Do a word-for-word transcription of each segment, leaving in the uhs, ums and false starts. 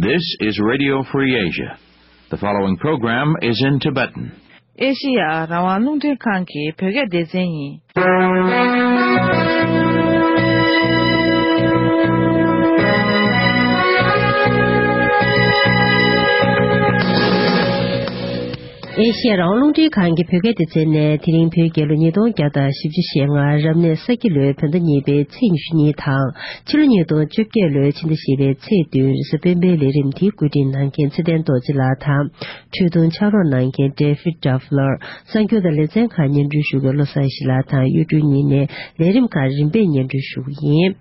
This is Radio Free Asia. The following program is in Tibetan. ཨེ་ཤེ་ཡ་རང་དབང་རླུང་འཕྲིན་ཁང་གི་བོད་སྐད་སྡེ་ཚན་ཡིན། ཨེ་ཤེ་ཡ་རང་དབང་རླུང་འཕྲིན་ཁང་གི་བོད་སྐད་སྡེ་ཚན་ནས་དེ་རིང་བོད་རྒྱལ་ལོ་ཉིས་སྟོང་བརྒྱ་དང་བཞི་བཅུ་ཞེ་ལྔ་རབ་གནས་ས་ཁྱི་ལོའི་བོད་ཟླ་གཉིས་པའི་ཚེས་ཉི་ཤུ་གཉིས་དང་། ཕྱི་ལོ་ཉིས་སྟོང་བཅོ་བརྒྱད་ལོའི་ཕྱི་ཟླ་བཞི་པའི་ཚེས་བདུན་རེས་གཟའ་སྤེན་པའི་ལས་རིམ་དེའི་བཀོད་སྒྲིག་གནང་མཁན་ཚེ་བརྟན་རྡོ་རྗེ་ལགས་དང་། འཕྲོས་དུང་ཕྱག་རོགས་གནང་མཁན་David Duffler། གསར་འགྱུར་དང་ལེ་ཚན་ཁག་སྙན་སྒྲོན་ཞུ་མཁན་བློ་བཟང་ཡེ་ཤེས་ལགས་དང་། གཡུ་སྒྲོན་གཉིས་ནས་ལས་རིམ་ཁག་རིམ་པས་སྙན་སྒྲོན་ཞུ་གི་ཡིན།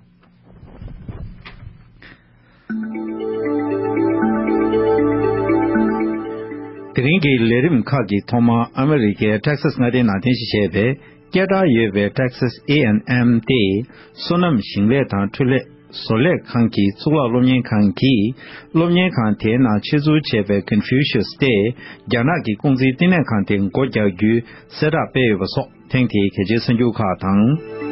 དེ་རིང་གི་ལས་རིམ་ཁག་གི་ཐོག་མར་ཨ་མི་རི་ཀའི་ཊེག་སཱས་མངའ་སྡེའི་ནང་རྟེན་གཞི་བྱས་པའི་སྐད་གྲགས་ཡོད་པའི་Texas A and M སྟེ། སོ་ནམ་ཞིང་ལས་དང་འཕྲུལ་ལས་བཟོ་ལས་ཁང་གི་གཙུག་ལག་སློབ་གཉེར་ཁང་གིས་སློབ་གཉེར་ཁང་དེའི་ནང་ཆེད་འཛུགས་བྱས་པའི་Confucius སྟེ། རྒྱ་ནག་གི་ཀུང་ཟིའི་བསྟི་གནས་ཁང་དེ་སྒོ་རྒྱག་རྒྱུའི་གསལ་བསྒྲགས་སྤེལ་ཡོད་པ་སོགས། ཐེངས་དེའི་གལ་ཆེའི་གསར་འགྱུར་ཁག་དང་།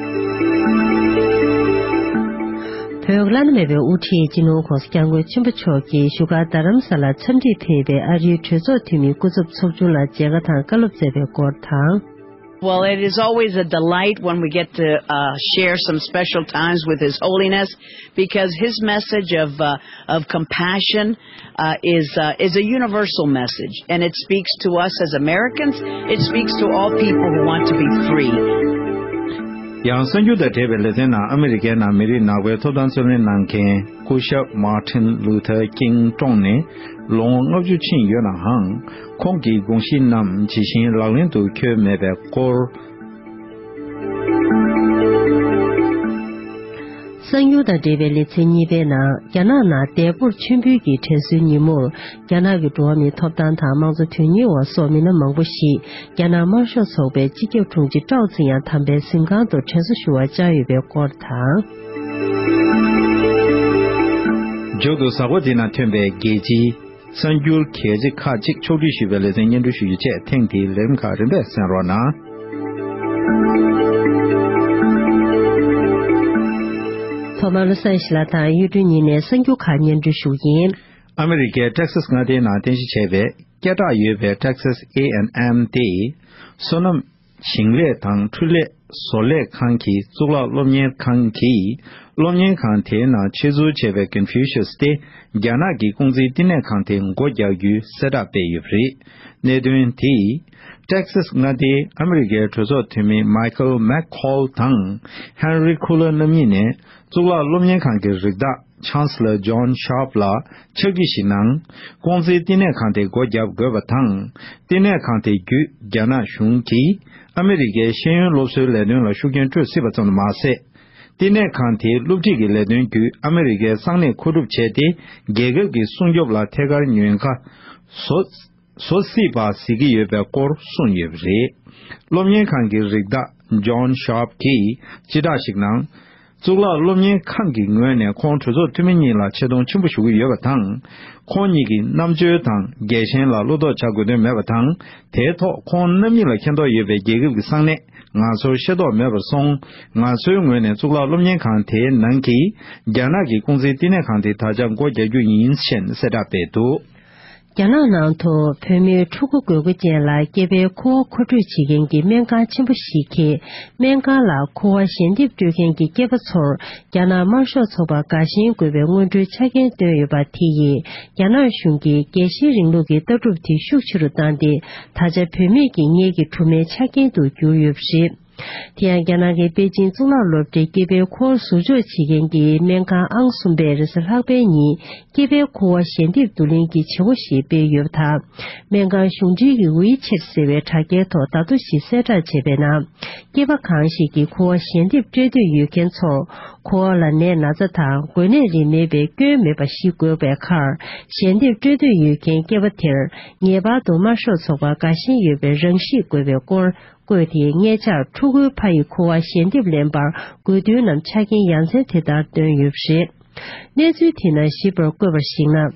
བོད་བླ་ན་མེད་པའི་དབུ་ཁྲིད་སྤྱི་ནོར་༧གོང་ས་༧སྐྱབས་མགོན་ཆེན་པོ་མཆོག་གིས་བཞུགས་སྒར་རྡ་རམ་ས་ལར་འཚམས་འདྲིར་ཕེབས་པའི་ཨ་རིའི་གྲོས་ཚོགས་འཐུས་མིའི་སྐུ་ཚབ་ཚོགས་ཆུང་ལ་མཇལ་ཁ་དང་བཀའ་སློབ་སྩལ་བའི་སྐོར་དང་། Well, it is always a delight when we get to uh, share some special times with His Holiness because his message of, uh, of compassion uh, is, uh, is a universal message, and it speaks to us as Americans. It speaks to all people who want to be free. ཡང་གསར་འགྱུར་དང་འབྲེལ་བའི་ལེ་ཚན་ནང་ཨ་མི་རི་ཀའི་ནང་མི་རིགས་ནག་པའི་ཐོབ་ཐང་རྩོད་ལེན་གནང་མཁན་སྐུ་ཞབས་Martin Luther King གྲོངས་ནས་ལོ་ངོ་ལྔ་བཅུ་ཕྱིན་ཡོད་ནའང་། ཁོང་གི་དགོངས་གཞི་རྣམས་ཇི་བཞིན་ལག་ལེན་དུ་འཁྱོལ་མེད་པའི་སྐོར། གསར་འགྱུར་དང་འབྲེལ་བའི་ལེ་ཚན་གཉིས་པའི་ནང་། རྒྱ་ནག་ནང་འདས་པོར་མཆོད་འབུལ་གྱི་དྲན་གསོའི་ཉིན་མོར། རྒྱ་ནག་གི་འགྲོ་བ་མིའི་ཐོབ་ཐང་དང་དམངས་གཙོ་དོན་གཉེར་བ་སོགས་མི་སྣ་མང་པོ་ཞིག་རྒྱ་ནག་དམར་ཤོག་ཚོགས་པའི་སྤྱི་ཁྱབ་དྲུང་ཆེ་ཀྲའོ་ཙི་ཡང་དམ་པའི་གཟིམ་ཁང་དུ་དྲན་གསོ་ཞུ་བར་བཅར་ཡོད་པའི་སྐོར་དང་། མཇུག་ཏུ་གཟའ་འཁོར་འདི་ནང་ཐོན་པའི་རྒྱལ་སྤྱིའི་གསར་འགྱུར་གལ་ཆེ་ཁག་ཅིག་ཕྱོགས་བསྒྲིགས་ཞུས་པའི་ལེ་ཚན་སྙན་སྒྲོན་ཞུ་རྒྱུ་བཅས། ཐེངས་འདིའི་ལས་རིམ་ཁག་རིམ་པས་གསན་རོགས་གནང་། ཐོག་མར་བློ་བཟང་ཡེ་ཤེས་ལགས་དང་གཡུ་སྒྲོན་གཉིས་ནས་གསར་འགྱུར་ཁག་སྙན་སྒྲོན་ཞུ་གི་ཡིན། ཨ་མི་རི་ཀའི་ཊེག་སཱས་མངའ་སྡེའི་ནང་རྟེན་གཞི་བྱས་པའི་སྐད་གྲགས་ཡོད་པའི་Texas A and M སྟེ། སོ་ནམ་ཞིང་ལས་དང་འཕྲུལ་ལས་བཟོ་ལས་ཁང་གི་གཙུག་ལག་སློབ་གཉེར་ཁང་གིས། སློབ་གཉེར་ཁང་དེའི་ནང་ཆེད་འཛུགས་བྱས་པའི་Confucius སྟེ། རྒྱ་ནག་གི་ཀུང་ཟིའི་བསྟི་གནས་ཁང་དེ་སྒོ་རྒྱག་རྒྱུའི་གསལ་བསྒྲགས་སྤེལ་ཡོད་པ་རེད། གནད་དོན་དེས། ཊེག་སཱས་མངའ་སྡེའི་ཨ་མི་རི་ཀའི་གྲོས་ཚོགས་འཐུས་མི་Michael McCaul དང་Henry Culler རྣམ་གཉིས་ནས། གཙུག་ལག་སློབ་གཉེར་ཁང་གི་རིགས་བདག་Chancellor John Sharp ལ་ཕྱག་བྲིས་ཤིག་གནང་། ཀུང་ཟིའི་བསྟི་གནས་ཁང་དེ་སྒོ་བརྒྱབ་དགོས་པ་དང་། བསྟི་གནས་ཁང་དེ་བརྒྱུད་རྒྱ་ནག་གཞུང་གིས་ཨ་མི་རི་ཀའི་ཤེས་ཡོན་སློབ་གསོའི་ལས་དོན་ལ་ཤུགས་རྐྱེན་སྤྲོད་སྲིད་པ་ཙམ་དུ་མ་ཟད། བསྟི་གནས་ཁང་དེའི་སློབ་ཁྲིད་ཀྱི་ལས་དོན་བརྒྱུད་ཨ་མི་རི་ཀའི་གསང་གནས་མཁོ་སྒྲུབ་བྱས་ཏེ། རྒྱལ་ཁབ་ཀྱི་སྲུང་སྐྱོབ་ལ་ཐད་ཀར་ཉེན་ཁ་བཟོ། བཟོ་སྲིད་པ་གཟིགས་ཀྱི་ཡོད་པའི་སྐོར་གསུངས་ཡོད་པ་རེད། སློབ་གཉེར་ཁང་གི་རིགས་བདག་John Sharp གིས་སྤྱི་བསྒྲགས་ཤིག་ནང་། གཙུག་ལག་སློབ་གཉེར་ཁང་གི་ངོས་ནས་ཁོང་གྲོས་ཚོགས་འཐུས་མི་གཉིས་ལ་ཆེ་མཐོང་ཆེན་པོ་ཞུ་གི་ཡོད་པ་དང་། ཁོང་གཉིས་ཀྱི་རྣམ་དཔྱོད་དང་རྒྱལ་ཞེན་ལ་བློ་དོགས་བྱ་དགོས་དོན་མེད་པ་དང་། དེའི་ཐོག་ཁོང་རྣམ་གཉིས་ལ་མཁྱེན་རྟོགས་ཡོད་པའི་རྒྱལ་ཁབ་ཀྱི་གསང་གནས་ང་ཚོར་ཤེས་རྟོགས་མེད་པར་སོང་། ང་ཚོའི་ངོས་ནས་གཙུག་ལག་སློབ་གཉེར་ཁང་དེའི་ནང་གི་རྒྱ་ནག་གི་ཀུང་ཟིའི་བསྟི་གནས་ཁང་དེ་ད་ཆ་སྒོ་རྒྱག་རྒྱུ་ཡིན་ཞེས་གསལ་བསྒྲགས་སྤེལ་འདུག། རྒྱ་ནག་ནང་དུ་བོད་མིའི་ཕྲུ་གུ་དགོས་མཁོ་ཅན་ལ་སྐྱེས་པའི་ཁུ་བ་མཁོ་སྤྲོད་བྱེད་མཁན་གྱི་སྨན་ཁང་ཆེན་པོ་ཞིག་གིས། སྨན་ཁང་ལ་ཁུ་བ་ཞལ་འདེབས་སྤྲོད་མཁན་གྱི་སྐྱེས་པ་ཚོར། རྒྱ་ནག་དམར་ཤོག་ཚོགས་པར་དགའ་ཞེན་དགོས་པའི་སྔོན་འགྲོའི་ཆ་རྐྱེན་བཏོན་ཡོད་པ་དེ་ཡིས། རྒྱ་ནག་གཞུང་གིས་རྒྱལ་ཞེན་རིང་ལུགས་ཀྱི་ལྟ་གྲུབ་དེ་ཤུགས་ཆེ་རུ་བཏང་སྟེ། ད་ཆ་བུད་མེད་ཀྱི་ཉེས་ཀྱི་སྒྲོན་མེའི་ཆ་རྐྱེན་དུ་གྱུར་ཡོད་པ་རེད། དེ་ཡང་རྒྱ་ནག་གི་པེ་ཅིང་གཙུག་ལག་སློབ་གྲྭའི་སྐྱེས་པའི་ཁུ་བ་ཟུར་འཇོག་བྱེད་མཁན་གྱི་སྨན་ཁང་ཨང་གསུམ་པས་རེས་གཟའ་ལྷག་པའི་ཉིན་སྐྱེས་པའི་ཁུ་བ་ཞལ་འདེབས་བསྡུ་ལེན་གྱི་བྱེད་སྒོ་ཞིག་སྤེལ་ཡོད་པ་དང་། སྨན་ཁང་གཞུང་འབྲེལ་གྱི་ཝི་ཆེད་ཟེར་བའི་དྲ་རྒྱའི་ཐོག་ཟླ་ཐོ་ཞིག་གསལ་བསྒྲགས་བྱས་པའི་ནང་། སྐྱེས་པ་གང་ཞིག་གིས་ཁུ་བ་ཞལ་འདེབས་སྤྲད་འདོད་ཡོད་མཁན་ཚོར། ཁུ་བ་ལ་ནད་ན་ཚ་དང་འགོས་ནད་རིགས་མེད་པའི་སྐྱོན་མེད་པ་ཞིག་དགོས་པའི་ཁར། ཞལ་འདེབས་སྤྲད་འདོད་ཡོད་མཁན་སྐྱེས་པ་དེར་ངེས་པར་དུ་དམར་ཤོག་ཚོགས་པར་དགའ་ཞེན་ཡོད་པའི་རང་གཤིས་དགོས་པའི་སྐོར། བཀོད་དེ། ཉེ་ཆར་ཕྲུ་གུའི་ཕ་ཡི་ཁུ་བ་ཞལ་འདེབས་ལེན་པར་དགོས་འདུན་ནམ་ཆ་རྐྱེན་ཡ་མཚན་དེ་ལྟར་བཏོན་ཡོད་པ་རེད། གནས་ཚུལ་དེ་ནང་ཞིབ་པར་བཀོད་པར་གཞིགས་ན།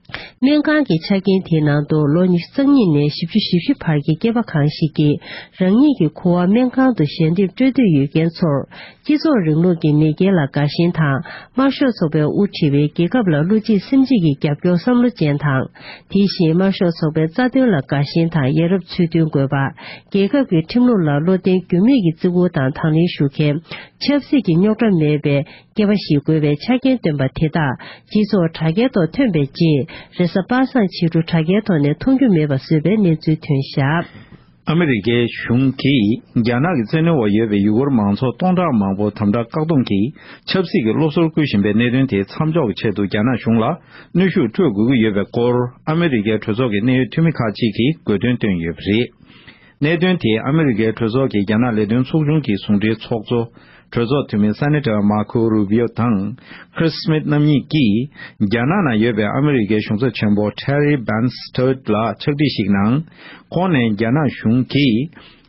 སྨན་ཁང་གི་ཆ་རྐྱེན་དེའི་ནང་དུ་ལོ་ཉི་ཤུ་རྩ་གཉིས་ནས་བཞི་བཅུ་ཞེ་བཞི་བར་གྱི་སྐྱེས་པ་གང་ཞིག་གིས་རང་ཉིད་ཀྱི་ཁུ་བ་སྨན་ཁང་དུ་ཞལ་འདེབས་སྤྲོད་འདོད་ཡོད་མཁན་ཚོར། སྤྱི་ཚོགས་རིང་ལུགས་ཀྱི་མེས་རྒྱལ་ལ་དགའ་ཞེན་དང་། དམར་ཤོག་ཚོགས་པས་དབུ་ཁྲིད་པའི་རྒྱལ་ཁབ་ལ་བློ་གཅིག་སེམས་གཅིག་གི་རྒྱབ་སྐྱོར་བསམ་བློ་ཅན་དང་། དེ་བཞིན་དམར་ཤོག་ཚོགས་པའི་རྩ་དོན་ལ་དགའ་ཞེན་དང་ཡ་རབས་ཚུལ་མཐུན་དགོས་པ། རྒྱལ་ཁབ་ཀྱི་ཁྲིམས་ལུགས་ལ་བློ་བརྟན་འགྱུར་མེད་ཀྱི་བརྩི་བཀུར་དང་དང་ལེན་ཞུ་མཁན། ཆབ་སྲིད་ཀྱི་རྙོག་དྲ་མེད་པའི་སྐྱེས་པ་ཞིག་དགོས་པའི་ཆ་རྐྱེན་བཏོན་པ་དེ་དག་སྤྱི་ཚོགས་དྲ་རྒྱའི་ཐོག་ཐོན་པའི་རྗེས། རེས་གཟའ་པ་སངས་ཕྱི་དྲོ་དྲ་རྒྱའི་ཐོག་ནས་མཐོང་རྒྱུ་མེད་པ་བཟོས་པའི་གནས་ཚུལ་ཐོན་བཞག། ཨ་མི་རི་ཀའི་གཞུང་གིས་རྒྱ་ནག་གི་བཙན་གནོན་འོག་ཡོད་པའི་ཡུ་གུར་མང་ཚོགས་སྟོང་ཕྲག་མང་པོ་དམ་དྲག་བཀག་སྡོམ་གྱིས་ཆབ་སྲིད་ཀྱི་སློབ་གསོར་བསྐུལ་བཞིན་པའི་གནད་དོན་དེ་མཚམས་འཇོག་གི་ཆེད་དུ། རྒྱ་ནག་གཞུང་ལ་གནོན་ཤུགས་སྤྲོད་དགོས་ཀྱི་ཡོད་པའི་སྐོར། ཨ་མི་རི་ཀའི་གྲོས་ཚོགས་ཀྱི་གནད་ཡོད་འཐུས་མི་ཁག་ཅིག་གིས་དགོས་འདུན་བཏོན་ཡོད་པ་རེད། གནད་དོན་དེ་ཨ་མི་རི་ཀའི་གྲོས་ཚོགས་ཀྱི་རྒྱ་ནག་ལས་དོན་ཚོགས་ཆུང་གི་ཟུང་འབྲེལ་ཚོགས་གཙོ། གྲོས་ཚོགས་འཐུས་མི་སེ་ནེ་ཊར་མར་ཁོ་རུ་བྷི་ཡོ་དང་ཁྲིས་སི་མིཐ་རྣམ་གཉིས་ཀྱིས། རྒྱ་ནག་ནང་ཡོད་པའི་ཨ་མི་རི་ཀའི་གཞུང་ཚབ་ཆེན་པོ་ཊེ་རི་བྷན་སི་ཊར་ལ་ཕྱག་བྲིས་ཤིག་ནང་། ཁོང་ནས་རྒྱ་ནག་གཞུང་གིས།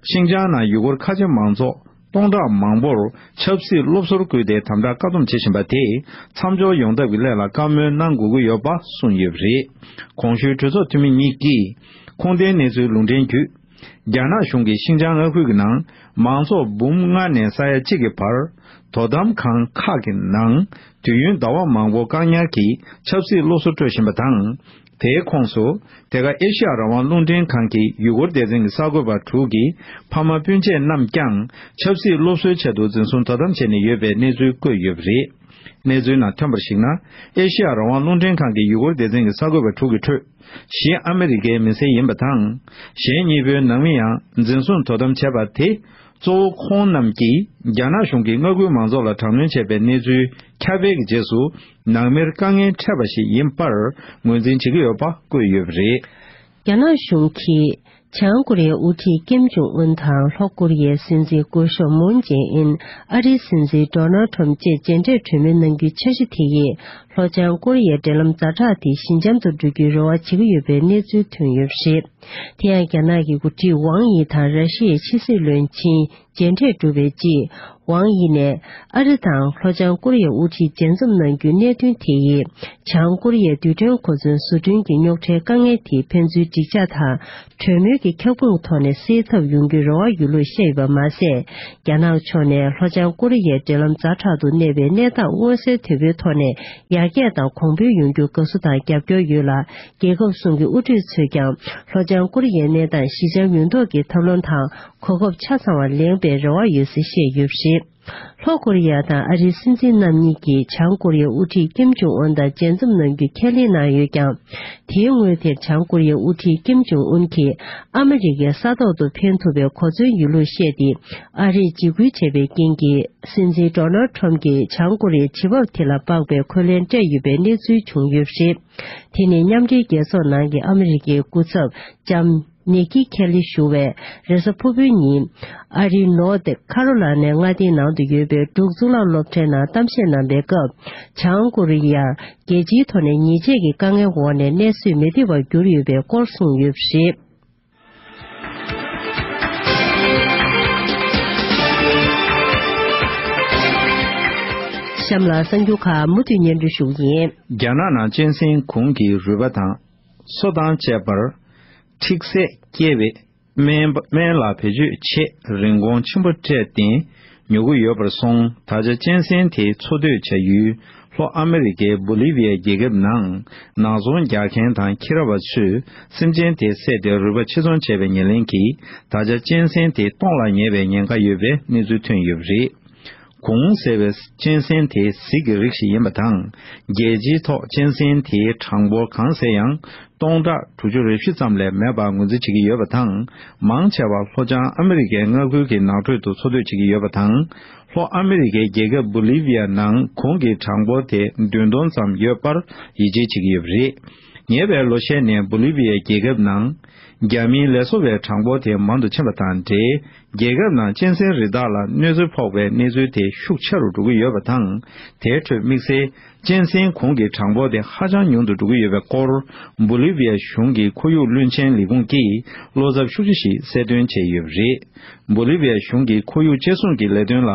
ཤིན་ཅང་ནང་ཡུ་གུར་ཁ་ཆེ་མང་ཚོགས་སྟོང་ཕྲག་མང་པོར་ཆབ་སྲིད་སློབ་གསོར་བསྐུལ་ཏེ་དམ་དྲག་བཀག་སྡོམ་བྱེད་བཞིན་པ་དེ། མཚམས་འཇོག་ཡོང་ཐབས་ཀྱི་སླད་ལ་བཀའ་མོལ་གནང་དགོས་ཀྱི་ཡོད་པ་གསུངས་ཡོད་པ་རེད། གོང་ཞུས་གྲོས་ཚོགས་འཐུས་མི་གཉིས་ཀྱིས། ཁུངས་ལྡན་གནས་ཚུལ་ལུང་འདྲེན་བརྒྱུད། རྒྱ་ནག་གཞུང་གིས་ཤིན་ཅང་མངའ་ཁུལ་གྱི་ནང་མང་ཚོགས་འབུམ་ལྔ་ནས་ས་ཡ་གཅིག་གི་བར་དོ་དམ་ཁང་ཁག་གི་ནང་དུས་ཡུན་ཟླ་བ་མང་པོ་བཀག་ཉར་གྱིས་ཆབ་སྲིད་སློབ་གསོ་སྤྲོད་བཞིན་པ་དང་། དེའི་ཁོངས་སུ་དེ་ག་ཨེ་ཤི་ཡ་རང་དབང་རླུང་འཕྲིན་ཁང་གི་ཡུ་གུར་སྡེ་ཚན་གྱི་གསར་འགོད་པ་དྲུག་གི་ཕ་མ་སྤུན་མཆེད་རྣམས་ཀྱང་ཆབ་སྲིད་སློབ་གསོའི་ཆེད་དུ་འཛིན་བཟུང་དོ་དམ་བྱས་ནས་ཡོད་པའི་གནས་ཚུལ་བཀོད་ཡོད་པ་རེད། གནས་ཚུལ་ནང་ཐོན་པར་གཞིགས་ན། ཨེ་ཤི་ཡ་རང་དབང་རླུང་འཕྲིན་ཁང་གི་ཡུ་གུར་སྡེ་ཚན་གྱི་གསར་འགོད་པ་དྲུག་གི་ཁྲོད། བཞི་ཨ་མི་རི་ཀའི་མི་སེར་ཡིན་པ་དང་། གཞན་གཉིས་པོའི་ནང་མི་ཡང་འཛིན་བཟུང་དོ་དམ་བྱས་པ་དེ། གཙོ་བོ་ཁོང་རྣམས་ཀྱིས་རྒྱ་ནག་གཞུང་གིས་མངའ་ཁུལ་མང་ཚོགས་ལ་དྲག་གནོན་བྱས་པའི་གནས་ཚུལ་ཁྱབ་སྤེལ་གྱི་རྗེས་སུ། ནང་མིར་དཀའ་ངལ་འཕྲད་པ་ཞིག་ཡིན་པར་ངོས་འཛིན་བྱེད་ཀྱི་ཡོད་པ་བཀོད་ཡོད་པ་རེད། རྒྱ་ནག་གཞུང་གིས། བྱང་ཀོ་རི་ཡའི་དབུ་ཁྲིད་ཀིམ་ཇོང་ཨུན་དང་ལྷོ་ཀོ་རི་ཡའི་སྲིད་འཛིན་སྐུ་ཞབས་མུན་ཇེ་ཨིན། ཨ་རིའི་སྲིད་འཛིན་ཌོ་ནལ་ཁྲོམ་བཅས་མཇལ་འཕྲད་གྲོས་མོལ་གནང་རྒྱུའི་འཆར་གཞི་དེ་ཡིས། ལྷོ་བྱང་ཀོ་རི་ཡའི་འབྲེལ་ལམ་ཛ་དྲག་དེ་ཞི་འཇམ་དུ་འགྲོ་རྒྱུའི་རེ་བ་བྱེད་ཀྱི་ཡོད་པའི་གནས་ཚུལ་ཐོན་ཡོད་པ་རེད། དེ་ཡང་རྒྱ་ནག་གི་འགོ་ཁྲིད་ཝང་ཡི་དང་ར་ཤི་ཡའི་ཕྱི་སྲིད་བློན་ཆེན་མཇལ་འཕྲད་གྲུབ་པའི་རྗེས། ཝང་ཡི་ནས་ཨ་རི་དང་ལྷོ་བྱང་ཀོ་རི་ཡའི་དབུ་ཁྲིད་མཇལ་འཛོམས་གནང་རྒྱུའི་གནད་དོན་དེ་ཡིས། བྱང་ཀོ་རི་ཡའི་རྡུལ་ཕྲན་གོ་མཚོན་བཟོ་སྐྲུན་གྱི་རྙོག་དྲའི་དཀའ་ངལ་དེ་ཕན་ཚུན་འགྲིག་འཇགས་དང་། གྲོས་མོལ་གྱི་ཁྱབ་ཁོངས་ཐོག་ནས་སེལ་ཐབས་ཡོང་རྒྱུའི་རེ་བ་ཡོད་ལུགས་བཤད་ཡོད་པ་མ་ཟད། རྒྱ་ནག་ཕྱོགས་ནས་ལྷོ་བྱང་ཀོ་རི་ཡའི་འབྲེལ་ལམ་ཛ་དྲག་ཏུ་གནས་པའི་གནས་སྟངས་མངོན་གསལ་དོད་པོའི་ཐོག་ནས་ཡར་རྒྱས་དང་གོང་འཕེལ་ཡོང་རྒྱུར་དགའ་བསུ་དང་རྒྱབ་སྐྱོར་ཡོད་ལ། རྒྱལ་ཁབ་གསུམ་གྱི་དབུ་ཁྲིད་ཚོས་ཀྱང་ལྷོ་བྱང་ཀོ་རི་ཡའི་གནས་སྟངས་ཞི་འཇམ་ཡོང་ཐབས་ཀྱི་ཐབས་ལམ་དང་གོ་སྐབས་ཆ་ཚང་བ་ལེན་པའི་རེ་བ་ཡོད་ཟེར་བཤད་ཡོད་པ་རེད། ལྷོ་ཀོ་རི་ཡ་དང་ཨ་རིའི་སྲིད་འཛིན་རྣམ་གཉིས་ཀྱིས་བྱང་ཀོ་རི་ཡའི་དབུ་ཁྲིད་ཀིམ་ཇོང་ཨུན་དང་མཇལ་འཛོམས་གནང་རྒྱུ་ཁས་ལེན་གནང་ཡོད་ཀྱང་། དེའི་སྔོན་དེར་བྱང་ཀོ་རི་ཡའི་དབུ་ཁྲིད་ཀིམ་ཇོང་ཨུན་གྱིས་ཨ་མི་རི་ཀའི་ས་ཐོག་ཏུ་ཕན་ཐོགས་པའི་གོ་མཚོན་ཡོད་ལུགས་བཤད་དེ། ཨ་རིས་འཇིགས་སྐུལ་བྱས་པའི་རྐྱེན་གྱིས། སྲིད་འཛིན་ཌོ་ནལ་ཁྲོམ་གྱིས་བྱང་ཀོ་རི་ཡའི་བྱེད་བབ་དེ་ལ་དཔག་པའི་འཁོན་ལན་སྤྲད་ཡོད་པའི་གནས་ཚུལ་བྱུང་ཡོད་པ་རེད། དེ་ནི་མཉམ་འབྲེལ་རྒྱལ་ཚོགས་ནང་གི་ཨ་མི་རི་ཀའི་སྐུ་ཚབ་ལྕམ་ནེ་ཀི་ཁེ་ལི་ཞུ་བས་རེས་གཟའ་ཕུར་བུའི་ཉིན། ཨ་རིའི་ནོར་ཐི་ཁ་རོ་ལ་ནའི་མངའ་སྡེའི་ནང་དུ་ཡོད་པའི་འབྲུག་གཙུག་ལག་སློབ་གྲྭའི་ནང་གཏམ་བཤད་གནང་པའི་སྐབས། བྱང་ཀོ་རི་ཡར་རྒྱལ་སྤྱིའི་ཐོག་ནས་ཉེས་ཆད་ཀྱི་དཀའ་ངལ་འོག་ནས་གནས་བཟོད་མི་ཐེག་པར་གྱུར་ཡོད་པའི་སྐོར་གསུངས་ཡོད་པ་རེད། གཤམ་ལ་གསར་འགྱུར་ཁག་མུ་མཐུད་སྙན་སྒྲོན་ཞུ་གི་ཡིན། རྒྱ་ནག་ནང་གཅན་གཟན་གུང་གི་རུས་པ་དང་། སོ་དང་བཅས་པར་འཁྲིག་ཟས་སྐྱེལ་བའི་སྨན་སྨན་ལ་བེད་སྤྱོད་ཆེད་རིན་གོང་ཆེན་པོ་སྤྲད་དེ་ཉོ་གི་ཡོད་པར་སོང་། ད་ཆ་གཅན་གཟན་དེ་འཚོ་སྡོད་བྱ་ཡུལ་ལྷོ་ཨ་མི་རི་ཀའི་བོ་ལི་བི་ཡ་རྒྱལ་ཁབ་ནང་ནག་ཚོང་རྒྱག་མཁན་དང་ཁྱི་ར་བ་ཚོས་སེམས་ཅན་དེ་བསད་དེ་རུས་པ་ཕྱིར་ཚོང་བྱས་པའི་ཉེར་ལེན་གྱིས། ད་ཆ་གཅན་གཟན་དེ་སྟོངས་ལ་ཉེ་བའི་ཉེན་ཁ་ཡོད་པའི་གནས་ཚུལ་ཐོན་ཡོད་པ་རེད། གུང་ཟེར་བའི་གཅན་གཟན་དེ་གཟིག་གི་རིགས་ཤིག་ཡིན་པ་དང་། རྒྱལ་སྤྱིའི་ཐོག་གཅན་གཟན་དེའི་གྲངས་འབོར་གང་ཟེར་ཡང་སྟོང་ཕྲག་དྲུག་ཅུ་རེ་བཞི་ཙམ་ལས་མེད་པར་ངོས་འཛིན་བྱེད་ཀྱི་ཡོད་པ་དང་། མང་ཆེ་བ་ལྷོ་བྱང་ཨ་མི་རི་ཀའི་མངའ་ཁུལ་གྱི་ནགས་ཁྲོད་དུ་འཚོ་སྡོད་བྱེད་ཀྱི་ཡོད་པ་དང་། ལྷོ་ཨ་མི་རི་ཀའི་རྒྱལ་ཁབ་བོ་ལི་བི་ཡ་ནང་གུང་གི་གྲངས་འབོར་དེ་བདུན་སྟོང་ཙམ་ཡོད་པར་ཡིད་ཆེས་བྱེད་ཀྱི་ཡོད་པ་རེད། ཉེ་བའི་ལོ་ཤས་ནས་བོ་ལི་བི་ཡའི་རྒྱལ་ཁབ་ནང་རྒྱ་མིའི་ལས་བཟོ་བའི་གྲངས་འབོར་དེ་མང་དུ་ཕྱིན་པ་དང་འབྲེལ། རྒྱལ་ཁབ་ནང་གཅན་གཟན་རི་དྭགས་ལ་གནོད་འཚེ་ཕོག་པའི་གནས་ཚུལ་དེ་ཤུགས་ཆེ་རུ་འགྲོ་གི་ཡོད་པ་དང་། དེའི་ཁྲོད་དམིགས་བསལ་གཅན་གཟན་གུང་གི་གྲངས་འབོར་དེ་ཧ་ཅང་ཉུང་དུ་འགྲོ་གི་ཡོད་པའི་སྐོར། བོ་ལི་བི་ཡ་གཞུང་གི་ཁོར་ཡུག་བློན་ཆེན་ལས་ཁུངས་ཀྱིས་བློ་འཚབ་ཤུགས་ཆེ་ཞིག་གསལ་སྟོན་བྱས་ཡོད་པ་རེད། བོ་ལི་བི་ཡ་གཞུང་གི་ཁོར་ཡུག་གཅེས་སྲུང་གི་ལས་དོན་ལ་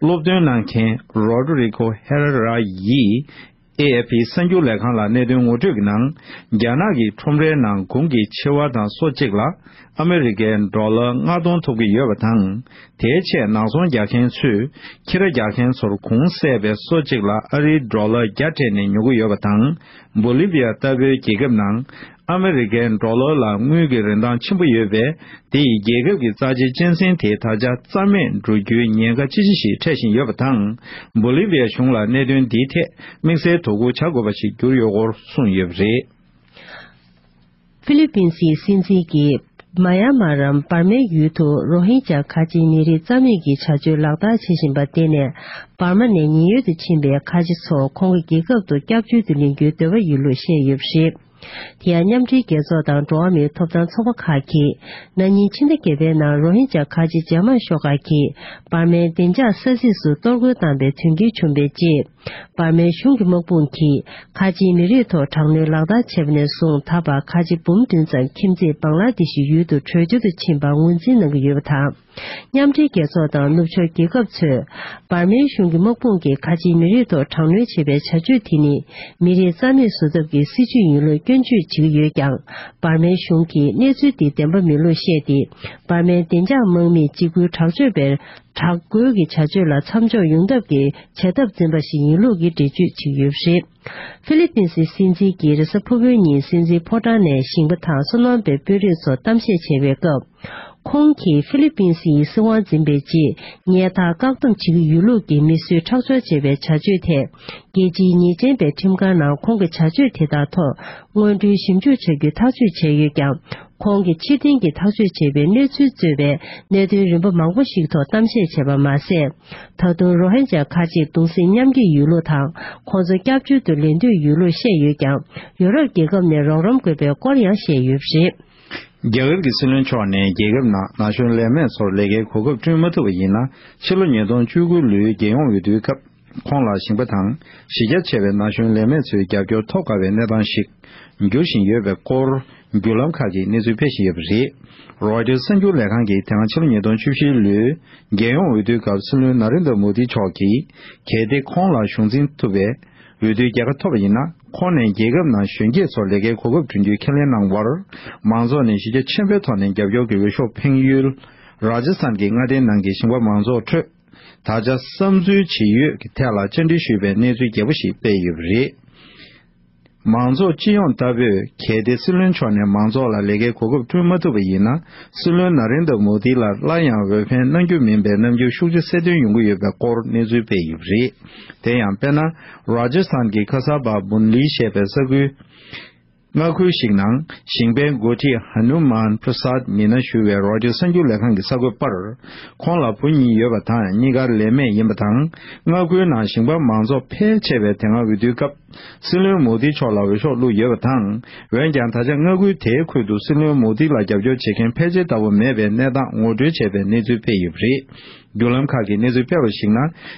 སློབ་སྟོན་གནང་མཁན་རོ་ཌི་རི་ཀོ་ཧེ་རེ་ར་ཡིས། ཨེ་ཨེ་ཕི་གསར་འགྱུར་ལས་ཁང་ལ་གནད་དོན་ངོ་སྤྲོད་ཀྱི་ནང་། རྒྱ་ནག་གི་ཁྲོམ་རའི་ནང་གོང་གི་ཕྱེ་མར་དང་སོ་གཅིག་ལ་ཨ་མི་རི་ཀའི་ཌོ་ལར་ལྔ་སྟོང་ཐོབ་ཀྱི་ཡོད་པ་དང་། དེའི་ཆེད་ནག་ཚོང་རྒྱག་མཁན་ཚོས་ཁྱི་ར་རྒྱག་མཁན་ཚོར་གོང་བསད་པའི་སོ་གཅིག་ལ་ཨ་རིའི་ཌོ་ལར་བརྒྱ་སྤྲད་ནས་ཉོ་གི་ཡོད་པ་དང་། བོ་ལི་བི་ཡ་ལྟ་བུའི་རྒྱལ་ཁབ་ནང་ཨ་མི་རི་ཀའི་ཌོ་ལར་ལ་དངུལ་གྱི་རིན་ཐང་ཆེན་པོ་ཡོད་པས། དེ་ཡིས་རྒྱལ་ཁབ་ཀྱི་རྩ་ཆེའི་གཅན་གཟན་དེ་ད་ཆ་རྩ་མེད་འགྲོ་རྒྱུའི་ཉེན་ཁ་ཅི་ཆེ་ཞིག་འཕྲད་བཞིན་ཡོད་པ་དང་། བོ་ལི་བི་ཡའི་གཞུང་ལ་གནད་དོན་འདིའི་ཐད་དམིགས་བསལ་དོ་ཁུར་བྱ་དགོས་པ་ཞིག་གྱུར་ཡོད་སྐོར་གསུངས་ཡོད་པ་རེད། ཧྥི་ལི་པིན་སིའི་སྲིད་འཛིན་གྱིས་མ་ཡ་མར་རམ་འབར་མའི་ཡུལ་དུ་རོ་ཧིན་ཇཱ་ཁ་ཆེའི་མི་རིགས་རྩ་མེད་ཀྱི་བྱ་སྤྱོད་ལག་བསྟར་བྱེད་བཞིན་པར་བརྟེན་ནས། འབར་མ་ནས་ཉེན་གཡོལ་དུ་ཕྱིན་པའི་ཁ་ཆེ་ཚོ་ཁོང་གི་རྒྱལ་ཁབ་ཏུ་སྐྱབས་བཅོལ་དུ་ལེན་རྒྱུའི་འདོད་པ་ཡོད་ལུགས་བཤད་ཡོད་པ་རེད། དེ་ཡང་མཉམ་འབྲེལ་རྒྱལ་ཚོགས་དང་འགྲོ་བ་མིའི་ཐོབ་ཐང་ཚོགས་པ་ཁག་གིས། ན་ནིང་ཕྱི་ཟླ་བརྒྱད་པའི་ནང་རོ་ཧིན་ཇཱ་ཁ་ཆེ་རྗེས་མ་ཤོག་ཁག་གིས་འབར་མའི་བདེ་འཇགས་ས་ཚིགས་སུ་གཏོར་རྒོལ་བཏང་པའི་དོན་རྐྱེན་བྱུང་བའི་རྗེས། འབར་མའི་གཞུང་གི་དམག་དཔུང་གིས་ཁ་ཆེའི་མི་རིགས་ཐོག་དྲག་གནོན་ལག་བསྟར་བྱས་པ་ནས་བཟུང་། ད་བར་ཁ་ཆེ་འབུམ་བདུན་ཙམ་ཁྱིམ་མཚེས་བང་ལ་དེ་ཤི་ཡུལ་དུ་བྲོས་བྱོལ་དུ་ཕྱིན་པར་ངོས་འཛིན་གནང་གི་ཡོད་པ་དང་། མཉམ་འབྲེལ་རྒྱལ་ཚོགས་དང་ནུབ་ཕྱོགས་རྒྱལ་ཁབ་ཚོས། འབར་མའི་གཞུང་གི་དམག་དཔུང་གིས་ཁ་ཆེའི་མི་རིགས་ཐོག་དྲག་གནོན་བྱེད་པའི་བྱ་སྤྱོད་དེ་ནི། མི་རིགས་རྩ་མེད་བཟོ་ཐབས་ཀྱི་སྲིད་བྱུས་ཡིན་ལུགས་སྐྱོན་བརྗོད་བྱེད་ཀྱི་ཡོད་ཀྱང་། འབར་མའི་གཞུང་གིས་གནས་ཚུལ་འདི་བདེན་པ་མིན་ལུགས་བཤད་དེ། འབར་མའི་བདེ་འཇགས་དམག་མིས་འཇིགས་སྐུལ་དྲག་སྤྱོད་པའི་དྲག་རྒོལ་གྱི་བྱ་སྤྱོད་ལ་མཚམས་འཇོག་ཡོང་ཐབས་ཀྱི་བྱ་ཐབས་འཛིན་པ་ཞིག་ཡིན་ལུགས་ཀྱི་འགྲེལ་བརྗོད་བྱེད་ཀྱི་ཡོད་པ་རེད། ཧྥི་ལི་པིན་སི་སྲིད་འཛིན་གྱིས་རེས་གཟའ་ཕུར་བུའི་ཉིན་སྲིད་འཛིན་ཕོ་བྲང་ནས་ཞིང་པ་དང་སོ་ནམ་པའི་དཔོན་རིགས་ཚོ་གཏམ་བཤད་བྱས་པའི་སྐབས། ཁོང་གིས་ཧྥི་ལི་པིན་སིའི་སྲིད་དབང་འཛིན་པའི་རྗེས། ཉལ་ཐར་བཀག་སྡོམ་བྱེད་ཀྱི་ཡོད་ལུགས་ཀྱི་མི་གསོད་ཁྲག་སྦྱོར་བྱས་པའི་བྱ་སྤྱོད་ཐད། རྒྱལ་སྤྱིའི་ཉེས་ཅན་པའི་ཁྲིམས་ཁང་ནང་ཁོང་གི་བྱ་སྤྱོད་དེ་དག་ཐོག་སྔོན་འགྲོའི་ཞིབ་འཇུག་བྱ་རྒྱུའི་ཐག་གཅོད་བྱས་ཡོད་ཀྱང་། ཁོང་གིས་ཕྱིར་འཐེན་གྱི་ཐག་གཅོད་བྱས་པའི་གནས་ཚུལ་གཙོས་པའི་གནད་དོན་རིམ་པ་མང་པོ་ཞིག་ཐོག་གཏམ་བཤད་བྱས་པ་མ་ཟད། ད་དུང་རོ་ཧིན་ཇཱ་ཁ་ཆེ་གདུང་སེམས་མཉམ་སྐྱེད་ཡོད་ལུགས་དང་། ཁོང་ཚོ་སྐྱབས་བཅོལ་དུ་ལེན་འདོད་ཡོད་ལུགས་བཤད་ཡོད་ཀྱང་། ཡོ་རོབ་རྒྱལ་ཁབ་ནས་རོགས་རམ་དགོས་པའི་སྐོར་ཡང་བཤད་ཡོད་པ་རེད། རྒྱ་གར་གྱི་སྲིད་བློན་མཆོག་ནས་རྒྱལ་ཁབ་ནང་ན་གཞོན་ལས་མེད་ཚོར་ལས་ཀའི་གོ་སྐབས་བསྐྲུན་མ་ཐུབ་པ་ཡིན་ན། ཕྱི་ལོ་ཉིས་སྟོང་བཅུ་དགུ་ལོའི་རྒྱལ་ཡོངས་འོས་བསྡུའི་སྐབས། ཁོང་ལ་ཞིང་པ་དང་གཞི་རྒྱ་ཆེ་བའི་ན་གཞོན་ལས་མེད་ཚོའི་རྒྱབ་སྐྱོར་ཐོབ་དཀའ་བའི་གནས་སྟངས་ཤིག་འགྱུར་བཞིན་ཡོད་པའི་སྐོར། བརྒྱུད་ལམ་ཁག་གིས་གནས་ཚུལ་སྤེལ་བཞིན་ཡོད་པ་རེད། རོའི་ཊར་གསར་འགྱུར་ལས་ཁང་གིས་དེ་སྔ་ཕྱི་ལོ་ཉིས་སྟོང་བཅུ་བཞི་ལོའི་རྒྱལ་ཡོངས་འོས་བསྡུའི་སྐབས་སྲིད་བློན་ན་རེན་དྲ་མོ་དི་མཆོག་གིས། གལ་ཏེ་ཁོང་ལ་གཞུང་འཛིན་ཐུབ་པའི་འོས་བསྡུའི་རྒྱལ་ཁ་ཐོབ་པ་ཡིན་ན། ཁོང་ནས་རྒྱལ་ཁབ་ནང་གཞོན་སྐྱེས་ཚོར་ལས་ཀའི་གོ་སྐབས་བསྐྲུན་རྒྱུའི་ཁས་ལེན་གནང་བར། མང་ཚོགས་ནས་གཞི་རྒྱ་ཆེན་པོའི་ཐོག་ནས་རྒྱབ་སྐྱོར་གྱི་འོས་ཤོག་འཕེན་ཡུལ། རཱ་ཇི་སི་ཐན་གྱི་མངའ་སྡེའི་ནང་གི་ཞིང་པ་མང་ཚོགས་ཁྲོད། ད་ཆ་བསམ་ཚུལ་ཇི་ཡོད་ཀྱི་ཐད་ལ་བཅར་འདྲི་ཞུས་པའི་གནས་ཚུལ་རྒྱས་པོ་ཞིག་སྤེལ་ཡོད་པ་རེད། མང་ཚོགས་སྤྱི་ཡོངས་ལྟ་བུས་གལ་ཏེ་སྲིད་བློན་མཆོག་ནས་མང་ཚོགས་ལ་ལས་ཀའི་གོ་སྐབས་བསྐྲུན་མ་ཐུབ་པ་ཡིན་ན། སྲིད་བློན་ན་རེན་དྲ་མོ་དི་ལ་སླར་ཡང་འོས་འཕེན་གནང་རྒྱུ་མིན་པའི་རྣམ་འགྱུར་ཤུགས་ཆེ་གསལ་སྟོན་ཡོང་གི་ཡོད་པའི་སྐོར་གནས་ཚུལ་སྤེལ་ཡོད་པ་རེད། དེ་ཡང་དཔེར་ན། རཱ་ཇི་སི་ཐན་གྱི་ཁ་སར་བ་བུན་ལི་ཞེས་པའི་ས་ཁུལ། མངའ་ཁུལ་ཞིག་ནང་ཞིང་པའི་འགོ་ཁྲིད་ཧ་ནུ་མཱན་པྲ་སཱད་མི་ན་ཞུ་བས་རོའི་ཊར་གསར་འགྱུར་ལས་ཁང་གི་གསར་འགོད་པར། ཁོང་ལ་བུ་གཉིས་ཡོད་པ་དང་། གཉིས་ཀར་ལས་མེད་ཡིན་པ་དང་། མངའ་ཁུལ་ནང་ཞིང་པ་མང་ཚོགས་ཕལ་ཆེ་བས་དེ་སྔ་འོས་བསྡུའི་སྐབས་སྲིད་བློན་མོ་དི་མཆོག་ལ་འོས་ཤོག་བླུགས་ཡོད་པ་དང་། འོན་ཀྱང་ད་ཆ་མངའ་ཁུལ་དེའི་ཁུལ་དུ་སྲིད་བློན་མོ་དི་ལ་རྒྱབ་སྐྱོར་བྱེད་མཁན་ཕལ་ཆེར་ལྟ་བུ་མེད་པའི་གནས་སྟངས་ངོ་སྤྲོད་བྱས་པའི་གནས་ཚུལ་སྤེལ་ཡོད་པ་རེད། བརྒྱུད་ལམ་ཁག་གིས་གནས་ཚུལ་སྤེལ་བར་གཞིགས་ན།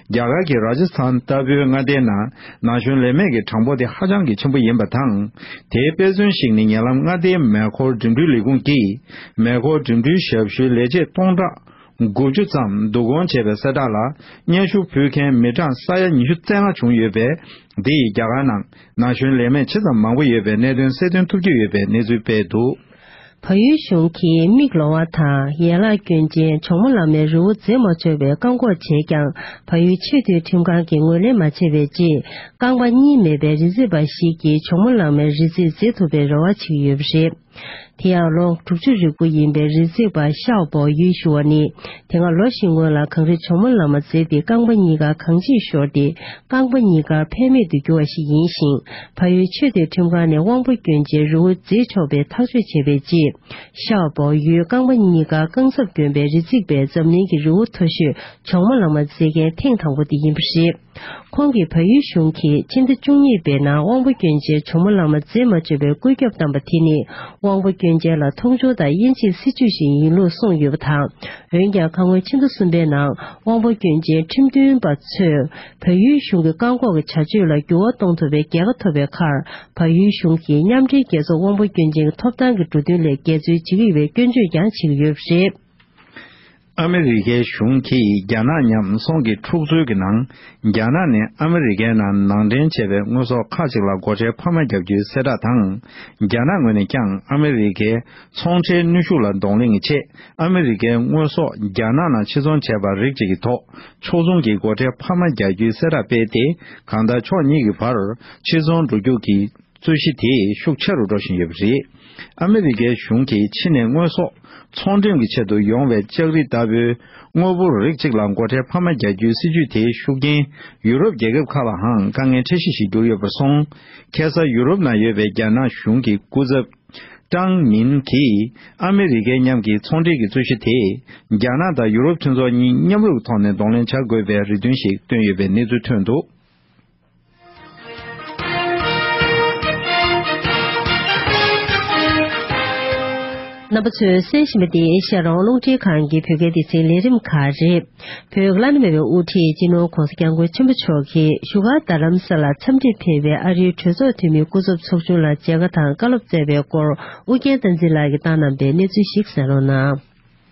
རྒྱ་གར་གྱི་རཱ་ཇི་སི་ཐན་ལྟ་བུའི་མངའ་སྡེའི་ནང་ན་གཞོན་ལས་མེད་ཀྱི་གྲངས་འབོར་དེ་ཧ་ཅང་གི་ཆེན་པོ་ཡིན་པ་དང་། དེའི་དཔེ་མཚོན་ཞིག་ནི། ཉེ་ལམ་མངའ་སྡེའི་མེ་འཁོར་འགྲིམ་འགྲུལ་ལས་ཁུངས་ཀྱིས། མེ་འཁོར་འགྲིམ་འགྲུལ་ཞབས་ཞུའི་ལས་བྱེད་སྟོང་ཕྲག་དགུ་བཅུ་ཙམ་བསྡུ་སྐོང་བྱས་པའི་གསལ་བསྒྲགས་ལ། སྙན་ཞུ་ཕུལ་མཁན་མི་གྲངས་ས་ཡ་ཉི་ཤུ་རྩ་ལྔ་བྱུང་ཡོད་པས། འདི་ཡིས་རྒྱ་གར་ནང་ན་གཞོན་ལས་མེད་ཇི་ཙམ་མང་པོ་ཡོད་པའི་གནད་དོན་གསལ་སྟོན་ཐུབ་ཀྱི་ཡོད་པའི་གནས་ཚུལ་སྤེལ་འདུག། བལ་ཡུལ་གཞུང་གིས་མིག་ལོང་བ་དང་ཡན་ལག་སྐྱོན་ཅན་ཇོ་མོ་གླང་མའི་རི་བོ་འཛེག་མ་ཆོག་པའི་བཀག་འགོག་བྱས་ཀྱང་། བལ་ཡུལ་ཆེས་མཐོའི་ཁྲིམས་ཁང་གིས་ངོས་ལེན་མ་བྱས་པའི་རྗེས། རྐང་པ་གཉིས་མེད་པའི་རི་འཛེག་པ་ཞིག་གིས་ཇོ་མོ་གླང་མའི་རི་རྩེ་འཛེག་ཐུབ་པའི་རེ་བ་བྱེད་ཀྱི་ཡོད་པ་རེད། དེ་ཡང་ལོ་དྲུག་ཅུ་རེ་དགུ་ཡིན་པའི་རི་འཛེག་པ་ཤའོ་པོ་ཡུས་ཞུ་བ་ནི། དེ་སྔ་ལོ་བཞི་སྔོན་ལ་གངས་རི་ཇོ་མོ་གླང་མ་འཛེགས་ཏེ། རྐང་པ་གཉིས་ཀ་གང་ཅིར་ཤོར་ཏེ། རྐང་པ་གཉིས་ཀ་ཕན་མེད་དུ་གྱུར་བ་ཞིག་ཡིན་ཞིང་། བལ་ཡུལ་ཆེས་མཐོའི་ཁྲིམས་ཁང་ནས་དབང་པོ་སྐྱོན་ཅན་རི་བོ་འཛེག་ཆོག་པའི་ཐག་གཅོད་བྱས་པའི་རྗེས། ཤའོ་པོ་ཡུས་རྐང་པ་གཉིས་ཀ་རྐང་ཚབ་གྱོན་པའི་རི་འཛེག་པས་འཛམ་གླིང་གི་རི་བོ་མཐོ་ཤོས་ཇོ་མོ་གླང་མ་འཛེག་མཁན་ཐེངས་དང་པོ་དེ་ཡིན་པ་རེད། ཁོང་གིས་བལ་ཡུལ་གཞུང་གིས་ཕྱི་ཟླ་བཅུ་གཉིས་པའི་ནང་དབང་པོ་སྐྱོན་ཅན་ཇོ་མོ་གླང་མ་འཛེག་མ་ཆོག་པའི་བཀོད་ཁྱབ་བཏང་པ་དེ་ནི། དབང་པོ་སྐྱོན་ཅན་ལ་མཐོང་ཆུང་དང་དབྱེ་འབྱེད་སྲིད་ཇུས་ཤིག་ཡིན་ལུགས་གསུངས་ཡོད་པ་དང་། འོན་ཀྱང་། ཁ་སྔོན་ཕྱི་ཟླ་གསུམ་པའི་ནང་། དབང་པོ་སྐྱོན་ཅན་ཁྲིམས་མཐུན་པ་ཚོས་བལ་ཡུལ་གཞུང་གི་བཀག་འགོག་གི་བྱ་སྤྱོད་ལ་འགྱུར་བ་གཏོང་ཐུབ་པའི་རྒྱལ་ཁ་ཐོབ་པའི་ཁར། བལ་ཡུལ་གཞུང་གིས་མཉམ་འབྲེལ་རྒྱལ་ཚོགས་དབང་པོ་སྐྱོན་ཅན་གྱི་ཐོབ་ཐང་གི་འགྲོ་དོན་ལས་འགལ་འཛོལ་བྱེད་ཀྱི་ཡོད་པའི་སྐྱོན་བརྗོད་ཀྱང་བྱེད་ཀྱི་ཡོད་པ་རེད། ཨ་མི་རི་ཀའི་གཞུང་གིས་རྒྱ་ནག་མཉམ་ཚོང་གི་འཁྲུག་རྩོད་ཀྱི་ནང་། རྒྱ་ནག་ནས་ཨ་མི་རི་ཀའི་ནང་ནང་འདྲེན་བྱས་པའི་དངོས་ཟོག་ཁག་ཅིག་ལ་སྒོ་ཁྲལ་འཕར་མ་བརྒྱབ་རྒྱུའི་གསལ་བསྒྲགས་དང་། རྒྱ་ནག་ངོས་ནས་ཀྱང་ཨ་མི་རི་ཀའི་ཚོང་ཁྲལ་གནོན་ཤུགས་ལ་གདོང་ལེན་གྱི་ཆེད། ཨ་མི་རི་ཀའི་དངོས་ཟོག་རྒྱ་ནག་ནང་ཕྱིར་ཚོང་བྱས་པ་རིགས་གཅིག་གི་ཐོག་ཕྱོགས་མཚུངས་ཀྱི་སྒོ་ཁྲལ་འཕར་མ་རྒྱག་རྒྱུའི་གསལ་བསྒྲགས་སྤེལ་ཏེ། གང་ལྟར་ཕྱོགས་གཉིས་ཀྱི་བར་ཕྱིར་ཚོང་འགྲོ་རྒྱུག་གི་རྩོད་གཞི་དེ་ཤུགས་ཆེ་རུ་འགྲོ་བཞིན་ཡོད་པ་རེད། ཨ་མི་རི་ཀའི་གཞུང་གིས་ཕྱི་ནས་དངོས་ཟོག་ཚོང་འགྲེམས་ཀྱི་ཆེད་དུ་ཡོང་བའི་ལྕགས་རི་ལྟ་བུའི་དངོས་པོ་རིགས་གཅིག་ལ་སྒོ་ཁྲལ་འཕར་མ་རྒྱག་རྒྱུའི་སྲིད་ཇུས་དེའི་ཤུགས་རྐྱེན་ཡུ་རོབ་རྒྱལ་ཁབ་ཁག་ལའང་དཀའ་ངལ་འཕྲད་གཞི་ཞིག་གྱུར་ཡོད་པར་སོང་། ཁ་སང་ཡུ་རོབ་ནང་ཡོད་པའི་རྒྱ་ནག་གཞུང་གི་སྐུ་ཚབ་ཀྲང་མིན་གྱིས་ཨ་མི་རི་ཀའི་མཉམ་གྱི་ཚོང་འབྲེལ་གྱི་རྩོད་གཞི་དེ་རྒྱ་ནག་དང་ཡུ་རོབ་མཐུན་ཚོགས་གཉིས་མཉམ་རུབ་ཐོག་ནས་གདོང་ལེན་བྱ་དགོས་པའི་རེ་འདུན་ཞིག་བཏོན་ཡོད་པའི་གནས་ཚུལ་ཐོན་འདུག། རྣམ་པ་ཚོས་གསན་བཞིན་པ་འདི་ཨེ་ཤ་ཡ་རང་དབང་རླུང་འཕྲིན་ཁང་གི་བོད་སྐད་སྡེ་ཚན་ལས་རིམ་ཁག་རེད། བོད་བླ་ན་མེད་པའི་དབུ་ཁྲིད་སྤྱི་ནོར་༧གོང་ས་༧སྐྱབས་མགོན་ཆེན་པོ་མཆོག་གིས་བཞུགས་སྒར་རྡ་རམ་ས་ལར་འཚམས་འདྲིར་ཕེབས་པའི་ཨ་རིའི་གྲོས་ཚོགས་འཐུས་མིའི་སྐུ་ཚབ་ཚོགས་ཆུང་ལ་མཇལ་ཁ་དང་བཀའ་སློབ་སྩལ་བའི་སྐོར་ཨུ་རྒྱན་བསྟན་འཛིན་ལགས་ཀྱིས་བཏང་གནང་པའི་གནས་ཚུལ་ཞིག་གསན་རོགས་གནང་།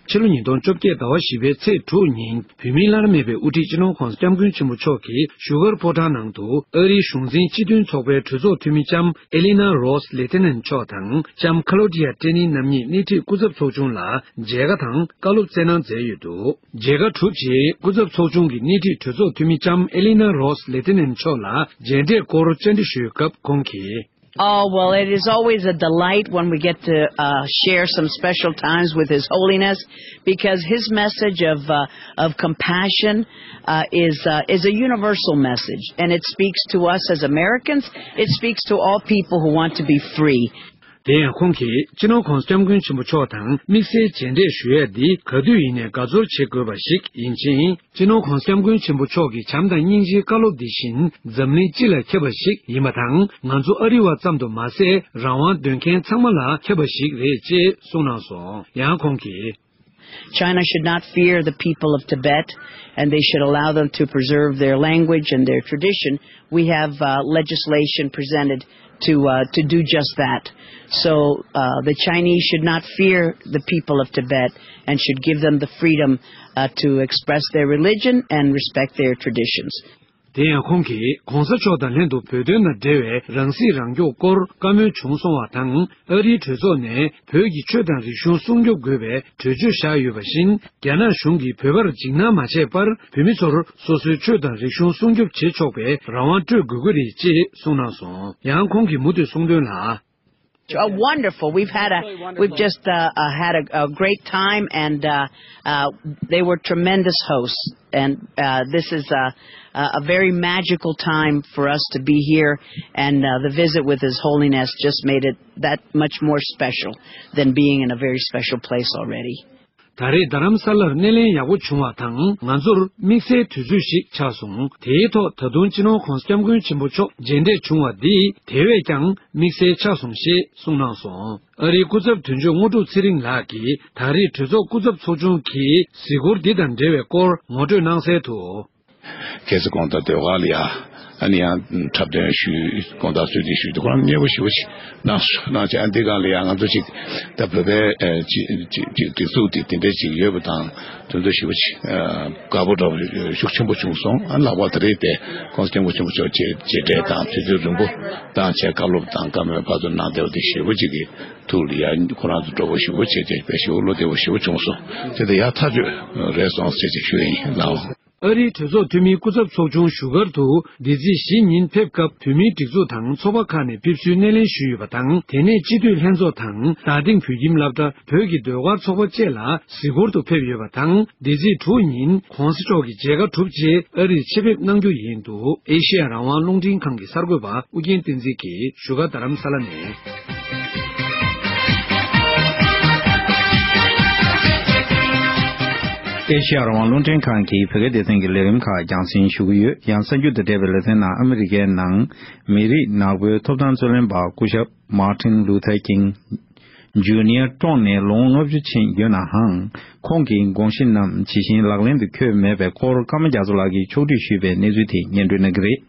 ཕྱི་ལོ་ཉིས་སྟོང་བཅོ་བརྒྱད་ཟླ་བ་བཞི་པའི་ཚེས་དྲུག་ཉིན་བོད་མིའི་བླ་ན་མེད་པའི་དབུ་ཁྲིད་སྤྱི་ནོར་༧གོང་ས་༧སྐྱབས་མགོན་ཆེན་པོ་མཆོག་གིས་བཞུགས་སྒར་ཕོ་བྲང་ནང་དུ་ཨ་རིའི་གཞུང་འཛིན་སྤྱི་མཐུན་ཚོགས་པའི་གྲོས་ཚོགས་འཐུས་མི་ལྕམ་ཨེ་ལི་ན་རོས་ལེ་ཏི་ནན་མཆོག་དང་ལྕམ་ཁ་ལོ་ཌི་ཡ་ཏྲེ་ནི་རྣམ་གཉིས་སྣེ་ཁྲིད་སྐུ་ཚབ་ཚོགས་ཆུང་ལ་མཇལ་ཁ་དང་བཀའ་སློབ་སྩལ་གནང་མཛད་ཡོད་འདུག། མཇལ་ཁ་གྲུབ་རྗེས་སྐུ་ཚབ་ཚོགས་ཆུང་གི་སྣེ་ཁྲིད་གྲོས་ཚོགས་འཐུས་མི་ལྕམ་ཨེ་ལི་ན་རོས་ལེ་ཏི་ནན་མཆོག་ལ་མཇལ་འཕྲད་སྐོར་བཅར་འདྲི་ཞུས་སྐབས་ཁོང་གིས། Oh, well, it is always a delight when we get to uh, share some special times with His Holiness, because his message of, uh, of compassion uh, is, uh, is a universal message, and it speaks to us as Americans. It speaks to all people who want to be free. དེ་ཡང་ཁོང་གིས་སྤྱི་ནོར་༧གོང་ས་༧སྐྱབས་མགོན་ཆེན་པོ་མཆོག་དང་དམིགས་བསལ་མཇལ་འཕྲད་ཞུ་ཡས་འདི་ག་དུས་ཡིན་ནའི་དགའ་ཚོར་བྱེད་དགོས་པ་ཞིག་ཡིན་ཕྱིན། སྤྱི་ནོར་༧གོང་ས་༧སྐྱབས་མགོན་ཆེན་པོ་མཆོག་གི་བྱམས་དང་སྙིང་རྗེའི་བཀའ་སློབ་འདི་བཞིན་འཛམ་གླིང་སྤྱི་ལ་ཁྱབ་པ་ཞིག་ཡིན་པ་དང་། ང་ཚོ་ཨ་རི་བ་ཙམ་དུ་མ་ཟད་རང་དབང་འདོད་མཁན་ཚང་མ་ལ་ཁྱབ་པ་ཞིག་རེད་ཅེས་གསུངས་གནང་སོང་། ཡང་ཁོང་གིས། China should not fear the people of Tibet, and they should allow them to preserve their language and their tradition. We have uh, legislation presented to uh, to do just that. So uh, the Chinese should not fear the people of Tibet and should give them the freedom uh, to express their religion and respect their traditions. དེ་ཡང་ཁོང་གིས་༧གོང་ས་མཆོག་དང་ལྷན་དུ་བོད་དོན་དང་འབྲེལ་བའི་རང་སྲིད་རང་སྐྱོང་སྐོར་བཀའ་མོལ་བྱུང་སོང་བ་དང་། ཨ་རིའི་གྲོས་ཚོགས་ནས་བོད་ཀྱི་ཆོས་དང་རིག་གཞུང་སྲུང་སྐྱོབ་དགོས་པའི་གྲོས་ཆོད་བཞག་ཡོད་པ་བཞིན། རྒྱ་ནག་གཞུང་གིས་བོད་པར་འཇིགས་སྣང་མ་བྱས་པར་བོད་མི་ཚོར་སོ་སོའི་ཆོས་དང་རིག་གཞུང་སྲུང་སྐྱོབ་བྱེད་ཆོག་པའི་རང་དབང་སྤྲོད་དགོས་ཀྱི་རེད་ཅེས་གསུངས་གནང་སོང་། ཡང་ཁོང་གིས་མུ་མཐུད་གསུངས་དོན་ལ། Oh, wonderful. We've had a, we've just uh, uh, had a, a great time, and uh, uh, they were tremendous hosts. And uh, this is a, a very magical time for us to be here, and uh, the visit with His Holiness just made it that much more special than being in a very special place already. ད་རེས་རྡ་རམ་ས་ལར་སྣེ་ལེན་ཡག་པོ་བྱུང་བ་དང་། ང་ཚོར་དམིགས་བསལ་དུས་ཚོད་ཞིག་ཆགས་སོང་། དེའི་ཐོག་ད་དུང་སྤྱི་ནོར་༧གོང་ས་༧སྐྱབས་མགོན་ཆེན་པོ་མཆོག་མཇལ་འཕྲད་བྱུང་བ་འདི་དེ་བས་ཀྱང་དམིགས་བསལ་ཆགས་སོང་ཞེས་གསུངས་གནང་སོང་། ཨ་རིའི་སྐུ་ཚབ་དོན་གཅོད་དངོས་གྲུབ་ཚེ་རིང་ལགས་ཀྱིས་ད་རེས་གྲོས་ཚོགས་སྐུ་ཚབ་ཚོགས་ཆུང་གིས་གཟིགས་སྐོར་འདི་དང་འབྲེལ་བའི་སྐོར་ངོ་སྤྲོད་གནང་གསལ་དུ། ཁ་སང་དགོང་དག་ཟློས་གར་ལ་ཡ། ཨ་ནི་ཡང་འཁྲབ་སྟོན་ཞུས། དགོང་དག་གསོལ་འདེབས་ཞུས་ཏེ་ཁོ་རང་མཉེས་པོ་ཞེ་པོ་ཅིག་གནང་སོང་། གནང་བྱས་ཨ་འདི་སྒང་ལ་ཡ་ང་ཚོ་ཅིག་ད་བོད་པའི་ཨ་ཅིག་ཅིག་ཅིག་སྒྲིག་འཛུགས་དེ་དེ་འདྲས་ཅིག་ཡོད་པ་དང་། དོན་དུ་ཞེ་པོ་ཅིག་ཨ་དགའ་པོ་འདྲ་བོ་ཤུགས་ཆེན་པོ་བྱུང་སོང་། ཨ་ལྷག་པར་ད་རེས་དེ་༧གོང་ས་༧སྐྱབས་མགོན་ཆེན་པོ་མཆོག་མཇལ་མཇལ་འཕྲད་དང་དུས་ཚོད་རིང་པོ་བཏང་བྱས་བཀའ་སློབ་དང་བཀའ་མོལ་ཕར་ཚུར་གནང་བསྡད་པ་དེ་ཞེ་པོ་ཅིག་གི་ཐུགས་ལ་ཡ་ཁོ་རང་ཚོ་སྤྲོ་པོ་ཞེ་པོ་བྱས་ཏེ་དཔེ་ཞེ་པོ་བློ་བདེ་པོ་ཞེ་པོ་བྱུང་སོང་། དེ་ལྟར་ཡ་ཐག་ཆོད་རེད་སོང་ཟེར་ཅིག་ཞུ་ཡིན་ལགས། ཨ་རིའི་གྲོས་ཚོགས་འཐུས་མིའི་སྐུ་ཚབ་ཚོགས་ཆུང་བཞུགས་སྒར་དུ་འདི་ཚེས་བཞི་ཉིན་ཕེབས་སྐབས་བོད་མིའི་སྒྲིག་འཛུགས་དང་ཚོགས་པ་ཁག་ནས་ཕེབས་བསུའི་སྣེ་ལེན་ཞུས་ཡོད་པ་དང་། དེ་ནས་སྤྱི་འཐུས་ལྷན་ཚོགས་དང་རྡ་སྟེང་བོད་ཁྱིམ་སློབ་གྲྭ་བོད་ཀྱི་ཟློས་གར་ཚོགས་པ་བཅས་ལ་གཟིགས་སྐོར་དུ་ཕེབས་ཡོད་པ་དང་། འདི་ཚེས་དྲུག་ཉིན་༧གོང་ས་མཆོག་གི་མཇལ་ཁ་གྲུབ་རྗེས་ཨ་རིར་ཆེད་ཕེབས་གནང་རྒྱུ་ཡིན་འདུག། ཨེ་ཤེ་ཡ་རང་དབང་རླུང་འཕྲིན་ཁང་གི་གསར་འགོད་པ་ཨུ་རྒྱན་བསྟན་འཛིན་གྱིས་བཞུགས་སྒར་རྡ་རམ་ས་ལ་ནས། ཨེ་ཤེ་ཡ་རང་དབང་རླུང་འཕྲིན་ཁང་གི་བོད་སྐད་སྡེ་ཚན་གྱི་ལས་རིམ་ཁག་རྒྱང་སྲིང་ཞུ་གི་ཡོད། ཡང་གསར་འགྱུར་དང་འབྲེལ་བའི་ལེ་ཚན་ནང་ཨ་མི་རི་ཀའི་ནང་མི་རིགས་ནག་པོའི་ཐོབ་ཐང་རྩོད་ལེན་པ་སྐུ་ཞབས་Martin Luther King Junior་བཀྲོངས་ནས་ལོ་ངོ་ལྔ་བཅུ་ཕྱིན་ཡོད་ནའང་། ཁོང་གི་དགོངས་གཞི་རྣམས་ཇི་བཞིན་ལག་ལེན་དུ་འཁྱོལ་མེད་པའི་སྐོར་ཀརྨ་རྒྱ་མཚོ་ལགས་ཀྱིས་ཕྱོགས་བསྒྲིགས་ཞུས་པའི་གནས་ཚུལ་དེ་སྙན་སྒྲོན་གནང་གི་རེད།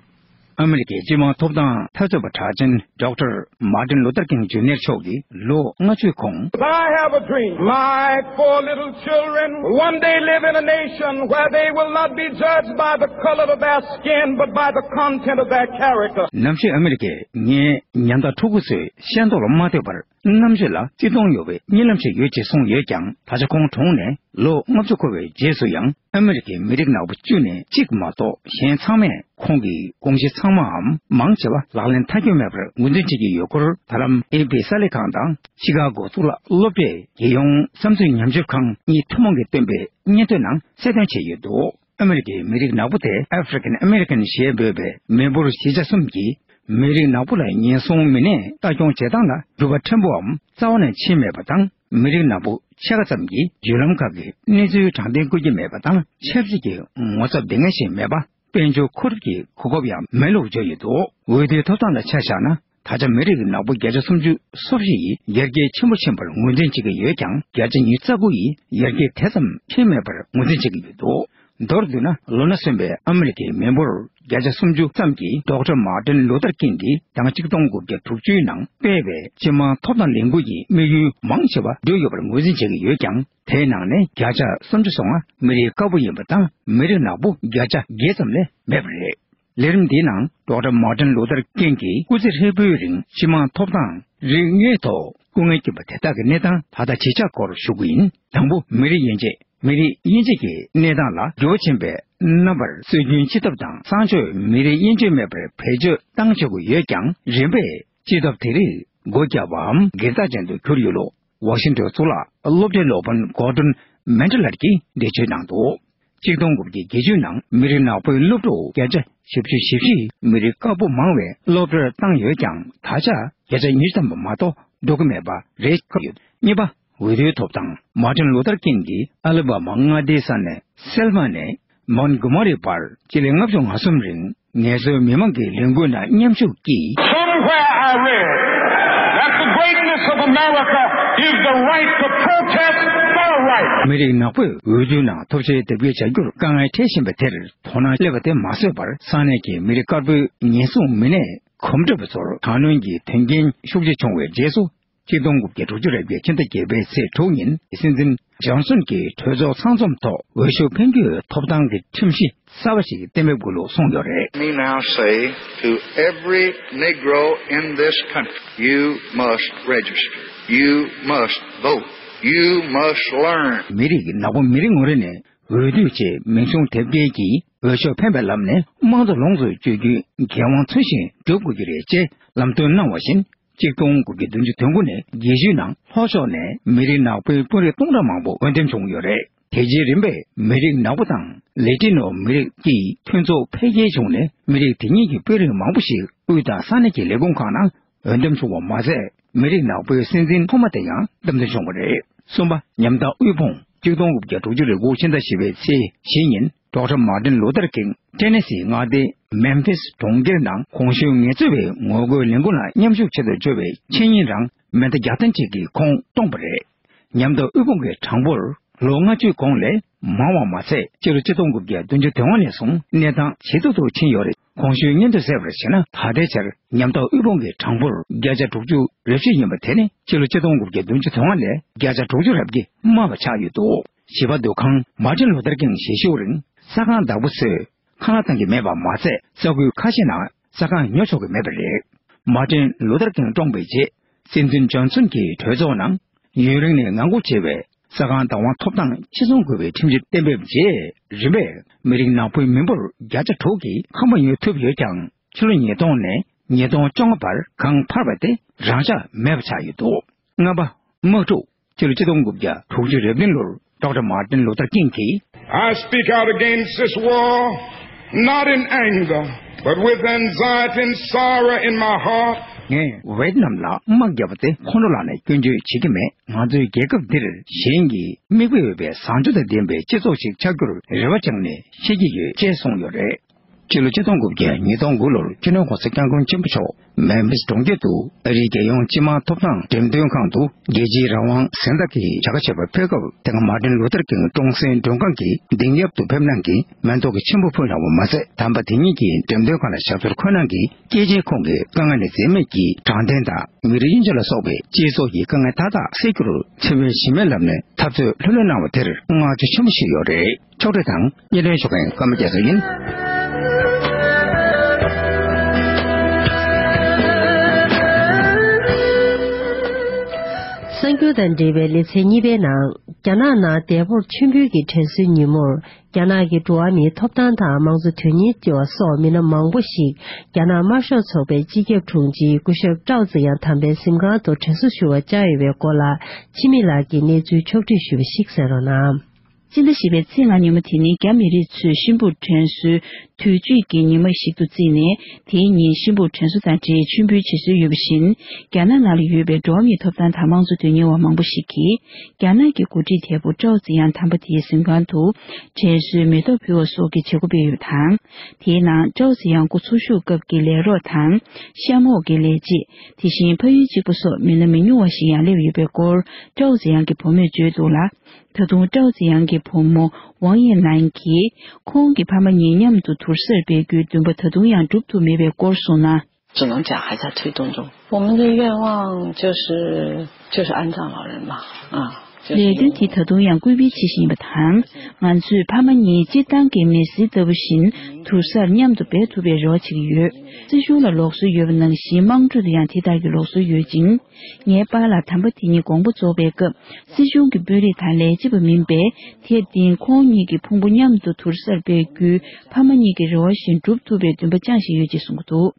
ཨ་མི་རི་ཀའི་སྤྱི་དམངས་ཐོབ་ཐང་འཐབ་རྩོད་པ་གྲགས་ཅན་ཌོག་ཊར་མར་ཊིན་ལུ་ཐར་ཀིང་ཇུ་ནིར་མཆོག་གིས་ལོ་ལྔ་བཅུའི་གོང་། I have a dream. My four little children one day live in a nation where they will not be judged by the color of their skin, but by the content of their character. ནམ་ཞིག་ཨ་མི་རི་ཀས་ངའི་ཉམ་ཐག་ཕྲུ་གུ་ཚོའི་ཤེས་རྟོགས་ལ་མ་ལྟོས་པར། ནམ་རྒྱུན་ལ་བརྩི་མཐོང་ཡོད་པའི་གཉིད་ལམ་ཞིག་ཡོད་ཅེས་གསུངས་ཡོད་ཀྱང་། ད་ཆ་ཁོང་གྲོངས་ནས་ལོ་ལྔ་བཅུ་འཁོར་བའི་རྗེས་སུ་ཡང་ཨ་མི་རི་ཀའི་མི་རིགས་ནག་པོ་བཅུ་ནས་གཅིག་མ་གཏོགས་གཞན་ཚང་མས་ཁོང་གི་དགོངས་གཞི་ཚང་མའམ་མང་ཆེ་བ་ལག་ལེན་མཐའ་འཁྱོལ་མེད་པར་ངོས་འཛིན་བྱེད་ཀྱི་ཡོད་སྐོར། ད་ལམ་ཨེ་ཕི་གསར་ལས་ཁང་དང་ཤི་ཀ་གོ་གཙུག་ལག་སློབ་གྲྭའི་རྒྱལ་ཡོངས་བསམ་ཚུལ་ཉམས་ཞིབ་ཁང་གཉིས་ཐུན་མོང་གིས་བཏོན་པའི་སྙན་ཐོའི་ནང་གསལ་སྟོན་བྱས་ཡོད་འདུག་ཨ་མི་རི་ཀའི་མི་རིགས་ནག་པོ་དེ་African American ཞེས་འབོད་པའི་མི་འབོར་བཞི་ཆ་གསུམ་གྱིས། མི་རིགས་ནག་པོ་ལ་ཉེན་སྲུང་མི་སྣས་ལྟ་སྐྱོང་བྱེད་སྟངས་ལ་འགྱུར་བ་ཕྲན་བུའམ་རྩ་བ་ནས་ཕྱིན་མེད་པ་དང་། མི་རིགས་ནག་པོ་ཕྱེད་ཀ་ཙམ་གྱིས་བརྒྱུད་ལམ་ཁག་གི་གནས་ཚུལ་དྲང་བདེན་བཀོད་ཀྱི་མེད་པ་དང་། ཆབ་སྲིད་ཀྱི་ངོ་ཚབ་སྡུག་བསྔལ་ཞིག་མེད་པ། དཔལ་འབྱོར་མཁོ་སྒྲུབ་ཀྱི་གོ་སྐབས་ཡང་མེད་ལུགས་བརྗོད་ཡོད་འདུག་འོས་བསྡུའི་ཐོབ་ཐང་ལ་ཆ་བཞག་ན། ད་ཆ་མི་རིགས་ནག་པོ་བརྒྱ་ཆ་སུམ་ཅུ་སོ་བཞི་ཡིས་ཡར་རྒྱས་ཆེན་པོ་ཕྱིན་པར་ངོས་འཛིན་བྱེད་ཀྱི་ཡོད་ཀྱང་། བརྒྱ་ཆ་ཉི་ཤུ་རྩ་དགུ་ཡིས་ཡར་རྒྱས་དེ་ཙམ་ཕྱིན་མེད་པར་ངོས་འཛིན་བྱེད་ཀྱི་ཡོད་འདུག་མདོར་བསྡུས་ན། ལོ་ན་སོན་པའི་ཨ་མི་རི་ཀའི་མི་འབོར་བརྒྱ་ཆ་སུམ་ཅུ་ཙམ་གྱིས་ཌོག་ཊར་མར་ཊིན་ལུ་ཐར་ཀིང་གིས་ཟླ་བ་ཆིག་སྟོང་དགུ་བརྒྱ་དྲུག་ཅུའི་ནང་སྤེལ་བའི་སྤྱི་དམངས་ཐོབ་ཐང་ལས་འགུལ་གྱི་དམིགས་ཡུལ་མང་ཆེ་བ་འགྲུབ་ཡོད་པར་ངོས་འཛིན་བྱེད་ཀྱི་ཡོད་ཀྱང་། དེའི་ནང་ནས་བརྒྱ་ཆ་སུམ་ཅུ་སོ་ལྔ་མི་རིགས་དཀར་པོ་ཡིན་པ་དང་། མི་རིགས་ནག་པོ་བརྒྱ་ཆ་བརྒྱད་ཙམ་ལས་མེད་པ་རེད། ལས་རིམ་འདིའི་ནང་ཌོག་ཊར་མར་ཊིན་ལུ་ཐར་ཀིང་གིས་སྐུ་ཚེ་ཧྲིལ་པོའི་རིང་སྤྱི་དམངས་ཐོབ་ཐང་རིག་དངོས་ཐོག་སྐུ་ངལ་བསྐྱོན་པ་དེ་དག་གི་གནས་སྟངས་ད་ལྟ་ཇི་ཆགས་སྐོར་ཞུ་གི་ཡིན། དང་པོ། མི་རིགས་དབྱེ་འབྱེད། མི་རིགས་དབྱེ་འབྱེད་ཀྱི་གནས་སྟངས་ལ་འགྱུར་བ་ཕྱིན་པའི་རྣམ་པར། སྲོལ་རྒྱུན་སྤྱི་ཐབ་དང་གསང་སྤྱོད་མི་རིགས་དབྱེ་འབྱེད་མེད་པར་བེད་སྤྱོད་གཏང་བྱེད་དགོས་ཡོད་ཀྱང་། རིམ་པས་སྤྱི་ཐབ་དེ་རིགས་སྒོ་བརྒྱབ་པའམ་སྒེར་བདག་ཅན་དུ་གྱུར་ཡོད་ལུགས། ཝ་ཤིང་ཊོན་གཙུག་ལག་སློབ་གྲྭའི་སློབ་དཔོན་གོར་ཌོན་མན་ཌི་ལར་གྱིས་འགྲེལ་བརྗོད་གནང་འདུག་ཆིག་སྟོང་དགུ་བརྒྱ་བརྒྱད་ཅུ་ནང་མི་རིགས་ནག་པོའི་སློབ་ཕྲུག་བརྒྱ་ཆ་བཞི་བཅུ་ཞེ་བཞི་མི་རིགས་དཀར་པོ་མང་བའི་སློབ་གྲྭར་བཏང་ཡོད་ཀྱང་། ད་ཆ་བརྒྱ་ཆ་ཉི་ཤུ་ཙམ་མ་གཏོགས་འགྲོ་གི་མེད་པ་རེད་བཀོད་ཡོད། གཉིས་པ། འོས་བསྡུའི་ཐོབ་ཐང་། མར་ཊིན་ལུ་ཐར་ཀིང་གིས་ཨ་ལ་བྷ་མ་མངའ་སྡེའི་ས་གནས་སེལ་མ་ནས་མོན་གྷོ་མ་རི་བར་སྤྱི་ལེ་ལྔ་བཅུ་ང་གསུམ་རིང་ངལ་རྩོལ་མི་མང་གི་ལས་འགུལ་ནང་མཉམ་ཞུགས་ཀྱིས། Somewhere I read that the greatness of America is the right to protest for a right. མི་རིགས་ནག་པོས་འོས་བསྡུའི་ནང་ཐོབ་ཆའི་དེབ་སྐྱེལ་བྱ་རྒྱུར་དཀའ་ངལ་འཕྲད་བཞིན་པ་དེར་དོ་སྣང་སླེབས་པ་དེ་མ་བཟོད་པར། ས་གནས་ཀྱི་མི་རིགས་དཀར་པོའི་ཉེན་སྲུང་མི་སྣས་གོམ་བགྲོད་པ་ཚོར་དྲག་གནོན་གྱི་དོན་རྐྱེན་ཤུགས་ཆེ་བྱུང་བའི་རྗེས་སུ། ཆིག་སྟོང་དགུ་བརྒྱ་དྲུག་ཅུ་རེ་བརྒྱད་ཕྱི་ཟླ་བརྒྱད་པའི་ཚེས་དྲུག་ཉིན་སྲིད་འཛིན་ཇོན་སོན་གྱིས་གྲོས་ཚོགས་ཚང་འཛོམས་ཐོག་འོས་ཤོག་འཕེན་རྒྱུའི་ཐོབ་ཐང་གི་ཁྲིམས་གཞི་གསར་པ་ཞིག་གཏན་འབེབས་དགོས་ལུགས་གསུངས་ཡོད་རེད། Let me now say to every Negro in this country, you must register, you must vote, you must learn. མི་རིགས་ནག་པོ་མི་རེ་ངོ་རེ་ནས་འོས་བསྡུ་ཆེད་མིང་གཞུང་དེབ་སྐྱེལ་གྱིས་འོས་ཤོག་འཕེན་པའི་ལམ་ནས་དམངས་གཙོ་ལོངས་སུ་སྤྱོད་རྒྱུའི་འགན་དབང་ཚུལ་བཞིན་སྒྲུབ་དགོས་ཀྱི་རེད་ཅེས་ལམ་སྟོན་གནང་བ་བཞིན། ཆིག་སྟོང་དགུ་བརྒྱ་བདུན་ཅུ་དོན་དགུ་ནས་བརྒྱད་ཅུའི་ནང་ལྷོ་ཕྱོགས་ནས་མི་རིགས་ནག་པོའི་དཔོན་རིགས་སྟོང་ཕྲག་མང་པོ་འོས་འདེམས་བྱུང་ཡོད་རེད། དེ་རྗེས་རིམ་པས་མི་རིགས་ནག་པོ་དང་ལེ་ཏི་ནོ་མི་རིགས་ཀྱི་མཐུན་ཚོགས་འཕེལ་རྒྱས་བྱུང་ནས། མི་རིགས་དེ་གཉིས་ཀྱི་དཔོན་རིགས་མང་པོ་ཞིག་དབུས་དང་ས་གནས་ཀྱི་ལས་ཁུངས་ཁག་ནང་འོས་འདེམས་བྱུང་བ་མ་ཟད། མི་རིགས་ནག་པོའི་སྲིད་འཛིན་ཐོག་མ་དེ་ཡང་བདམས་ཐོན་བྱུང་བ་རེད། གསུམ་པ། ཉམ་ཐག་དབུལ་ཕོངས། ཆིག་སྟོང་དགུ་བརྒྱ་དྲུག་ཅུ་རེ་དགུ་ཕྱི་ཟླ་བཞི་པའི་ཚེས་བཞི་ཉིན་ཌོག་ཊར་མར་ཊིན་ལུ་ཐར་ཀིང་ཊེ་ནེ་སི་མངའ་སྡེའི་མེམ་ཕིས་གྲོང་ཁྱེར་ནང་གོང་ཞུས་ངལ་རྩོལ་བའི་ངོ་རྒོལ་ལས་འགུལ་ལ་མཉམ་ཞུགས་ཆེད་དུ་འབྱོར་བའི་ཆེད་ཉིན་རང་མེ་མདའ་བརྒྱ་ཐམ་ཅིག་གིས་ཁོང་བརྡུངས་པ་རེད། ཉམ་ཐག་དབུལ་ཕོངས་ཀྱི་གྲངས་འབོར་ལོ་ལྔ་བཅུའི་གོང་ལས་མང་བ་མ་ཚད། སྤྱི་ལོ་ཆིག་སྟོང་དགུ་བརྒྱ་བདུན་ཅུ་དོན་ལྔ་ནས་བཟུང་གནས་སྟངས་ཇེ་སྡུག་ཏུ་ཕྱིན་ཡོད་རེད། གོང་ཞུས་སྔོན་དུ་གསལ་བར་བྱས་ན། ད་ལྟའི་ཆར་ཉམ་ཐག་དབུལ་ཕོངས་ཀྱི་གྲངས་འབོར་བརྒྱ་ཆ་དྲུག་ཅུ་རེ་བཞི་ཡིན་པ་དེ་ནི་སྤྱི་ལོ་ཆིག་སྟོང་དགུ་བརྒྱ་བདུན་ཅུ་དོན་ལྔ་ལས་བརྒྱ་ཆ་དྲུག་ཅུ་རེ་བརྒྱད་དམའ་བ་ཆགས་ཡོད་འདུག་བཞི་པ། སྡོད་ཁང་། མར་ཊིན་ལུ་ཐར་ཀིང་ཞེ་ཤོག་རིང་ས་ཁང་བདག་པོ་ཚོས་ཁང་གླ་གཏང་གི་མེད་པ་མ་ཚད། ས་ཁུལ་ཁ་ཤས་ནང་ས་ཁང་ཉོ་ཆོག་གི་མེད་པ་རེད། མར་ཊིན་ལུ་ཐར་ཀིང་བཀྲོངས་པའི་རྗེས། སྲིད་འཛིན་ཇོན་སོན་གྱིས་གྲོས་ཚོགས་ནང་ཡུན་རིང་ནས་ངང་སྒུག་བྱས་པའི་ས་ཁང་བདག་དབང་ཐོབ་ཐང་ཕྱིར་ཚོང་དགོས་པའི་ཁྲིམས་གཞི་གཏན་འབེབས་རྗེས། རིམ་པས་མི་རིགས་ནག་པོའི་མི་འབོར་བརྒྱ་ཆ་དྲུག་གིས་ཁང་པ་ཉོ་ཐུབ་ཡོད་ཀྱང་། ཕྱི་ལོ་ཉིས་སྟོང་ནས་ཉིས་སྟོང་བཅོ་ལྔ་བར་ཁང་འཕར་བ་དེ་རང་འཇགས་མེད་པ་ཆགས་ཡོད་འདུག་ལྔ་པ། དམག་འཁྲུག་སྤྱི་ལོ་ཆིག་སྟོང་དགུ་བརྒྱ་དྲུག་ཅུ་རེ་བདུན་ལོར་ཌོག་ཊར་མར་ཊིན་ལུ་ཐར་ཀིང་གིས། I speak out against this war, not in anger, but with anxiety and sorrow in my heart. ངས་ཝེ་ཏི་ནམ་ལ་དམག་བརྒྱབ་པ་དེ་ཁོང་ཁྲོ་ལངས་ནས་སྐྱོན་བརྗོད་བྱེད་ཀྱི་མེད། ང་ཚོའི་རྒྱལ་ཁབ་འདིར་གཞན་གྱིས་མིག་དཔེ་འོས་པའི་བཟང་སྤྱོད་དང་ལྡན་པའི་སྤྱི་ཚོགས་ཤིག་ཆགས་རྒྱུར་རེ་བ་བཅངས་ནས་བཤད་ཀྱི་ཡོད་ཅེས་གསུངས་ཡོད་རེད། ཕྱི་ལོ་ཆིག་སྟོང་དགུ་བརྒྱ་ཉིས་སྟོང་དགུ་ལོར་སྤྱི་ནོར་༸གོང་ས་༸སྐྱབས་མགོན་ཆེན་པོ་མཆོག་མེལ་བིས་གྲོང་ཁྱེར་དུ་ཨ་རིའི་རྒྱལ་ཡོངས་སྤྱི་དམངས་ཐོབ་ཐང་འགྲེམས་སྟོན་ཁང་དུ་རྒྱལ་སྤྱིའི་རང་དབང་གཟེངས་རྟགས་ཀྱི་བྱ་དགའ་ཆེ་བ་ཕུལ་སྐབས། དེ་སྔ་མར་ཊིན་ལུ་ཐར་ཀིང་ཀྲོང་གསེང་མགྲོན་ཁང་གི་གདིང་ཡབ་ཏུ་ཕེབས་གནང་གིས་མེ་ཏོག་གི་ཆེན་པོ་ཕུལ་གནང་བ་མ་ཟད། དམ་པ་དེ་ཉིད་ཀྱིས་འགྲེམས་སྟོན་ཁང་ལ་ཞབས་སོར་འཁོད་གནང་གིས། སྐྱེས་ཆེན་ཁོང་གི་དཀའ་ངལ་ལས་འཛེམས་མེད་ཀྱིས་དྲང་བདེན་དང་མི་རིགས་དབྱེ་འབྱེད་ལ་སོགས་པའི་སྤྱི་ཚོགས་ཀྱི་དཀའ་ངལ་མཐའ་དག་སེལ་རྒྱུར་འཚེ་བའི་གཞི་མེད་ལམ་ནས་འཐབ་རྩོད་ལྷོད་ལྷོད་གནང་བ་དེར་བསྔགས་བརྗོད་ཆེན་པོ་ཞིག་ཡོད་རེད། ཕྱོགས་སྒྲིག་དང་སྙན་སྒྲོན་ཞུ་མཁན་ཀརྨ་རྒྱལ་མཚན་ཡིན། གསར་འགྱུར་དང་འབྲེལ་བའི་ལེ་ཚན་གཉིས་པའི་ནང་། རྒྱ་ནག་ནང་འདས་པོར་མཆོད་འབུལ་གྱི་དྲན་གསོའི་ཉིན་མོར། རྒྱ་ནག་གི་འགྲོ་བ་མིའི་ཐོབ་ཐང་དང་དམངས་གཙོ་དོན་གཉེར་བ་སོགས་མི་སྣ་མང་པོ་ཞིག་རྒྱ་ནག་དམར་ཤོག་ཚོགས་པའི་སྤྱི་ཁྱབ་དྲུང་ཆེ་སྐུ་ཞབས་ཀྲའོ་ཙེ་ཡང་དམ་པའི་གཟིམ་ཁང་དུ་དྲན་གསོ་ཞུ་བར་བཅར་ཡོད་པའི་སྐོར་ལ། འཆི་མེད་ལགས་ཀྱིས་གནས་ཚུལ་ཕྱོགས་བསྒྲིགས་ཞུས་པ་ཞིག་གསན་རོགས་གནང་། སྤྱི་ཟླ་བཞི་པའི་ཚེས་ལྔ་ཉིན་མོ་དེ་ནི་རྒྱ་མི་རིགས་ཚོས་གཤིན་པོར་དྲན་གསོའི་དུས་མཆོད་ཀྱི་ཉིན་མོ་ཞིག་ཏུ་བརྩིས་ནས། དེའི་ཉིན་གཤིན་པོར་དྲན་གསོ་དང་འབྲེལ་མཆོད་འབུལ་བྱེད་སྲོལ་ཡོད་པ་བཞིན། རྒྱ་ནག་ནང་ལ་ཡོད་པའི་འགྲོ་བ་མིའི་ཐོབ་ཐང་དང་དམངས་གཙོ་དོན་གཉེར་བ་མང་པོ་ཞིག་གིས། རྒྱ་ནག་གི་འགོ་ཁྲིད་དེ་པོ་ཀྲའོ་ཙེ་ཡང་དམ་པ་དེའི་གཟིམ་ཁང་དུ་དྲན་གསོའི་མེ་ཏོག་ཕུལ་བ་སོགས་ཀྱི་བྱེད་སྒོ་སྤེལ་ཡོད་པ་དང་། དེའི་ནང་ཀྲའོ་ཙེ་ཡང་སྐུ་འཚོ་བཞུགས་སྐབས་ཀྱི་ལས་རོགས་དང་། གཤམ་འོག་གི་ལས་བྱེད། དེ་བཞིན་ཕ་ཡུལ་གཅིག་པ་སོགས་མི་སྣ་མི་ཉུང་བ་ཞིག་ཡང་སླེབས་ཡོད་པའི་སྐོར་ཀྲའོ་ཙེ་ཡང་གི་བུ་མོས་བརྗོད་འདུག་ལ། ད་དུང་ཀྲའོ་ཙེ་ཡང་གི་བུ་མོ་ཝང་ཡེ་ནན་གྱིས། ཁོང་གི་ཕ་མ་གཉིས་མཉམ་དུ་དུར་སར་སྤེལ་རྒྱུའི་འདུན་པ་ད་དུང་ཡང་འགྲུབ་ཐུབ་མེད་པའི་སྐོར་གསུངས་ན། 只能讲还在推动中。我们的愿望就是就是安葬老人嘛，啊，就是 ལས་དོན་དེ་ད་དུང་ཡང་སྐུལ་སྤེལ་བྱེད་བཞིན་ཡིན་པ་དང་། ང་ཚོས་ཕ་མ་གཉིས་སྤྱིར་བཏང་གི་མི་སེར་ལྟ་བུ་བཞིན་དུར་སར་མཉམ་དུ་སྦས་ཐུབ་པའི་རེ་བ་བྱེད་ཀྱི་ཡོད། སྲིད་གཞུང་ལ་ལུགས་སྲོལ་ཡོད་པ་ནང་བཞིན་དམངས་ཁྲོད་དུ་ཡང་དེ་ལྟར་གྱི་ལུགས་སྲོལ་ཡོད་ཅིང་། ངའི་པཱ་ལགས་དམ་པ་དེ་ཉིད་དགོངས་པ་རྫོགས་པའི་སྐབས། སྲིད་གཞུང་གི་དཔོན་རིགས་དང་ལས་བྱེད་པ་མིན་པས། དེར་བརྟེན་ཁོང་གཉིས་ཀྱི་ཕུང་པོ་མཉམ་དུ་དུར་སར་སྤེལ་རྒྱུའི་ཕ་མ་གཉིས་ཀྱི་རེ་བ་བཞིན་འགྲུབ་ཐུབ་པའི་འདུན་པ་བཅངས་བཞིན་ཡོད་ཅེས་གསུངས་འདུག་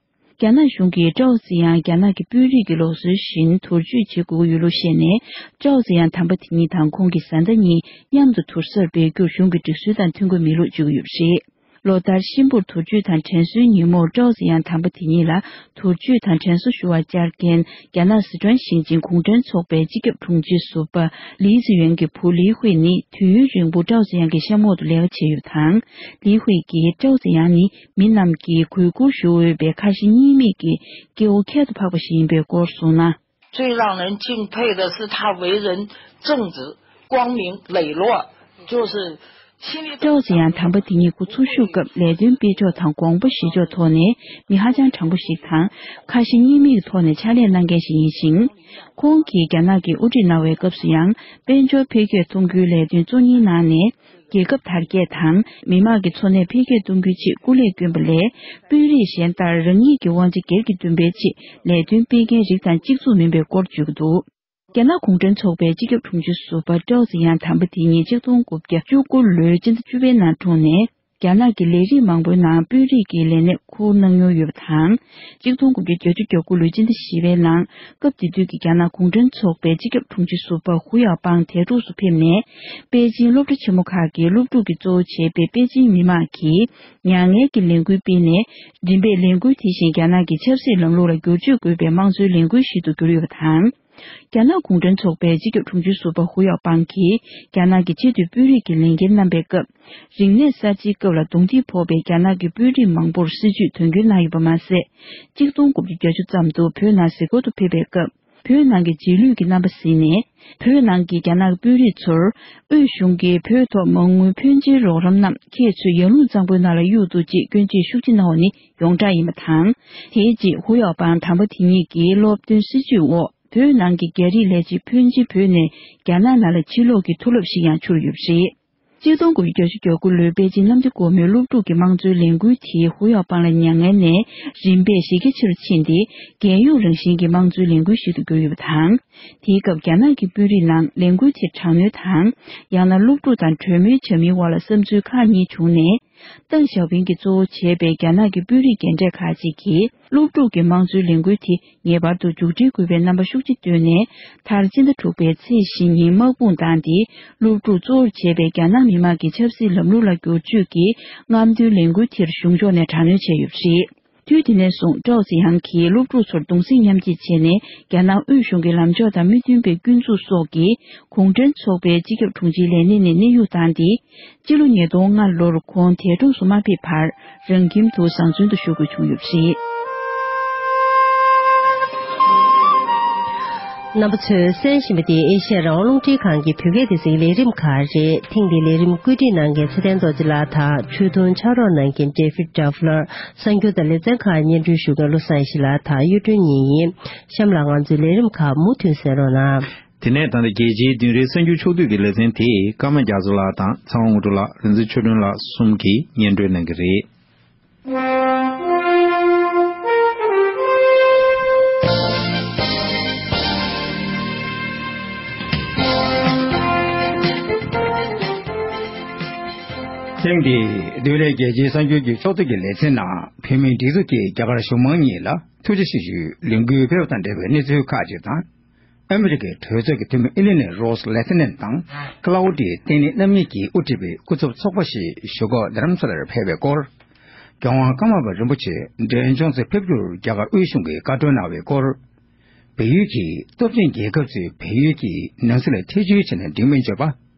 རྒྱ་ནག་གཞུང་གིས་ཀྲའོ་ཙེ་ཡང་རྒྱ་ནག་གི་དཔོན་རིགས་ཀྱི་ལུགས་སྲོལ་བཞིན་དུར་མཆོད་བྱེད་དགོས་ཀྱི་ཡོད་ལུགས་བཤད་ནས། ཀྲའོ་ཙེ་ཡང་དམ་པ་དེ་ཉིད་དང་ཁོང་གི་བཟའ་ཟླ་གཉིས་མཉམ་དུ་དུར་སར་སྤེལ་རྒྱུར་གཞུང་གི་སྒྲིག་སྲོལ་དང་མཐུན་གྱི་མེད་ལུགས་བརྗོད་ཀྱི་ཡོད་པ་རེད། ལོ་ལྟར་གཤིན་པོར་དུར་མཆོད་དང་དྲན་གསོའི་ཉིན་མོར་ཀྲའོ་ཙེ་ཡང་དམ་པ་དེ་ཉིད་ལ་དུར་མཆོད་དང་དྲན་གསོ་ཞུ་བར་བཅར་མཁན་རྒྱ་ནག་སི་ཁྲོན་ཞིང་ཆེན་གུང་ཁྲན་ཚོགས་པའི་སྤྱི་ཁྱབ་དྲུང་ཆེ་ཟུར་པ་ལི་ཙི་ཡོན་གྱི་བུ་ལི་ཧུའེ་ནི་དུས་ཡུན་རིང་པོ་ཀྲའོ་ཙེ་ཡང་གི་གཤམ་འོག་ཏུ་ལས་ཀ་བྱས་ཡོད་པ་དང་། ལི་ཧུའེ་ཀྱིས་ཀྲའོ་ཙེ་ཡང་ནི་མི་རྣམས་ཀྱིས་གུས་བཀུར་ཞུ་འོས་པའི་ཁ་ཞེ་གཉིས་མེད་ཀྱི་སྐྱེ་བོ་ཁྱད་དུ་འཕགས་པ་ཞིག་ཡིན་པའི་སྐོར་གསུངས་ན། 最让人敬佩的是他为人正直、光明磊落，就是心里 ཀྲའོ་ཙེ་ཡང་དམ་པ་དེ་ཉིད་སྐུ་འཚོ་བཞུགས་སྐབས་ལས་དོན་སྤེལ་ཕྱོགས་དང་དགོངས་པ་བཞེས་ཕྱོགས་ཐོག་ནས་མི་ཧ་ཅང་དྲང་པོ་ཞིག་དང་། ཁ་ཞེ་གཉིས་མེད་ཀྱི་ཐོག་ནས་ཕྱག་ལས་གནང་མཁན་ཞིག་ཡིན་ཞིང་། ཁོང་གིས་རྒྱ་ནག་གི་དབུ་ཁྲིད་གནང་བའི་སྐབས་སུ་ཡང་དཔལ་འབྱོར་འཕེལ་རྒྱས་གཏོང་རྒྱུའི་ལས་དོན་གཙོ་གཉེར་གནང་ནས། རྒྱལ་ཁབ་དར་རྒྱས་དང་མི་དམངས་ཀྱི་འཚོ་གནས་འཕེལ་རྒྱས་གཏོང་རྒྱུའི་ཆེད་སྐུ་ལས་བསྐྱོན་པ་ལས། དཔོན་རིགས་གཞན་ལྟར་རང་ཉིད་ཀྱི་དབང་ཆ་སྒེར་གྱི་འདུན་པའི་ཆེད་ལས་དོན་སྤེལ་མཁན་རིགས་དང་གཅིག་མཚུངས་མིན་པའི་སྐོར་བརྗོད་ཀྱི་འདུག་རྒྱ་ནག་གུང་ཁྲན་ཚོགས་པའི་སྤྱི་ཁྱབ་དྲུང་ཆེ་ཟུར་པ་ཀྲའོ་ཙེ་ཡང་དམ་པ་དེ་ཉིད་ཆིག་སྟོང་དགུ་བརྒྱ་བཅུ་དགུ་ལོའི་སྤྱི་ཟླ་བཅུ་པའི་ནང་འཁྲུངས་ནས། རྒྱ་ནག་གི་ལས་རིགས་མང་པོའི་ནང་དཔོན་རིགས་ཀྱི་ལས་གནས་འཁུར་གནང་མྱོང་ཡོད་པ་དང་། ཆིག་སྟོང་དགུ་བརྒྱ་བརྒྱད་ཅུ་གྱ་དགུ་ལོའི་སྤྱི་ཟླ་བཞི་པའི་ནང་། སྐབས་དེ་དུས་ཀྱི་རྒྱ་ནག་གུང་ཁྲན་ཚོགས་པའི་སྤྱི་ཁྱབ་དྲུང་ཆེ་ཟུར་པ་ཧུ་ཡའོ་པང་དེ་འཁྲུགས་སུ་ཕེབས་ནས། པེ་ཅིང་སློབ་གྲྭ་ཆེན་མོ་ཁག་གི་སློབ་ཕྲུག་གིས་གཙོ་བོ་བྱས་པའི་པེ་ཅིང་མི་མང་གིས་མྱ་ངན་གྱི་ལས་འགུལ་སྤེལ་ནས། རིམ་པས་ལས་འགུལ་དེ་བཞིན་རྒྱ་ནག་གི་ཆབ་སྲིད་ལམ་ལུགས་ལ་བསྒྱུར་བཅོས་དགོས་པའི་དམངས་གཙོའི་ལས་འགུལ་ཞིག་ཏུ་གྱུར་ཡོད་པ་དང་། རྒྱ་ནག་གུང་ཁྲན་ཚོགས་པའི་སྤྱི་ཁྱབ་དྲུང་ཆེ་ཟུར་པ་ཧུ་ཡའོ་པང་གིས་རྒྱ་ནག་གི་ཆེས་མཐོའི་དཔོན་རིགས་ཀྱི་ལས་འགན་བསྣམས་པའི་སྐབས། རིག་གནས་གསར་བརྗེའི་སྐབས་ལ་གདུང་འདེགས་ཕོག་པའི་རྒྱ་ནག་གི་དཔོན་རིགས་མང་པོར་སྲིད་བྱུས་དོན་འཁྱོལ་གནང་ཡོད་པ་མ་ཟད། ཆིག་སྟོང་དགུ་བརྒྱ་བརྒྱད་ཅུ་ཙམ་དུ་བོད་ནང་གཟིགས་སྐོར་དུ་ཕེབས་པའི་སྐབས། བོད་ནང་གི་རྗེས་ལུས་ཀྱི་རྣམ་པ་གཟིགས་ནས། བོད་ནང་གི་རྒྱ་ནག་གི་དཔོན་རིགས་ཚོར། དབུས་གཞུང་གིས་བོད་ཐོག་མ་དངུལ་ཕོན་ཆེའི་རོགས་རམ་རྣམས་ཁྱེད་ཚོས་ཡར་ཀླུང་གཙང་པོའི་ནང་ལ་གཡུག་འདུག་ཅེས་སྐྱོན་བརྗོད་ཤུགས་ཆེ་གནང་བ་ནི་ཡོངས་གྲགས་ཡིན་པ་དང་། དེའི་རྗེས་ཧུ་ཡའོ་པང་དམ་པ་དེ་ཉིད་ཀྱིས་སློབ་སྟོན་སྲིད་བྱུས་འོག་བོད་ནང་གི་རྒྱ་རིགས་ལས་བྱེད་ཕོན་ཆེ་བོད་ནས་རྒྱ་ནག་ནང་ལ་ཕྱིར་ལོག་གི་མཐོ་སློབ་ཞིག་ཡང་འཕྱུར་ཡོད་པ་རེད། ཆིག་སྟོང་དགུ་བརྒྱ་བརྒྱད་ཅུ་གྱ་དགུ་ལོའི་པེ་ཅིན་གནམ་བདེ་སྒོ་མོའི་སློབ་ཕྲུག་གི་དམངས་གཙོའི་ལས་འགུལ་དེས་ཧུ་ཡའོ་པང་ལ་མྱ་ངན་ནས་རིམ་པས་གཞི་རྒྱ་ཆེ་རུ་ཕྱིན་ཏེ། རྒྱལ་ཡོངས་རང་བཞིན་གྱི་དམངས་གཙོའི་ལས་འགུལ་ཞིག་ཏུ་གྱུར་ཡོད་པ་དང་། དེའི་སྐབས་རྒྱ་ནག་གི་དཔོན་རིགས་ནང་ལས་འགུལ་དེར་དྲག་གནོན་དང་། ཡང་ན་སློབ་ཕྲུག་དང་གྲོས་མོལ་བྱ་མིན་དབར་ལ་བསམ་ཚུལ་ཁག་གཉིས་བྱུང་ནས། ཏེང་ཞའོ་ཕིང་གིས་གཙོ་བོ་བྱས་པའི་རྒྱ་ནག་གི་དཔོན་རིགས་རྒན་གྲས་ཁག་ཅིག་གིས། སློབ་ཕྲུག་གི་དམངས་གཙོའི་ལས་འགུལ་དེ་ངེས་པར་དུ་མཇུག་སྒྲིལ་དགོས་པའི་རྣམ་པ་ཤུགས་ཆེ་བཏོན་ནས། མཐར་སྤྱི་ཟླ་དྲུག་པའི་ཚེས་བཞི་ཉིན་དམག་དཔུང་བཏང་སྟེ། སློབ་ཕྲུག་གཙོ་བོར་བྱས་པའི་རྒྱ་ནག་མི་དམངས་ཀྱི་ཆབ་སྲིད་ལམ་ལུགས་ལ་བསྒྱུར་བཅོས་ཀྱི་རྔམ་སྟོན་ལས་འགུལ་དེར་གཞུང་ཕྱོགས་ནས་དྲག་གནོན་བྱས་ཡོད་པ་རེད། དུས་དེ་ནས་བཟུང་ཀྲའོ་ཙེ་ཡང་གིས་སློབ་ཕྲུག་ཚོར་གདུང་སེམས་མཉམ་སྐྱེད་བྱས་ནས། རྒྱ་ནག་དབུས་གཞུང་གི་ལམ་ཕྱོགས་དང་མི་མཐུན་པའི་སྐྱོན་འཛུགས་སོགས་ཀྱིས་གུང་ཁྲན་ཚོགས་པའི་སྤྱི་ཁྱབ་དྲུང་ཆེའི་ལས་གནས་ནས་གནས་དབྱུང་བཏང་སྟེ། སྤྱི་ལོ་ཉིས་སྟོང་ལྔ་ལོར་ཁོང་འདས་གྲོངས་སུ་མ་ཕེབས་བར་རང་ཁྱིམ་དུ་བཟང་བཙོན་དུ་བཞུགས་དགོས་བྱུང་ཡོད་པ་རེད། རྣམ་པ་ཚོས་གསན་བཞིན་པ་འདི་ཨེ་ཤེ་ཡ་རང་དབང་རླུང་འཕྲིན་ཁང་གི་བོད་སྐད་སྡེ་ཚན་གྱི་ལས་རིམ་ཁག་རེད། ཐེངས་འདིའི་ལས་རིམ་བཀོད་སྒྲིག་གནང་མཁན་ཚེ་བརྟན་རྡོ་རྗེ་ལགས་དང་། ཆོས་དུང་ཕྱག་རོགས་གནང་མཁན་David Duffler། གསར་འགྱུར་དང་ལེ་ཚན་ཁག་སྙན་སྒྲོན་ཞུ་མཁན་བློ་བཟང་ཡེ་ཤེས་ལགས་དང་གཡུ་སྒྲོན་གཉིས་ཡིན། གཤམ་ལ་ང་ཚོའི་ལས་རིམ་ཁག་མུ་མཐུད་གསན་རོགས་གནང་། དེ་ནས་ད་ལྟ་རྒྱལ་སྤྱིའི་བདུན་རེའི་གསར་འགྱུར་ཕྱོགས་བསྡུས་ཀྱི་ལེ་ཚན་དེ་ཀརྨ་རྒྱ་མཚོ་ལགས་དང་ཚེ་དབང་དངོས་གྲུབ་ལགས། རིག་འཛིན་ཆོས་སྒྲོན་ལགས་གསུམ་གྱིས་སྙན་སྒྲོན་གནང་གི་རེད། ཐེངས་འདིའི་བདུན་རེའི་རྒྱལ་སྤྱིའི་གསར་འགྱུར་གྱི་ཕྱོགས་བསྡུས་ཀྱི་ལེ་ཚན་ནང་། བོད་མིའི་སྒྲིག་འཛུགས་ཀྱིས་རྒྱ་གར་གཞུང་མང་གཉིས་ལ་ཐུགས་རྗེ་ཆེ་ཞུའི་ལས་འགུལ་སྤེལ་བ་དང་འབྲེལ་བའི་གནས་ཚུལ་ཁག་ཅིག་དང་། ཨ་མི་རི་ཀའི་གྲོས་ཚོགས་ཀྱི་འཐུས་མི་ཨི་ལི་ནེ་རོས་ལེ་ཐི་ནན་དང་ཀ་ལའོ་ཏི་ཏེ་ནི་རྣམ་གཉིས་ཀྱིས་དབུ་ཁྲིད་པའི་སྐུ་ཚབ་ཚོགས་པ་ཞིག་བཞུགས་སྒར་རྡ་རམ་ས་ལར་ཕེབས་པའི་སྐོར། རྒྱལ་དབང་ཀརྨ་པ་རིན་པོ་ཆེ་འབྲས་ལྗོངས་སུ་ཕེབས་རྒྱུར་རྒྱ་གར་དབུས་གཞུང་གིས་བཀའ་འཁྲོལ་གནང་བའི་སྐོར། བལ་ཡུལ་གྱིས་སྟོབས་ཆེན་རྒྱལ་ཁབ་ཚོས་བལ་ཡུལ་གྱི་ནང་སྲིད་ལ་ཐེ་བྱུས་བྱས་ནས་འགྲིག་མིན་བརྗོད་པ།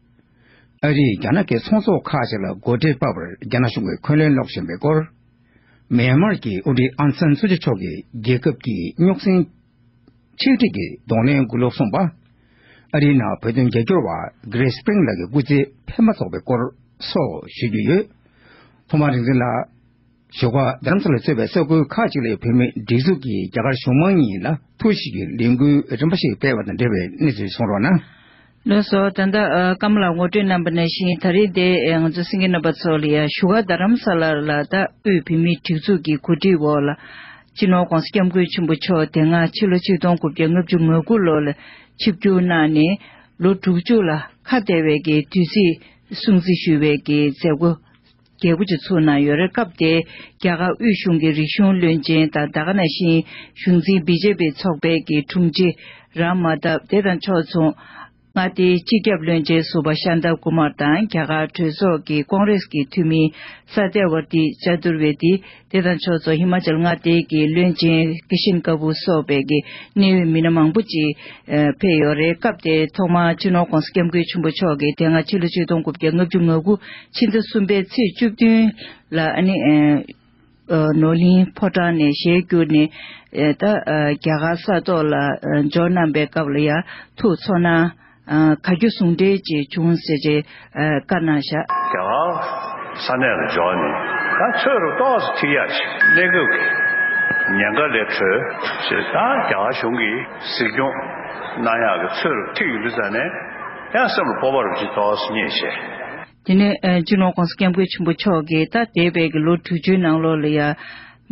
ཨ་རིས་རྒྱ་ནག་གི་ཚོང་ཟོག་ཁག་ཅིག་ལ་སྒོ་ཁྲལ་སྤར་བར་རྒྱ་ནག་གཞུང་གིས་འཁོན་ལན་སློག་བཞིན་པའི་སྐོར། མེན་མར་གྱི་དབུ་ཁྲིད་ཨང་སན་སུ་ཅི་མཆོག་གིས་རྒྱལ་ཁབ་ཀྱི་རྙོག་ཟིང་ཆིག་སྒྲིལ་གྱི་གདོང་ལེན་དགོས་ལུགས་གསུངས་པ། ཨ་རིའི་ནང་བོད་དོན་རྒྱབ་སྐྱོར་བ་Grace Spring ལགས་ཀྱི་སྐུ་ཚེ་ཕན་མ་ཐོགས་པའི་སྐོར་སོགས་ཞུ་རྒྱུ་ཡོད། ཐོག་མར་རིག་འཛིན་ལགས། བཞུགས་སྒར་རྡ་རམ་ས་ལར་གཙོས་པའི་ས་ཁུལ་ཁག་ཅིག་ལ་བོད་མིའི་སྒྲིག་འཛུགས་ཀྱིས་རྒྱ་གར་གཞུང་མང་གཉིས་ལ་ཐུགས་ཞིབ་ཀྱི་ལས་འགུལ་རིམ་པ་ཞིག་སྤེལ་བ་དང་འབྲེལ་བའི་གནས་ཚུལ་གསུང་རོགས་གནང་། ལགས་སོ། ད་ལྟ་ཨ་ཀརྨ་ལགས་ངོ་སྤྲོད་གནང་པ་ནང་བཞིན། ད་རེས་འདི་ཨ་ང་ཚོ་གསན་མཁན་རྣམ་པ་ཚོ་ལ་ཡང་བཞུགས་སྒར་རྡ་རམ་ས་ལ་ལ་ད་དབུས་བོད་མིའི་སྒྲིག་འཛུགས་ཀྱི་གོ་སྒྲིག་འོག་ལ། སྤྱི་ནོར་༧གོང་ས་༧སྐྱབས་མགོན་ཆེན་པོ་མཆོག་དེ་སྔ་ཕྱི་ལོ་ཆིག་སྟོང་དགུ་བརྒྱ་ལྔ་བཅུ་ང་དགུ་ལོ་ལ་ཆིབས་བསྒྱུར་གནང་ནས་ལོ་དྲུག་ཅུ་ལ་ཁ་གཏད་པའི་གི་དུས་ཚིགས་སྲུང་བརྩི་ཞུ་བའི་གི་མཛད་སྒོ་རྒྱས་པོ་ཅིག་ཚུགས་གནང་ཡོད་རེད། སྐབས་དེ་རྒྱ་གར་དབུས་གཞུང་གི་རིག་གཞུང་བློན་ཆེན་དང་ད་ག་ནང་བཞིན་གཞུང་འཛིན་བི་ཇེ་པི་ཚོགས་པའི་གི་དྲུང་ཆེ་རམ་མ་ཐབ་དེ་དང་ཕྱོགས་མཚུངས། མངའ་སྡེའི་སྤྱི་ཁྱབ་བློན་ཆེན་ཟུར་པ་ཤཱན་ཏ་ཀུ་མར་དང་རྒྱ་གར་གྲོས་ཚོགས་ཀྱི་ཀོང་རེས་ཀྱི་འཐུས་མི་ས་ཏེ་ཝར་ཏི་ཅ་དུར་ཝེ་ཏི་དེ་དང་ཕྱོགས་མཚུངས། ཧི་མ་ཅལ་མངའ་སྡེའི་གི་བློན་ཆེན་ཀི་ཤན་ཀ་པུར་སོགས་པའི་གི་གནད་ཡོད་མི་སྣ་མང་པོ་ཅིག་ཨ་ཕེབས་ཡོད་རེད། སྐབས་དེ་ཐོག་མར་སྤྱི་ནོར་༧གོང་ས་༧སྐྱབས་མགོན་ཆེན་པོ་མཆོག་གིས་དེ་སྔ་ཕྱི་ལོ་ཆིག་སྟོང་དགུ་བརྒྱ་ལྔ་བཅུ་ང་དགུ་ཕྱི་ཟླ་གསུམ་པའི་ཚེས་བཅུ་བདུན་ལ་ཨ་ནི་ཨ་ནོར་གླིང་ཕོ་བྲང་ནས་ཞལ་བསྒྱུར་ནས་ཨ་ད་ཨ་རྒྱ་གར་ས་ཐོག་ལ་ཨ་འབྱོར་གནང་པའི་སྐབས་ལ་ཡང་ཐུགས་ཚོར་སྣང་ཨ་ག་རྒྱུ་ཟུང་འབྲེལ་ཅིག་བྱུང་ཟེར་བྱས་ཨ་བཀའ་གནང་བཞག་རྒྱ་གར་ས་གནས་ལ་འབྱོར་ནས་ད་ཚོད་རུ་ཏོག་ཙམ་ཐིག་ཡག་ཅིག་གནས་སྐབས་ཀྱི་ཉེན་ཁ་ལས་གྲོལ་ཞེས་ད་རྒྱ་གར་གཞུང་གིས་གཟིགས་སྐྱོང་གནང་ཡག་གི་ཚོད་རུ་ཐིག་ཡོང་དུས་ཙ་ནས་ཡང་སེམས་ལ་སྤོབས་པ་རུ་ཅིག་ཏོག་ཙམ་རྙེད་བྱས། དེ་ནས་ཨ་སྤྱི་ནོར་༧གོང་ས་༧སྐྱབས་མགོན་ཆེན་པོ་མཆོག་གིས་ད་འདས་པའི་གི་ལོ་དྲུག་ཅུའི་ནང་ལོགས་ལ་ཡང་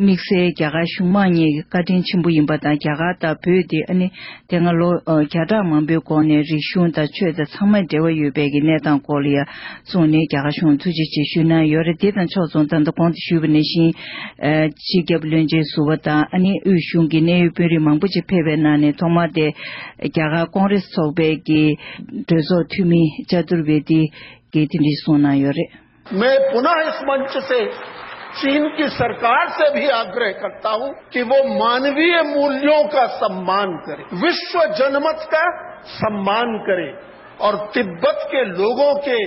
དམིགས་བསལ་རྒྱ་གར་གཞུང་མང་གཉིས་ཀྱི་བཀའ་དྲིན་ཆེན་པོ་ཡིན་པ་དང་། རྒྱ་གར་དང་བོད་དེ་ཨ་ནི་དེ་སྔ་ལོ་ཨ་བརྒྱ་ཕྲག་མང་པོའི་གོང་ནས་རིག་གཞུང་དང་ཆོས་དང་ཚང་མའི་འབྲེལ་བ་ཡོད་པའི་གི་གནས་སྟངས་སྐོར་ལ་ཡང་གསུངས་ནས་རྒྱ་གར་གཞུང་ཐུགས་རྗེ་ཆེ་ཞུ་གནང་ཡོད་རེད། དེ་དང་ཕྱོགས་མཚུངས་ད་ལྟ་གོང་དུ་ཞུས་པ་ནང་བཞིན་ཨ་སྤྱི་ཁྱབ་བློན་ཆེན་ཟུར་པ་དང་ཨ་ནི་དབུས་གཞུང་གི་གནད་ཡོད་དཔོན་རིགས་མང་པོ་ཅིག་ཕེབས་པའི་ནང་ནས་ཐོག་མར་དེ་རྒྱ་གར་ཀོང་རེས་ཚོགས་པའི་གི་གྲོས་ཚོགས་འཐུས་མི་ཅ་དུར་བེ་ཏི་གིས་དེ་འདྲ་གསུངས་གནང་ཡོད་རེད། मैं पुनः इस मंच से चीन की सरकार से भी आग्रह करता हूं कि वो मानवीय मूल्यों का सम्मान करे, विश्व जनमत का सम्मान करे और तिब्बत के लोगों के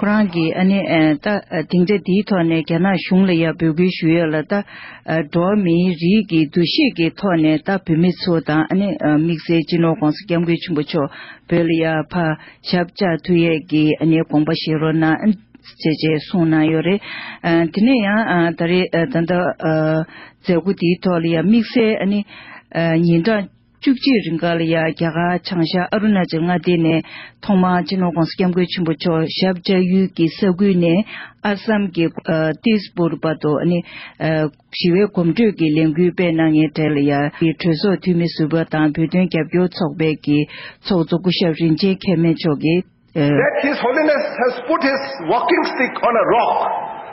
ཁོ་རང་གིས་ཨ་ནི་ཨ་ད་སྡིངས་ཆ་འདིའི་ཐོག་ནས་རྒྱ་ནག་གཞུང་ལ་ཡང་འབོད་སྐུལ་ཞུ་ཡས་ལ། ད་ཨ་འགྲོ་བ་མིའི་རིགས་ཀྱི་འདུ་ཤེས་ཀྱི་ཐོག་ནས་ད་བོད་མི་ཚོ་དང་ཨ་ནི་ཨ་དམིགས་བསལ་སྤྱི་ནོར་༧གོང་ས་༧སྐྱབས་མགོན་ཆེན་པོ་མཆོག་བོད་ལ་ཡང་ཕར་ཞབས་བཅགས་ཐུབ་ཡས་ཀྱི་ཨ་ནི་དགོངས་པ་བཞེས་རོགས་གནང་ཨ་ནི་བྱས་བྱས་གསུངས་གནང་ཡོད་རེད། ཨ་དེ་ནས་ཡང་ཨ་ད་རེས་ཨ་ད་ལྟ་ཨ་མཛད་སྒོ་འདིའི་ཐོག་ལ་ཡང་དམིགས་བསལ་ཨ་ནི་ཨ་ཉིན་གྲངས་བཅུ་གཅིག་རིང་ག་ལ་ཡ་རྒྱ་གར་བྱང་ཤར་ཨ་རུ་ན་ཅལ་མངའ་སྡེ་ནས་ཐོག་མར་སྤྱི་ནོར་༧གོང་ས་༧སྐྱབས་མགོན་ཆེན་པོ་མཆོག་ཞབས་བཅགས་ཡུལ་གྱི་ས་ཁུལ་ནས་ཨ་སམ་གྱི་ཨ་ཏིས་པུར་བར་དུ་ཨ་ནི་ཨ་ཞི་བའི་གོམ་བགྲོད་ཀྱི་ལས་འགུལ་སྤེལ་གནང་མཁན་གྲས་ལ་ཡ་གི་གྲོས་ཚོགས་འཐུས་མི་ཟུར་པ་དང་བོད་དོན་རྒྱབ་སྐྱོར་ཚོགས་པའི་གི་ཚོགས་གཙོ་སྐུ་ཞབས་རིན་ཆེན་མཁྱེན་མེད་མཆོག་གིས། ཨ། That His Holiness has put his walking stick on a rock.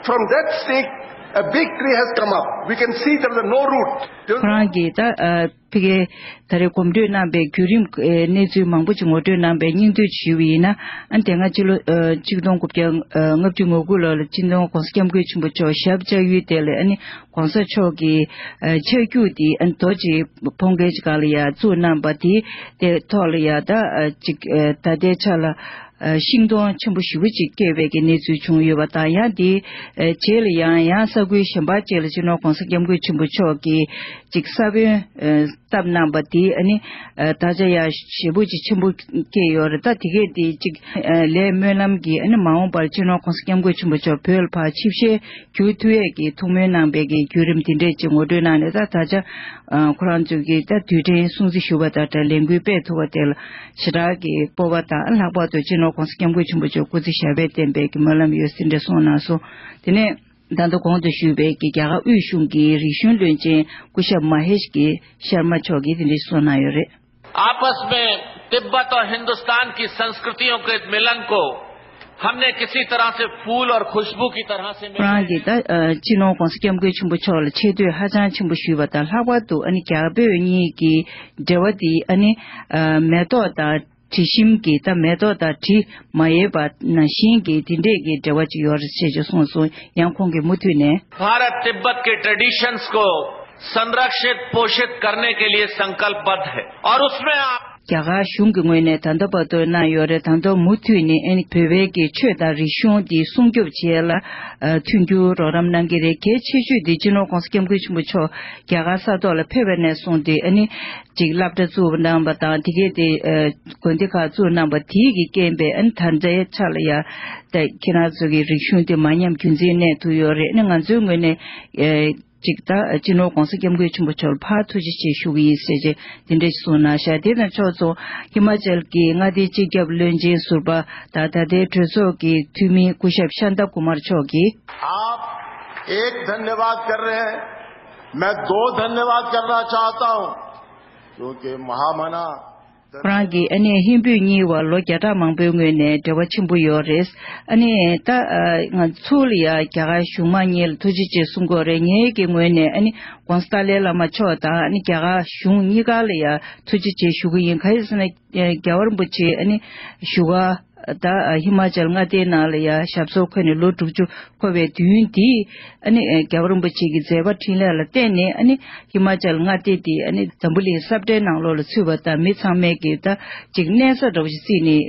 From that stick, A big tree has come up. We can see there is no root. ཁོ་རང་གིས་ད་ཨ་ཕ་གིའི་ད་རེས་གོམ་བགྲོད་གནང་པའི་བརྒྱུད་རིམ་ཨེ་གནས་ཚུལ་མང་པོ་ཅིག་ངོ་སྤྲོད་གནང་པའི་སྙིང་བསྡུས་ཞུས་པ་ཡིན་ན། ཨ་ནི་དེ་སྔ་ཕྱི་ལོ་ཨ་གཅིག་སྟོང་དགུ་བརྒྱ་ཨ་ལྔ་བཅུ་ང་དགུ་ལོ་ལ་སྤྱི་ནོར་༸གོང་ས་༸སྐྱབས་མགོན་ཆེན་པོ་མཆོག་ཞབས་བཅགས་ཡུལ་དེ་ལ་ཨ་ནི་༸གོང་ས་མཆོག་གི་ཨ་ཆ་རྒྱུས་དེ་ཨ་ནི་རྡོ་གཅིག་ཕོང་ཁལ་གཅིག་སྒང་ལ་ཡ་བཙུགས་གནང་པ་དེ་དེ་ཐོག་ལ་ཡ་ད་ཨ་ཅིག་ཨ་ད་ལྟའི་ཆ་ལ། ཨ་ཤིང་སྡོང་ཆེན་པོ་ཞེ་པོ་ཅིག་སྐྱེས་པའི་གི་གནས་ཚུལ་བྱུང་ཡོད་པ་དང་། ཡང་དེའི་ཨ་རྗེས་ལ་ཡང་ཡང་ས་ཁུལ་གཞན་པ་ཅིག་ལ་སྤྱི་ནོར་༸གོང་ས་༸སྐྱབས་མགོན་ཆེན་པོ་མཆོག་གིས་ཅིག་ས་བོན་ཨ་བཏབ་གནང་པ་དེ་ཨ་ནི་ཨ་ད་ཆ་ཡང་ཞེ་པོ་ཅིག་ཆེན་པོ་སྐྱེས་ཡོད་རེད། ད་དེ་གས་དེ་ཅིག་ཨ་ལས་སྨོན་ལམ་གྱིས་ཨ་ནི་མ་འོངས་པར་སྤྱི་ནོར་༸གོང་ས་༸སྐྱབས་མགོན་ཆེན་པོ་མཆོག་བོད་ལ་ཕར་ཆིབས་ཞལ་བསྒྱུར་ཐུབ་ཡས་ཀྱི་ཐུགས་སྨོན་གནང་པའི་གི་བརྒྱུད་རིམ་དེ་འདྲས་ཅིག་ངོ་སྤྲོད་གནང་ནས། ད་ད་ཆ་ཨ་ཁོ་རང་ཚོ་གི་ད་དུས་དྲན་སྲུང་བརྩི་ཞུ་བ་དང་སྦྲགས་ལས་འགུལ་སྤེལ་ཐུབ་པ་དེ་ལ་ཞེ་དྲག་གི་སྤོབས་པ་དང་། ལྷག་པར་དུ་སྤྱི་ནོར་༸གོང་ས་༸སྐྱབས་མགོན་ཆེན་པོ་མཆོག་སྐུ་ཚེ་ཞབས་པད་བརྟན་པའི་གི་སྨོན་ལམ་ཡོད་ཟེར་འདྲ་གསུངས་གནང་སོང་། དེ་ནས་ད་ལྟ་གོང་དུ་ཞུས་པའི་གི་རྒྱ་གར་དབུས་གཞུང་གི་རིག་གཞུང་བློན་ཆེན་སྐུ་ཞབས་མ་ཧེ་ཤ་གི་ཤར་མ་མཆོག་གིས་དེ་འདྲ་གསུངས་གནང་ཡོད་རེད། आपस में तिब्बत और हिंदुस्तान की संस्कृतियों के मिलन को हमने किसी तरह से फूल और खुशबू की तरह से ཁོ་རང་གིས་ད་ཨ་སྤྱི་ནོར་༸གོང་ས་༸སྐྱབས་མགོན་ཆེན་པོ་མཆོག་ལ་ཆེ་བསྟོད་ཧ་ཅང་ཆེན་པོ་ཞུས་པ་དང་། ལྷག་པར་དུ་ཨ་ནི་རྒྱ་བོད་གཉིས་ཀྱི་འབྲེལ་བ་དེ་ཨ་ནི་ཨ་མེ་ཏོག་དང་དྲི་ཞིམ་གྱི་ད་མེ་ཏོག་དང་དྲི་མ་ཡོད་པ་ནང་བཞིན་གྱི་དེ་འདྲས་ཀྱི་འབྲེལ་བ་ཅིག་ཡོད་རེད་ཅེས་ཀྱང་གསུངས་སོང་། ཡང་ཁོང་གིས་མུ་མཐུད་ནས། भारत तिब्बत के ट्रेडिशंस को संरक्षित पोषित करने के लिए संकल्पबद्ध है और उसमें आप རྒྱ་གར་གཞུང་གི་ངོས་ནས་ད་ལྟ་བར་དུ་གནང་ཡོད་རེད། ད་ལྟ་མུ་མཐུད་ནས་ཨ་ནི་བོད་པའི་གི་ཆོས་དང་རིག་གཞུང་འདི་སྲུང་སྐྱོབ་བྱེད་ཡ་ལ་ཨ་མཐུན་འགྱུར་རོགས་རམ་གནང་གི་རེད། གལ་ཆེ་ཤོས་འདི་སྤྱི་ནོར་༸གོང་ས་༸སྐྱབས་མགོན་ཆེན་པོ་མཆོག་རྒྱ་གར་ས་ཐོག་ལ་ཕེབས་པ་ནས་བཟུང་སྟེ་ཨ་ནི་ཅིག་སློབ་གྲྭ་བཙུགས་གནང་པ་དང་། དེ་གས་དེ་ཨ་དགོན་སྡེ་ཁག་བཙུགས་གནང་པ་དེ་གི་རྐྱེན་པས་ཨ་ནི་ད་ལྟའི་ཆ་ལ་ཡ་ད་ཁྱེད་རང་ཚོ་གི་རིག་གཞུང་དེ་མ་ཉམས་རྒྱུན་འཛིན་གནས་ཐུབ་ཡོད་རེད། ཨ་ནི་ང་ཚོའི་ངོས་ནས་ཨ། གཅིག་ད་སྤྱི་ནོར་༸གོང་ས་༸སྐྱབས་མགོན་ཆེན་པོ་མཆོག་ལ་ཕར་ཐུགས་རྗེ་ཆེ་ཞུ་གི་ཡིན་ཟེར་བྱས་དེ་འདྲ་ཞིག་གསུངས་གནང་ཤག་དེ་དང་ཕྱོགས་མཚུངས་ཧི་མ་ཅལ་གྱི་མངའ་སྡེའི་སྤྱི་ཁྱབ་བློན་ཆེན་ཟུར་པ་དང་ད་ལྟའི་གྲོས་ཚོགས་ཀྱི་འཐུས་མི་སྐུ་ཞབས་ཤཱནྟ་ཀུ་མར་མཆོག་གིས། आप एक धन्यवाद कर रहे हैं, मैं दो धन्यवाद करना चाहता हूं, क्योंकि महामना ཁོ་རང་གིས་ཨ་ནི་ཧིན་བོད་གཉིས་བར་ལོ་བརྒྱ་ཕྲག་མང་པོའི་སྔོན་ནས་འབྲེལ་བ་ཆེན་པོ་ཡོད་རེད། ཨ་ནི་ད་ང་ཚོ་ལ་ཡ་རྒྱ་གར་གཞུང་མང་གཉིས་ལ་ཐུགས་རྗེ་ཆེ་གསུང་གི་ཡོད་རེད། ངའི་གི་ངོས་ནས་ཨ་ནི་༸གོང་ས་ཏཱ་ལའི་བླ་མ་མཆོག་དང་ཨ་ནི་རྒྱ་གར་གཞུང་གཉིས་ཀ་ལ་ཡ་ཐུགས་རྗེ་ཆེ་ཞུ་གི་ཡིན། ག་རེ་ཟེར་ན་རྒྱལ་བ་རིན་པོ་ཆེ་ཨ་ནི་བཞུགས་སྒར་ད་ཧི་མ་ཅལ་མངའ་སྡེའི་ནང་ལ་ཡ་ཞབས་སོར་འཁོད་ནས་ལོ་དྲུག་ཅུ་འཁོར་བའི་དུས་ཡུན་འདིས་ཨ་ནི་རྒྱལ་བ་རིན་པོ་ཆེ་གི་མཛད་པ་འཕྲིན་ལས་ལ་བརྟེན་ནས་ཨ་ནི་ཧི་མ་ཅལ་མངའ་སྡེ་འདི་ཨ་ནི་འཛམ་བུ་གླིང་ས་བཀྲའི་ནང་ལོགས་ལ་ཚུད་པ་དང་། མི་ཚང་མས་ཀྱི་ད་ཅིག་གནས་ས་འདྲ་བོ་ཞིག་བརྩིས་ནས་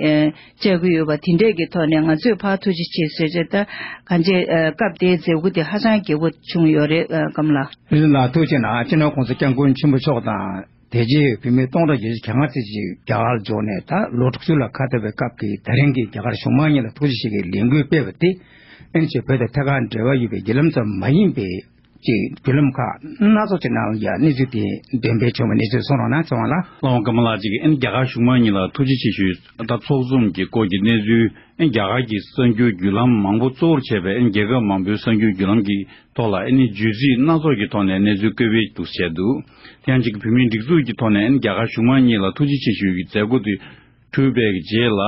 བཅར་གྱི་ཡོད་པ་དེ་འདྲས་ཀྱི་ཐོག་ནས་ང་ཚོས་ཕར་ཐུགས་རྗེ་ཆེ་ཟེར་བྱས། ད་གང་ཅི་སྐབས་དེའི་མཛད་སྒོ་དེ་ཧ་ཅང་རྒྱས་པོ་བྱུང་ཡོད་རེད། ཀམ་ལགས། ལགས་ཐུགས་རྗེ་ཆེ་གནང་། སྤྱི་ནོར་༸གོང་ས་༸སྐྱབས་མགོན་ཆེན་པོ་མཆོག་དང་། དེ་རྗེས་བོད་མི་སྟོང་ཕྲག་བརྒྱད་ཅུ་གྱ་ལྔ་ཙམ་ཞིག་རྒྱ་གར་འབྱོར་ནས། ད་ལོ་དྲུག་ཅུ་ལ་ཁ་གཏད་པའི་སྐབས་ཀྱི་ད་རིང་གི་རྒྱ་གར་གཞུང་མང་གཉིས་ལ་ཐུགས་རྗེ་ཆེ་གི་ལས་འགུལ་སྤེལ་བ་དེ། ཨ་ནི་ཅིག་བོད་དང་ཐད་ཀར་འབྲེལ་བ་ཡོད་པའི་བརྒྱུད་ལམ་ཙམ་མ་ཡིན་པའི་ཅིག་བརྒྱུད་ལམ་ཁག་སྣ་ཚོགས་ཅིག་ནང་ལ་ཡང་གནས་ཚུལ་དེ་འགྲེམས་སྤེལ་བྱུང་བའི་གནས་ཚུལ་གསུང་རོགས་གནང་། ཚེ་དབང་ལགས། ལགས་འོང་། ཀམ་ལགས། ཅིག་ཨ་ནི་རྒྱ་གར་གཞུང་མང་གཉིས་ལ་ཐུགས་རྗེ་ཆེ་ཞུའི་ད་ཚོགས་འཛོམས་ཀྱི་སྐོར་གྱི་གནས་ཚུལ། ཨ་ནི་རྒྱ་གར་གྱི་གསར་འགྱུར་བརྒྱུད་ལམ་མང་པོ་གཙོ་བོར་བྱས་པའི་ཨ་ནི་རྒྱལ་ཁབ་མང་པོའི་གསར་འགྱུར་བརྒྱུད་ལམ་གྱི་ཐོག་ལ་ཨ་ནི་བརྗོད་ཚིག་སྣ་ཚོགས་ཀྱི་ཐོག་ནས་གནས་ཚུལ་བཀོད་སྤེལ་འདུག་བྱས་འདུག་དེ་ཡང་ཅིག་བོད་མིའི་སྒྲིག་འཛུགས་ཀྱི་ཐོག་ནས་ཨ་ནི་རྒྱ་གར་གཞུང་མང་གཉིས་ལ་ཐུགས་རྗེ་ཆེ་ཞུ་བའི་མཛད་སྒོ་དེ་གྲུབ་པའི་རྗེས་ལ་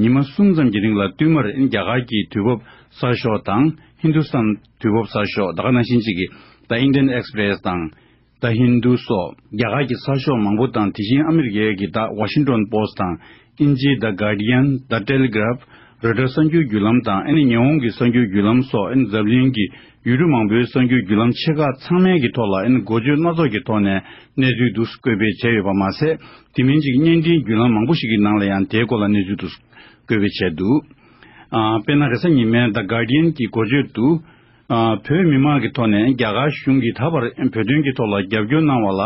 ཉི་མ་གསུམ་ཙམ་གྱི་རིང་ལ་བསྟུད་མར་ཨ་ནི་རྒྱ་གར་གྱི་དུས་བབ་གསར་ཤོག་དང་། ཧིན་དུ་སྟན་དུས་བབ་གསར་ཤོག་ད་ག་ནང་བཞིན་ཅིག་གི་The Indian Express དང་། The Hindu སོགས་རྒྱ་གར་གྱི་གསར་ཤོག་མང་པོ་དང་། དེ་བཞིན་ཨ་མི་རི་ཀའི་གི་The Washington Post དང་། དབྱིན་ཇིའི་The Guardian, The Telegraph, Reuters གསར་འགྱུར་བརྒྱུད་ལམ་དང་། ཨ་ནི་ཉི་ཧོང་གི་གསར་འགྱུར་བརྒྱུད་ལམ་སོགས། ཨ་ནི་འཛམ་གླིང་གི་ཡུལ་གྲུ་མང་པོའི་གསར་འགྱུར་བརྒྱུད་ལམ་ཆེ་ཁག་ཚང་མའི་གི་ཐོག་ལ་ཨ་ནི་འགོ་བརྗོད་སྣ་ཚོགས་ཀྱི་ཐོག་ནས་གནས་ཚུལ་འདུག་བཀོད་སྤེལ་བྱས་ཡོད་པ་མ་ཟད། དེ་མིན་ཅིག་བརྙན་འཕྲིན་བརྒྱུད་ལམ་མང་པོ་ཞིག་གི་ནང་ལ་ཡང་དེའི་སྐོར་ལ་གནས་ཚུལ་འདུག་བཀོད་སྤེལ་བྱས་འདུག་ཨ་དཔེར་ན་རེས་གཟའ་ཉི་མའི་The Guardian གྱི་འགོ་བརྗོད་དུ། ཨ་བོད་མི་མང་གི་ཐོག་ནས་རྒྱ་གར་གཞུང་གིས་ད་བར་བོད་དོན་གྱི་ཐོག་ལ་རྒྱབ་སྐྱོར་གནང་བ་ལ་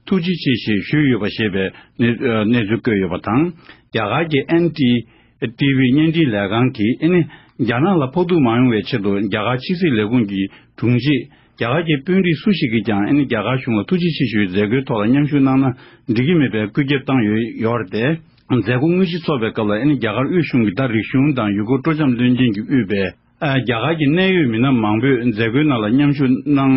ཐུགས་རྗེ་ཆེ་ཞེས་ཞུས་ཡོད་པ་ཞེས་པའི་གནས་གནས་ཚུལ་བཀོད་ཡོད་པ་དང་། རྒྱ་གར་གྱི་ཨེན་ཌི་ཊི་ཝི་བརྙན་འཕྲིན་ལས་ཁང་གིས་ཨ་ནི་རྒྱ་ནག་ལ་ཕོག་ཐུག་མ་ཡོང་བའི་ཆེད་དུ་རྒྱ་གར་ཕྱི་སྲིད་ལས་ཁུངས་ཀྱི་དྲུང་ཆེས་རྒྱ་གར་གྱི་དཔོན་རིགས་སུ་ཞིག་གིས་ཀྱང་ཨ་ནི་རྒྱ་གར་གཞུང་ལ་ཐུགས་རྗེ་ཆེ་ཞུའི་མཛད་སྒོའི་ཐོག་ལ་མཉམ་ཞུགས་གནང་ན་འགྲིག་གི་མེད་པའི་བཀོད་ཁྱབ་བཏང་ཡོད་ཡོད་རེད་དེ། མཛད་སྒོ་དངོས་གཞི་འཚོགས་པའི་སྐབས་ལ་ཨ་ནི་རྒྱ་གར་དབུས་གཞུང་གི་ད་རིག་གཞུང་དང་ཡུལ་སྐོར་སྤྲོ་འཆམ་བློན་ཆེན་གྱིས་དབུས་པའི་ཨ་རྒྱ་གར་གྱི་གནད་ཡོད་མི་སྣ་མང་པོས་མཛད་སྒོའི་ནང་ལ་མཉམ་ཞུགས་གནང་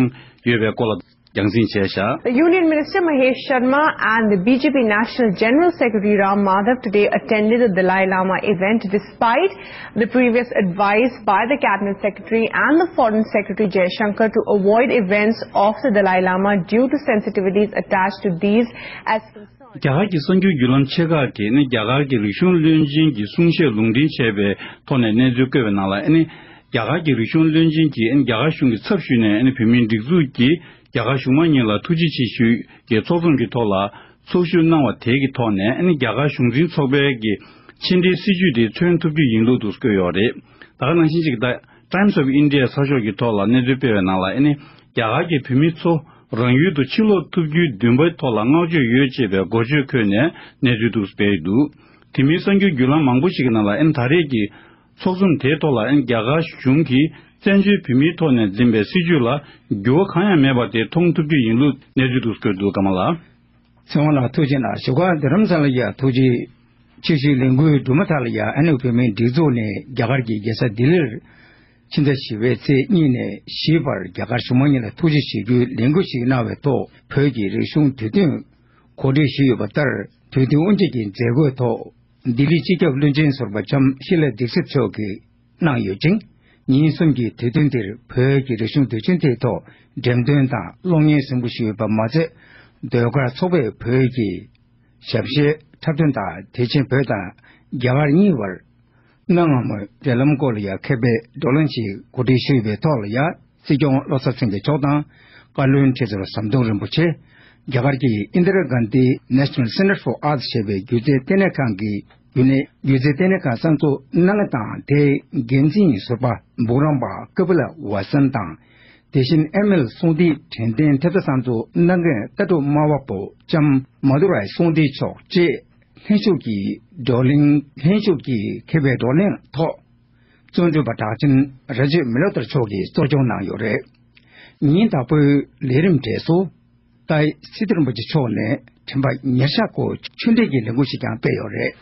ཡོད་པའི་སྐོར་ལ། རྒྱང་སྲིང་བྱས་བཞག The Union Minister Mahesh Sharma and the B J P National General Secretary Ram Madhav today attended the Dalai Lama event despite the previous advice by the Cabinet Secretary and the Foreign Secretary Jaishankar to avoid events of the Dalai Lama due to sensitivities attached to these as concerns. རྒྱ་གར་གྱི་གསར་འགྱུར་བརྒྱུད་ལམ་ཆེ་ཁག་གིས་ནི་རྒྱ་གར་གྱི་རིག་གཞུང་བློན་ཆེན་གྱི་གསུང་བཤད་ལུང་འདྲེན་བྱས་པའི་ཐོག་ནས་གནས་ཚུལ་བཀོད་པའི་ནང་ལ་ཨེ་ནི། རྒྱ་གར་གྱི་རིག་གཞུང་བློན་ཆེན་གྱིས་ཨེ་ནི་རྒྱ་གར་གཞུང་གི་ཚབ་ཞུས་ནས་ཨེ་ནི་བོད་མིའི་སྒྲིག་འཛུགས་ཀྱིས་རྒྱ་གར་གཞུང་མང་གཉིས་ལ་ཐུགས་རྗེ་ཆེ་ཞུས་ཀྱི་ཚོགས་འཛོམས་ཀྱི་ཐོག་ལ་ཚོགས་ཞུགས་གནང་བ་དེ་གི་ཐོག་ནས་ཨེ་ནི་རྒྱ་གར་གཞུང་འཛིན་ཚོགས་པའི་གི་ཕྱི་འབྲེལ་སྲིད་ཇུས་དེ་མཚོན་ཐུབ་རྒྱུ་ཡིན་ལུགས་འདུག་བཀོད་ཡོད་རེད། ད་ག་ནང་བཞིན་ཅིག་ད་Times of India་གསར་ཤོག་གི་ཐོག་ལ་གནས་ཚུལ་སྤེལ་བའི་ནང་ལ་ཨེ་ནི་རྒྱ་གར་གྱི་བོད་མི་ཚོ་རང་ཡུལ་དུ་ཕྱིར་ལོག་ཐུབ་རྒྱུའི་འདུན་པའི་ཐོག་ལ་བསྔགས་བརྗོད་ཡོད་ཅེས་པའི་འགོ་བརྗོད་འཁོད་ནས་གནས་ཚུལ་འདུག་སྤེལ་འདུག་དེ་མིན་གསར་འགྱུར་བརྒྱུད་ལམ་མང་པོ་ཞིག་གི་ནང་ལ་ཨེ་ནི་ད་རེས་ཀྱི་ཚོགས་འཛོམས་དེའི་ཐོག་ལ་ཨེ་ནི་རྒྱ་གར་གཞུང་གིས་བཙན་བྱོལ་བོད་མིའི་ཐོག་ནས་འཛིན་པའི་སྲིད་བྱུས་ལ་འགྱུར་བ་གང་ཡང་མེད་པ་དེ་མཐོང་ཐུབ་རྒྱུ་ཡིན་ལུགས་གནས་ཚུལ་དུ་བཀོད་འདུག་ཀརྨ་ལགས། ཚེ་དབང་ལགས་ཐུགས་རྗེ་གནང་། བཞུགས་སྒར་རྡ་རམ་ས་ལ་ཡ་ཐུགས་རྗེ་ཆེ་ཞུའི་ལས་འགུལ་སྦྲུམ་མ་ཐག་ལ་ཡ་ཨ་ནུ་བོད་མིའི་སྒྲིག་འཛུགས་ནས་རྒྱ་གར་གྱི་རྒྱལ་ས་ལྡི་ལིར་ཕྱི་ཟླ་བཞི་པའི་ཚེས་གཉིས་ནས་བཞི་བར་རྒྱ་གར་གཞུང་མང་གཉིས་ལ་ཐུགས་རྗེ་ཆེ་ཞུའི་ལས་འགུལ་ཞིག་གནང་བའི་ཐོག་བོད་ཀྱི་རིག་གཞུང་དུས་སྟོན་གོ་སྒྲིག་ཞུས་ཡོད་པ་ལྟར། དུས་སྟོན་དབུ་འབྱེད་ཀྱི་མཛད་སྒོའི་ཐོག་ལྡི་ལི་སྤྱི་ཁྱབ་བློན་ཆེན་ཟུར་པ་ལྕམ་ཤི་ལ་དིག་སིད་མཆོག་གིས་གནང་ཡོད་ཅིང་། ཉིན་གསུམ་གྱི་དུས་སྟོན་དེར་བོད་ཀྱི་རིག་གཞུང་དུས་ཆེན་དེའི་ཐོག་འགྲེམས་སྟོན་དང་གློག་བརྙན་གཟིགས་འབུལ་ཞུས་པ་མ་ཚད། ཟློས་གར་ཚོགས་པས་བོད་ཀྱི་ཞབས་གཞས་འཁྲབ་སྟོན་དང་། དེ་བཞིན་བོད་དང་རྒྱ་གར་གཉིས་བར་གནའ་སྔ་མོའི་འབྲེལ་ལམ་སྐོར་ལ་ཡང་མཁས་པའི་བགྲོ་གླེང་ཞིག་གོ་སྒྲིག་ཞུས་པའི་ཐོག་ལ་ཡང་། སྲིད་སྐྱོང་བློ་བཟང་སེང་གེ་མཆོག་དང་བཀའ་བློན་ཁྲི་ཟུར་ཟམ་གདོང་རིན་པོ་ཆེ། རྒྱ་གར་གྱི་Indira Gandhi National Center for Arts ཞེས་པའི་སྒྱུ་རྩལ་ལྟེ་གནས་ཁང་གི་རྒྱུན་ལས་སྒྱུ་རྩལ་ལྟེ་གནས་ཁང་གསར་འཛུགས་གནང་མཁན་དང་། དེའི་འགན་འཛིན་ཟུར་པ་འབུམ་རམས་པ་ཀ་པི་ལ་ཝ་སན་དང་། དེ་བཞིན་ཨེ་མེལ་སྲུང་བརྟན་དྲན་རྟེན་ཐེབས་རྩ་གསར་འཛུགས་གནང་མཁན་ལྟ་གྲུབ་སྨྲ་བ་པོ་ལྕམ་མ་དུ་རའི་སྲུང་བརྟན་མཆོག་བཅས་ལྷན་ཞུགས་ཀྱིས་བགྲོ་གླེང་། ལྷན་ཞུགས་ཀྱིས་མཁས་པའི་བགྲོ་གླེང་ཐོག་བརྩོན་འགྲུས་པ་གྲགས་ཅན་ར་ཇི་མི་ལོ་ཏར་མཆོག་གིས་གཙོ་སྐྱོང་གནང་ཡོད་རེད། ཉིན་དང་པོའི་ལས་རིམ་གྲས་སུ། ཏཱའི་སི་ཏུ་རིན་པོ་ཆེ་མཆོག་ནས་དྲན་པ་ཉེར་བཞག་སྐོར་ཆོས་འབྲེལ་གྱི་ལས་འགུལ་ཞིག་ཀྱང་སྤེལ་ཡོད་རེད།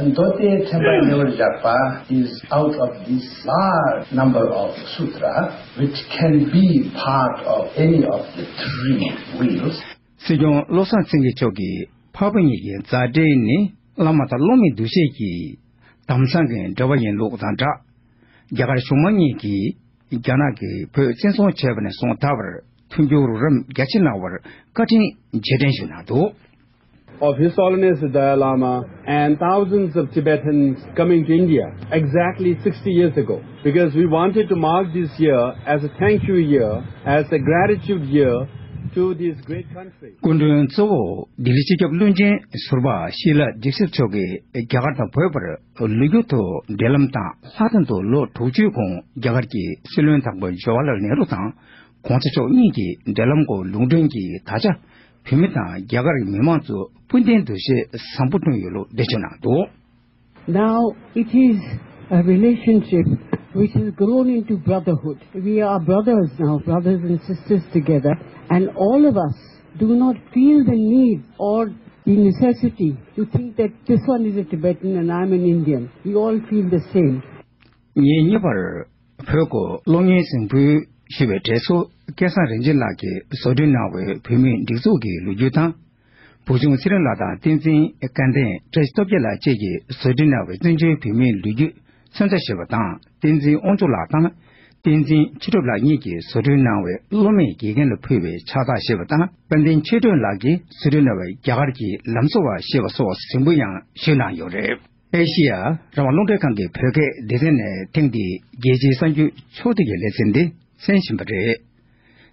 མདོ་སྡེ་དྲན་པ་ཉེར་བཞག་པ་is out of this large number of sutra, which can be part of any of the three wheels. སྲིད་སྐྱོང་བློ་བཟང་སེང་གེ་མཆོག་གིས་འཕགས་པ་གཉིས་ཀྱི་མཛའ་འབྲེལ་ནི་བླ་མ་དང་སློབ་མའི་འདུ་ཤེས་ཀྱི་དམ་སྲང་གི་འབྲེལ་བ་ཡིན་ལུགས་དང་སྦྲགས། རྒྱ་གར་གཞུང་མང་གཉིས་ཀྱིས་རྒྱ་ནག་གིས་བོད་བཙན་བཟུང་བྱས་པ་ནས་བཟུང་ད་བར་མཐུན་འགྱུར་རོགས་རམ་རྒྱ་ཆེ་གནང་བར་བཀའ་དྲིན་རྗེས་དྲན་ཞུས་གནང་འདུག Of His Holiness the Dalai Lama and thousands of Tibetans coming to India exactly sixty years ago, because we wanted to mark this year as a thank you year, as a gratitude year to this great country. སྐུ་མགྲོན་གཙོ་བོ་ལྡི་ལི་སྤྱི་ཁྱབ་བློན་ཆེན་ཟུར་པ་ཤི་ལ་དིག་སིད་མཆོག་གིས་རྒྱ་གར་དང་བོད་བར་ལོ་རྒྱུས་ཐོག་འབྲེལ་ལམ་དང་། ལྷག་དོན་དུ་ལོ་དྲུག་ཅུའི་གོང་རྒྱ་གར་གྱི་སྲིད་བློན་དང་པོ་ཇོ་ཧ་ལལ་ནེ་རུ་དང་གོང་ས་མཆོག་གཉིས་ཀྱི་འབྲེལ་ལམ་སྐོར་ལུང་འདྲེན་གྱིས་ད་ཆ་བོད་མི་དང་རྒྱ་གར་གྱི་མི་མང་ཚོ་སྤུན་ཟླའི་འདུ་ཤེས་བཟང་པོ་བསྐྲུན་ཡོད་ལུགས་འགྲེལ་བརྗོད་གནང་འདུག Now it is a relationship which has grown into brotherhood. We are brothers now, brothers and sisters together, and all of us do not feel the need or the necessity to think that this one is a Tibetan and I'm an Indian. We all feel the same. ཉིན་གཉིས་པར་བོད་སྐོར་གློག་བརྙན་གཟིགས་འབུལ་ཞུ་བའི་གྲས་སུ། སྐལ་བཟང་རིན་ཆེན་ལགས་ཀྱིས་བཟོ་སྐྲུན་གནང་བའི་བོད་མིའི་སྒྲིག་འཛུགས་ཀྱི་ལོ་རྒྱུས་དང་། བུ་ཆུང་ཚེ་རིང་ལགས་དང་བསྟན་འཛིན་སྐལ་ལྡན་བཀྲ་ཤིས་སྟོབས་རྒྱལ་ལགས་བཅས་ཀྱིས་བཟོ་སྐྲུན་གནང་བའི་བཙན་བྱོལ་བོད་མིའི་ལོ་རྒྱུས་མཚོན་རྟགས་ཞེས་པ་དང་། བསྟན་འཛིན་དབང་ཕྱུག་ལགས་དང་བསྟན་འཛིན་ཆོས་གྲུབ་ལགས་གཉིས་ཀྱིས་བཟོ་སྐྲུན་གནང་བའི་སློབ་མས་དགེ་རྒན་ལ་ཕུལ་བའི་ཕྱག་རྟགས་ཞེས་པ་དང་། དཔལ་ལྡན་ཆོས་སྒྲོན་ལགས་ཀྱིས་བཟོ་སྐྲུན་གནང་བའི་རྒྱ་གར་གྱི་ལམ་བཟོ་བ་ཞེས་པ་སོགས་གཟིགས་འབུལ་ཡང་ཞུས་གནང་ཡོད་རེད། ཨེ་ཤེ་ཡ་རང་དབང་རླུང་འཕྲིན་ཁང་གི་བོད་སྐད་སྡེ་ཚན་ནས་ཐེངས་འདིའི་རྒྱལ་སྤྱིའི་གསར་འགྱུར་ཕྱོགས་བསྡུས་ཀྱི་ལེ་ཚན་འདི་གསན་བཞིན་པ་རེད།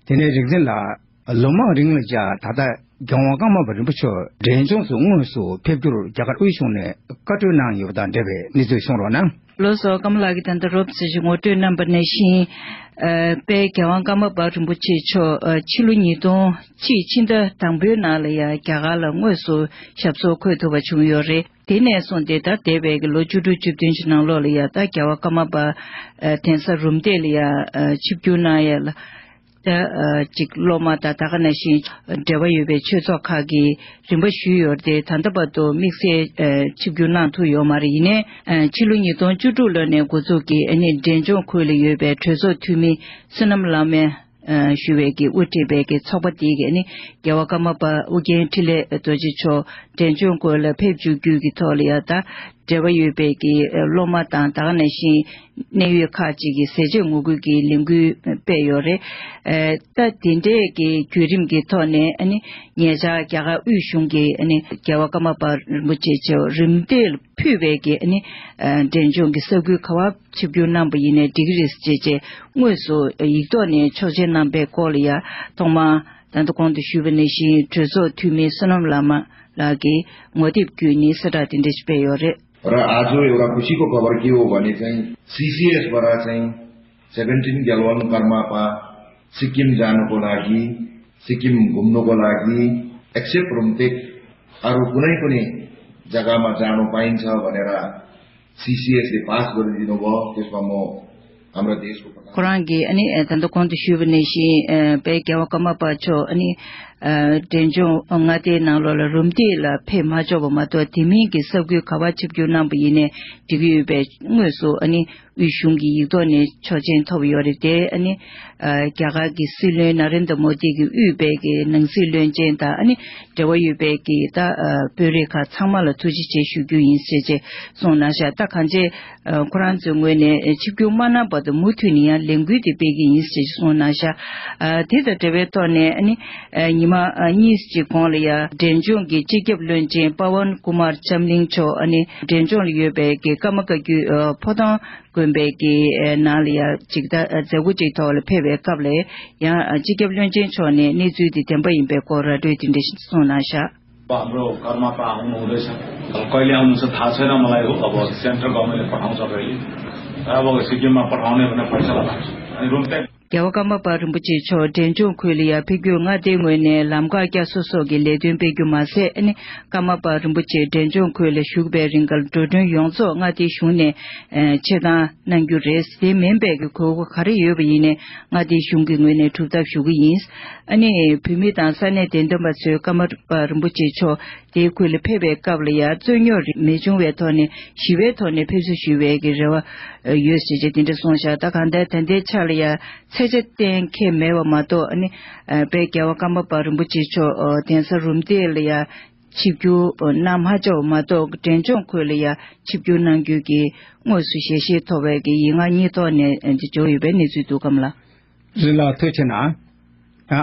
དེ་ནས་རིག་འཛིན་ལགས། ལོ་མང་རིང་ལ་བཞག་ད་ལྟ་རྒྱལ་དབང་ཀརྨ་པ་རིན་པོ་ཆེ་འབྲས་ལྗོངས་སུ་དངོས་སུ་ཕེབས་རྒྱུར་རྒྱ་གར་དབུས་གཞུང་ནས་བཀའ་འཁྲོལ་གནང་ཡོད་པ་དང་འབྲེལ་བའི་གནས་ཚུལ་གསུང་རོགས་གནང་། ལགས་སོ། ཀརྨ་ལགས་ཀྱིས་ད་ལྟ་རོབ་ཙམ་ཞིག་ངོ་སྤྲོད་གནང་པ་ནང་བཞིན། ཨ། དཔལ་རྒྱལ་དབང་ཀརྨ་པ་རིན་པོ་ཆེ་མཆོག་ཨ། ཕྱི་ལོ་ཉིས་སྟོང་གཅིག་ཕྱི་ཟླ་དང་པོའི་ནང་ལ་ཡང་རྒྱ་གར་ལ་དངོས་སུ་ཞབས་སོར་འཁོད་ཐུབ་པ་བྱུང་ཡོད་རེད། དེ་ནས་བཟུང་སྟེ་ད་འདས་པའི་གི་ལོ་བཅུ་དྲུག་བཅུ་བདུན་གྱི་ནང་ལོགས་ལ་ཡང་ད་རྒྱལ་བ་ཀརྨ་པ་ཨ། གདན་ས་རུམ་བཏེགས་ལ་ཡང་ཨ། ཆིབས་བསྒྱུར་གནང་ཡ་ལ། ད་ཨ། ཅིག་སློབ་མ་དང་ད་ག་ནང་བཞིན་འབྲེལ་བ་ཡོད་པའི་ཆོས་ཚོགས་ཁག་གིས་རིམ་པ་ཞུས་ཡོད་རེད་དེ། ད་ལྟ་བར་དུ་དམིགས་བསལ་ཨ། ཆིབས་བསྒྱུར་གནང་ཐུབ་ཡོད་མ་རེད། ཡིན་ནའི་ཨ། ཕྱི་ལོ་ཉིས་སྟོང་བཅུ་དྲུག་ལོ་ནས་འགོ་འཛུགས་ཀྱིས་ཨ་ནི་འབྲས་ལྗོངས་ཁུལ་ལ་ཡོད་པའི་གྲོས་ཚོགས་འཐུས་མི་བསོད་ནམས་ལགས་མའི་ ཞུ་བའི་གི་དབུ་ཁྲིད་པའི་གི་ཚོགས་པ་དེ་གི་ཨ་ནི་རྒྱལ་བ་ཀརྨ་པ་ཨོ་རྒྱན་འཕྲིན་ལས་རྡོ་རྗེ་མཆོག་འབྲས་ལྗོངས་སྐོར་ལ་ཕེབས་བཅུག་རྒྱུ་གི་ཐོག་ལ་ཡ་ད་འབྲེལ་བ་ཡོད་པའི་གི་སློབ་མ་དང་ད་ག་ནང་བཞིན་གནད་ཡོད་ཁག་ཅིག་གི་ཟས་བཅད་ངོ་རྒོལ་གྱི་ལས་འགུལ་སྤེལ་ཡོད་རེད། ད་དེ་འདྲའི་གི་བརྒྱུད་རིམ་གྱི་ཐོག་ནས་ཨ་ནི་ཉེ་ཆར་རྒྱ་གར་དབུས་གཞུང་གིས་ཨ་ནི་རྒྱལ་བ་ཀརྨ་པ་རིན་པོ་ཆེ་མཆོག་རིམ་བདེ་ལ་ཕུལ་བའི་གི་ཨ་ནི་འབྲས་ལྗོངས་ཀྱི་ས་ཁུལ་ག་བ་ཆིབས་བསྒྱུར་གནང་པ་ཡིན་ནའི་འགྲིག་གི་རེད་ཅེས་བཅས་དངོས་སུ་ཡིག་ཐོག་ནས་ཆོག་མཆན་གནང་པའི་སྐོར་ལ་ཡ་ཐོག་མར་ད་ལྟ་གོང་དུ་ཞུས་པ་ནང་བཞིན་གྲོས་ཚོགས་འཐུས་མི་བསོད་ནམས་བླ་མ་ལགས་ཀྱིས་ངོ་དེབ་བརྒྱུད་ནས་གསལ་བསྒྲགས་དེ་འདྲ་ཞིག་སྤེལ་ཡོད་རེད། र आज एउटा खुसीको खबर के हो भने चाहिँ सिसिएसबाट चाहिँ सेभेन्टिन ग्याल्वान कर्मापा सिक्किम जानको लागि, सिक्किम घुम्नको लागि, एक्सेप्ट रुम्तेक, अरू कुनै पनि जग्गामा जानु पाइन्छ भनेर सिसिएसले पास गरिदिनु भयो। त्यसमा म हाम्रा देशको प्रधान- ཁོ་རང་གིས་ཨ་ནི་ད་ལྟ་གོང་དུ་ཞུས་པ་ནང་བཞིན་དཔལ་རྒྱལ་བ་ཀརྨ་པ་མཆོག་ཨ་ནི་འབྲས་ལྗོངས་མངའ་སྡེའི་ནང་ལོགས་ལ་རུམ་བཏེག་ལ་ཕེབས་མ་ཆོག་པ་མ་གཏོགས་དེ་མིན་གྱི་ས་ཁུལ་ག་བ་ཆིབས་བསྒྱུར་གནང་པ་ཡིན་ནའི་འགྲིག་གི་ཡོད་པའི་དངོས་སུ་ཨ་ནི་དབུས་གཞུང་གི་ཡིག་ཐོག་ནས་ཆོག་མཆན་ཐོབ་ཡོད་རེད་དེ། ཨ་ནི་རྒྱ་གར་གྱི་སྲིད་བློན་ན་རེན་དྲ་མོ་དི་གིས་དབུས་པའི་གི་ནང་སྲིད་བློན་ཆེན་དང་ཨ་ནི་འབྲེལ་བ་ཡོད་པའི་གི་ད་དཔོན་རིགས་ཁག་ཚང་མ་ལ་ཐུགས་རྗེ་ཆེ་ཞུ་རྒྱུ་ཡིན་ཞེས་བཅས་གསུངས་གནང་ཤག་ད་གང་ཅི་ཁོ་རང་ཚོའི་ངོས་ནས་ཆིབས་བསྒྱུར་མ་གནང་བར་དུ་མུ་མཐུད་ནས་ཡང་ལས་འགུལ་དེ་སྤེལ་གྱི་ཡིན་ཞེས་གསུངས་གནང་ཤག་དེ་དང་འབྲེལ་བའི་ཐོག་ནས་ཨ་ནི་ཉི་མ་གཉིས་ཀྱི་གོང་ལ་ཡང་འབྲས་ལྗོངས་ཀྱི་སྤྱི་ཁྱབ་བློན་ཆེན་པ་ཝན་ཀུ་མར་ལྕམ་གླིང་མཆོག་ཨ་ནི་འབྲས་ལྗོངས་ལ་ཡོད་པའི་གི་ཀརྨ་བཀའ་བརྒྱུད་ཕོ་བྲང་དགོན་པའི་གི་ནང་ལ་ཡང་ཅིག་ད་མཛད་སྒོ་ཅིག་ཐོག་ལ་ཕེབས་པའི་སྐབས་ལ་ཡང་སྤྱི་ཁྱབ་བློན་ཆེན་མཆོག་ནས་གནས་ཚུལ་དེ་བདེན་པ་ཡིན་པའི་སྐོར་ར་སྤྲོད་དེ་འདྲ་ཞིག་གསུངས་གནང་ཤག हाम्रो कर्मापा आउनुहुँदैछ। अब कहिले आउनुहुन्छ थाहा छैन मलाई हो, अब सेन्ट्रल गभर्मेन्टले पठाउँछ कहिले। र अब सिक्किममा पठाउने भनेर फैसला भएको छ। अनि रुम्तेक རྒྱལ་བ་ཀརྨ་པ་རིན་པོ་ཆེ་མཆོག་འབྲས་ལྗོངས་ཁུལ་ལ་ཡང་ཕེབས་རྒྱུར་མངའ་སྡེའི་ངོས་ནས་ལམ་ཁ་བསྐྱར་གསོ་སོགས་ཀྱི་ལས་དོན་སྤེལ་རྒྱུ་མ་ཟད་ཨ་ནི་ཀརྨ་པ་རིན་པོ་ཆེ་འབྲས་ལྗོངས་ཁུལ་ལ་བཞུགས་པའི་རིང་གར་འགྲོ་གྲོན་ཡོངས་རྫོགས་མངའ་སྡེའི་གཞུང་ནས་ཆེད་བཏང་གནང་རྒྱུ་རེད། དེ་མིན་པའི་གི་དགོས་མཁོ་ག་རེ་ཡོད་པ་ཡིན་ནའི་མངའ་སྡེའི་གཞུང་གི་ངོས་ནས་སྒྲུབ་ཐབས་ཞུ་གི་ཡིན། ཨ་ནི་བོད་མི་དང་ས་གནས་དད་འདུན་པ་ཚོས་ཀརྨ་པ་རིན་པོ་ཆེ་མཆོག་དེའི་ཁུལ་ལ་ཕེབས་པའི་སྐབས་ལ་ཡང་རྩོད་རྙོག་རིགས་མི་འབྱུང་བའི་ཐོག་ནས་ཞི་བའི་ཐོག་ནས་ཕེབས་བསུ་ཞུ་བའི་གི་རེ་བ་ཡོད་ཞེས་བྱས་དེ་འདྲ་གསུངས་ཤག་ད་གང་ལྟར་ད་ལྟའི་ཆ་ལ་ཡང་ཚད་ཆ་གཏན་འཁེལ་མེད་པ་མ་གཏོགས་ཨ་ནི་དཔལ་རྒྱལ་བ་ཀརྨ་པ་རིན་པོ་ཆེ་མཆོག་གདན་ས་རུམ་བཏེག་ལ་ཡང་ཆིབས་བསྒྱུར་གནང་མ་བཅར་བ་མ་གཏོགས་འབྲས་ལྗོངས་ཁུལ་ལ་ཡང་ཆིབས་བསྒྱུར་གནང་རྒྱུ་གི་དངོས་སུ་ཞལ་བཞེས་ཐོབ་པའི་གི་ཡིག་ངག་གཉིས་ཐོག་ནས་འབྱོར་ཡོད་པའི་གནས་ཚུལ་འདུག་གམ་ལགས། རིན་ལགས་ཐུགས་རྗེ་གནང་།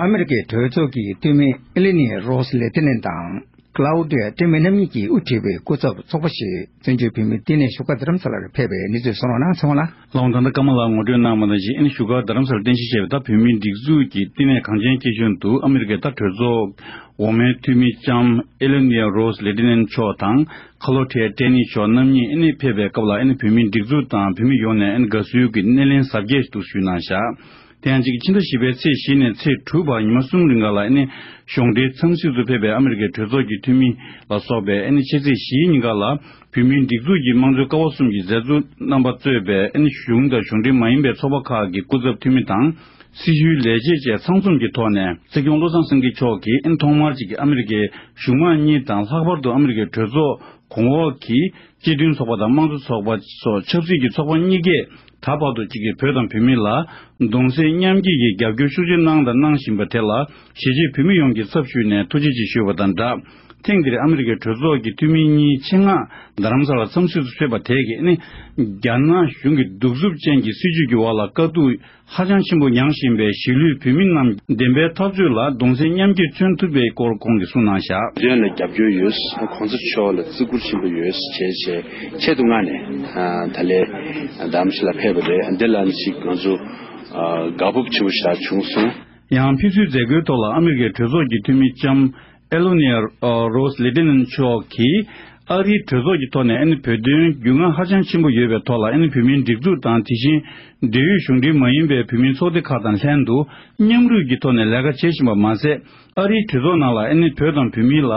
ཨ་མེ་རི་ཀའི་གྲོས་ཚོགས་ཀྱི་འཐུས་མི་ཨེ་ལི་ནི་རོ་སི་ལེ་ཏི་ནན་དང་ཀླའུ་ཏི་ཡ་ཏི་མི་རྣམ་གཉིས་ཀྱིས་དབུ་ཁྲིད་པའི་སྐུ་ཚབ་ཚོགས་པ་ཞིག་བཙན་བྱོལ་བོད་མིའི་བསྟི་གནས་བཞུགས་སྒར་རྡ་རམ་ས་ལར་ཕེབས་པའི་གནས་ཚུལ་གསུངས་རོགས་གནང་། ཚེ་དབང་ལགས། ལགས་འོང་། ད་ལྟ་ཀརྨ་ལགས་ངོ་སྤྲོད་གནང་བ་ནང་བཞིན་ཨ་ནི་བཞུགས་སྒར་རྡ་རམ་ས་ལར་རྟེན་གཞི་བྱས་པའི་ད་བོད་མིའི་སྒྲིག་འཛུགས་ཀྱི་བསྟི་གནས་གངས་ཅན་སྐྱིད་གཤོངས་དུ་ཨ་མེ་རི་ཀའི་ད་གྲོས་ཚོགས་འོག་མའི་འཐུས་མི་ལྕམ་ཨེ་ལི་ནི་ཡ་རོ་སི་ལེ་ཏི་ནན་མཆོག་དང་ཀླའུ་ཏི་ཡ་ཏི་ནི་མཆོག་རྣམ་གཉིས་ཨ་ནི་ཕེབས་པའི་སྐབས་ལ་ཨ་ནི་བོད་མིའི་སྒྲིག་འཛུགས་དང་བོད་མི་ཡོངས་ནས་ཨ་ནི་དགའ་བསུའི་གི་སྣེ་ལེན་གཟབ་རྒྱས་ཤིག་ཏུ་ཞུས་གནང་བཞག་དེ་ཡང་གཅིག་ཕྱི་ཟླ་བཞི་པའི་ཚེས་བཞི་ནས་ཚེས་དྲུག་བར་ཉི་མ་གསུམ་རིང་ག་ལ་ཨ་ནི་གཞུང་འབྲེལ་འཚམས་གཟིགས་སུ་ཕེབས་པའི་ཨ་མེ་རི་ཀའི་གྲོས་ཚོགས་ཀྱི་འཐུས་མི་ལ་སོགས་པའི་ཨ་ནི་ཕྱི་ཚེས་བཞིའི་ཉིན་ག་ལ་བོད་མིའི་སྒྲིག་འཛུགས་ཀྱི་དམངས་གཙོའི་ཀ་བ་གསུམ་གྱི་མཛད་གཙོ་རྣམ་པ་གཙོས་པའི་ཨ་ནི་གཞུང་དང་གཞུང་འབྲེལ་མ་ཡིན་པའི་ཚོགས་པ་ཁག་གི་སྐུ་ཚབ་འཐུས་མི་དང་། སྲི་ཞུའི་ལས་བྱེད་བཅས་ཚང་འཛོམས་ཀྱི་ཐོག་ནས་སྲིད་སྐྱོང་བློ་བཟང་སེང་གེ་མཆོག་གིས་ཨ་ནི་ཐོག་མར་གཅིག་གི་ཨ་མེ་རི་ཀའི་གཞུང་མང་གཉིས་དང་ལྷག་པར་དུ་ཨ་མེ་རི་ཀའི་གྲོས་ཚོགས་གོང་འོག་གི་སྤྱི་མཐུན་ཚོགས་པ་དང་དམངས་གཙོ་ཚོགས་པ་སོགས་ཆབ་སྲིད་ཀྱི་ཚོགས་པ་གཉིས་ཀས་ད་བར་དུ་གཅིག་གི་བོད་དང་བོད་མི་ལ་གདུང་སེམས་མཉམ་སྐྱེད་ཀྱི་རྒྱབ་སྐྱོར་ཤུགས་ཆེ་གནང་དང་གནང་བཞིན་པ་དེ་ལ་གཞིས་བྱེས་བོད་མི་ཡོངས་ཀྱི་ཚབ་ཞུས་ནས་ཐུགས་རྗེ་ཆེ་ཞུས་པ་དང་སྦྲགས། ཐེངས་འདིར་ཨ་མེ་རི་ཀའི་གྲོས་ཚོགས་ཀྱི་འཐུས་མི་གཉིས་ཆེད་མངགས་རྡ་རམ་ས་ལར་འཚམས་གཟིགས་སུ་ཕེབས་པ་དེ་གིས་ནི་རྒྱ་ནག་གཞུང་གི་གདུག་རྩུབ་ཅན་གྱི་སྲིད་བྱུས་ཀྱི་འོག་ལ་དཀའ་སྡུག་ཧ་ཅང་ཆེན་པོ་མྱངས་བཞིན་པའི་གཞིས་ལུས་བོད་མི་རྣམས་བདེན་པའི་འཐབ་རྩོད་ལ་གདུང་སེམས་མཉམ་སྐྱེད་མཚོན་ཐུབ་པའི་སྐོར་ཁོང་གིས་གསུངས་གནང་བཞག་དོན་ལ་རྒྱབ་སྐྱོར་ཡོད། གོང་ས་མཆོག་ལ་བརྩི་བཀུར་ཆེན་པོ་ཡོད་བྱས་བྱས་ཆེད་དུ་མངགས་ནས་ད་ལས་རྡ་རམ་ས་ལ་ཕེབས་པ་རེད། འདི་ལ་ནི་ཅིག་ང་ཚོ་དགའ་སྤོབས་ཆེན་པོ་ཞིག་བྱུང་སོང་། ཡང་ཕེབས་བསུའི་མཛད་སྒོའི་ཐོག་ལ་ཨ་མེ་རི་ཀའི་གྲོས་ཚོགས་ཀྱི་འཐུས་མི་ལྕམ་ཨེ་ལོ་ནི་ཡ་རོ་སི་ལེ་ཏི་ནན་མཆོག་གིས་ཨ་རིའི་གྲོས་ཚོགས་ཀྱི་ཐོག་ནས་ཨ་ནི་བོད་དོན་རྒྱུས་མངའ་ཧ་ཅང་ཆེན་པོ་ཡོད་པའི་ཐོག་ལ་ཨ་ནི་བོད་མིའི་སྒྲིག་འཛུགས་དང་དེ་བཞིན་འབྲེལ་ཡོད་གཞུང་འབྲེལ་མ་ཡིན་པའི་བོད་མིའི་ཚོགས་སྡེ་ཁག་དང་ལྷན་དུ་མཉམ་རུབ་ཀྱི་ཐོག་ནས་ལས་ཀ་བྱེད་བཞིན་པ་མ་ཟད། ཨ་རིའི་གྲོས་ཚོགས་ནང་ལ་ཨ་ནི་བོད་དང་བོད་མི་ལ་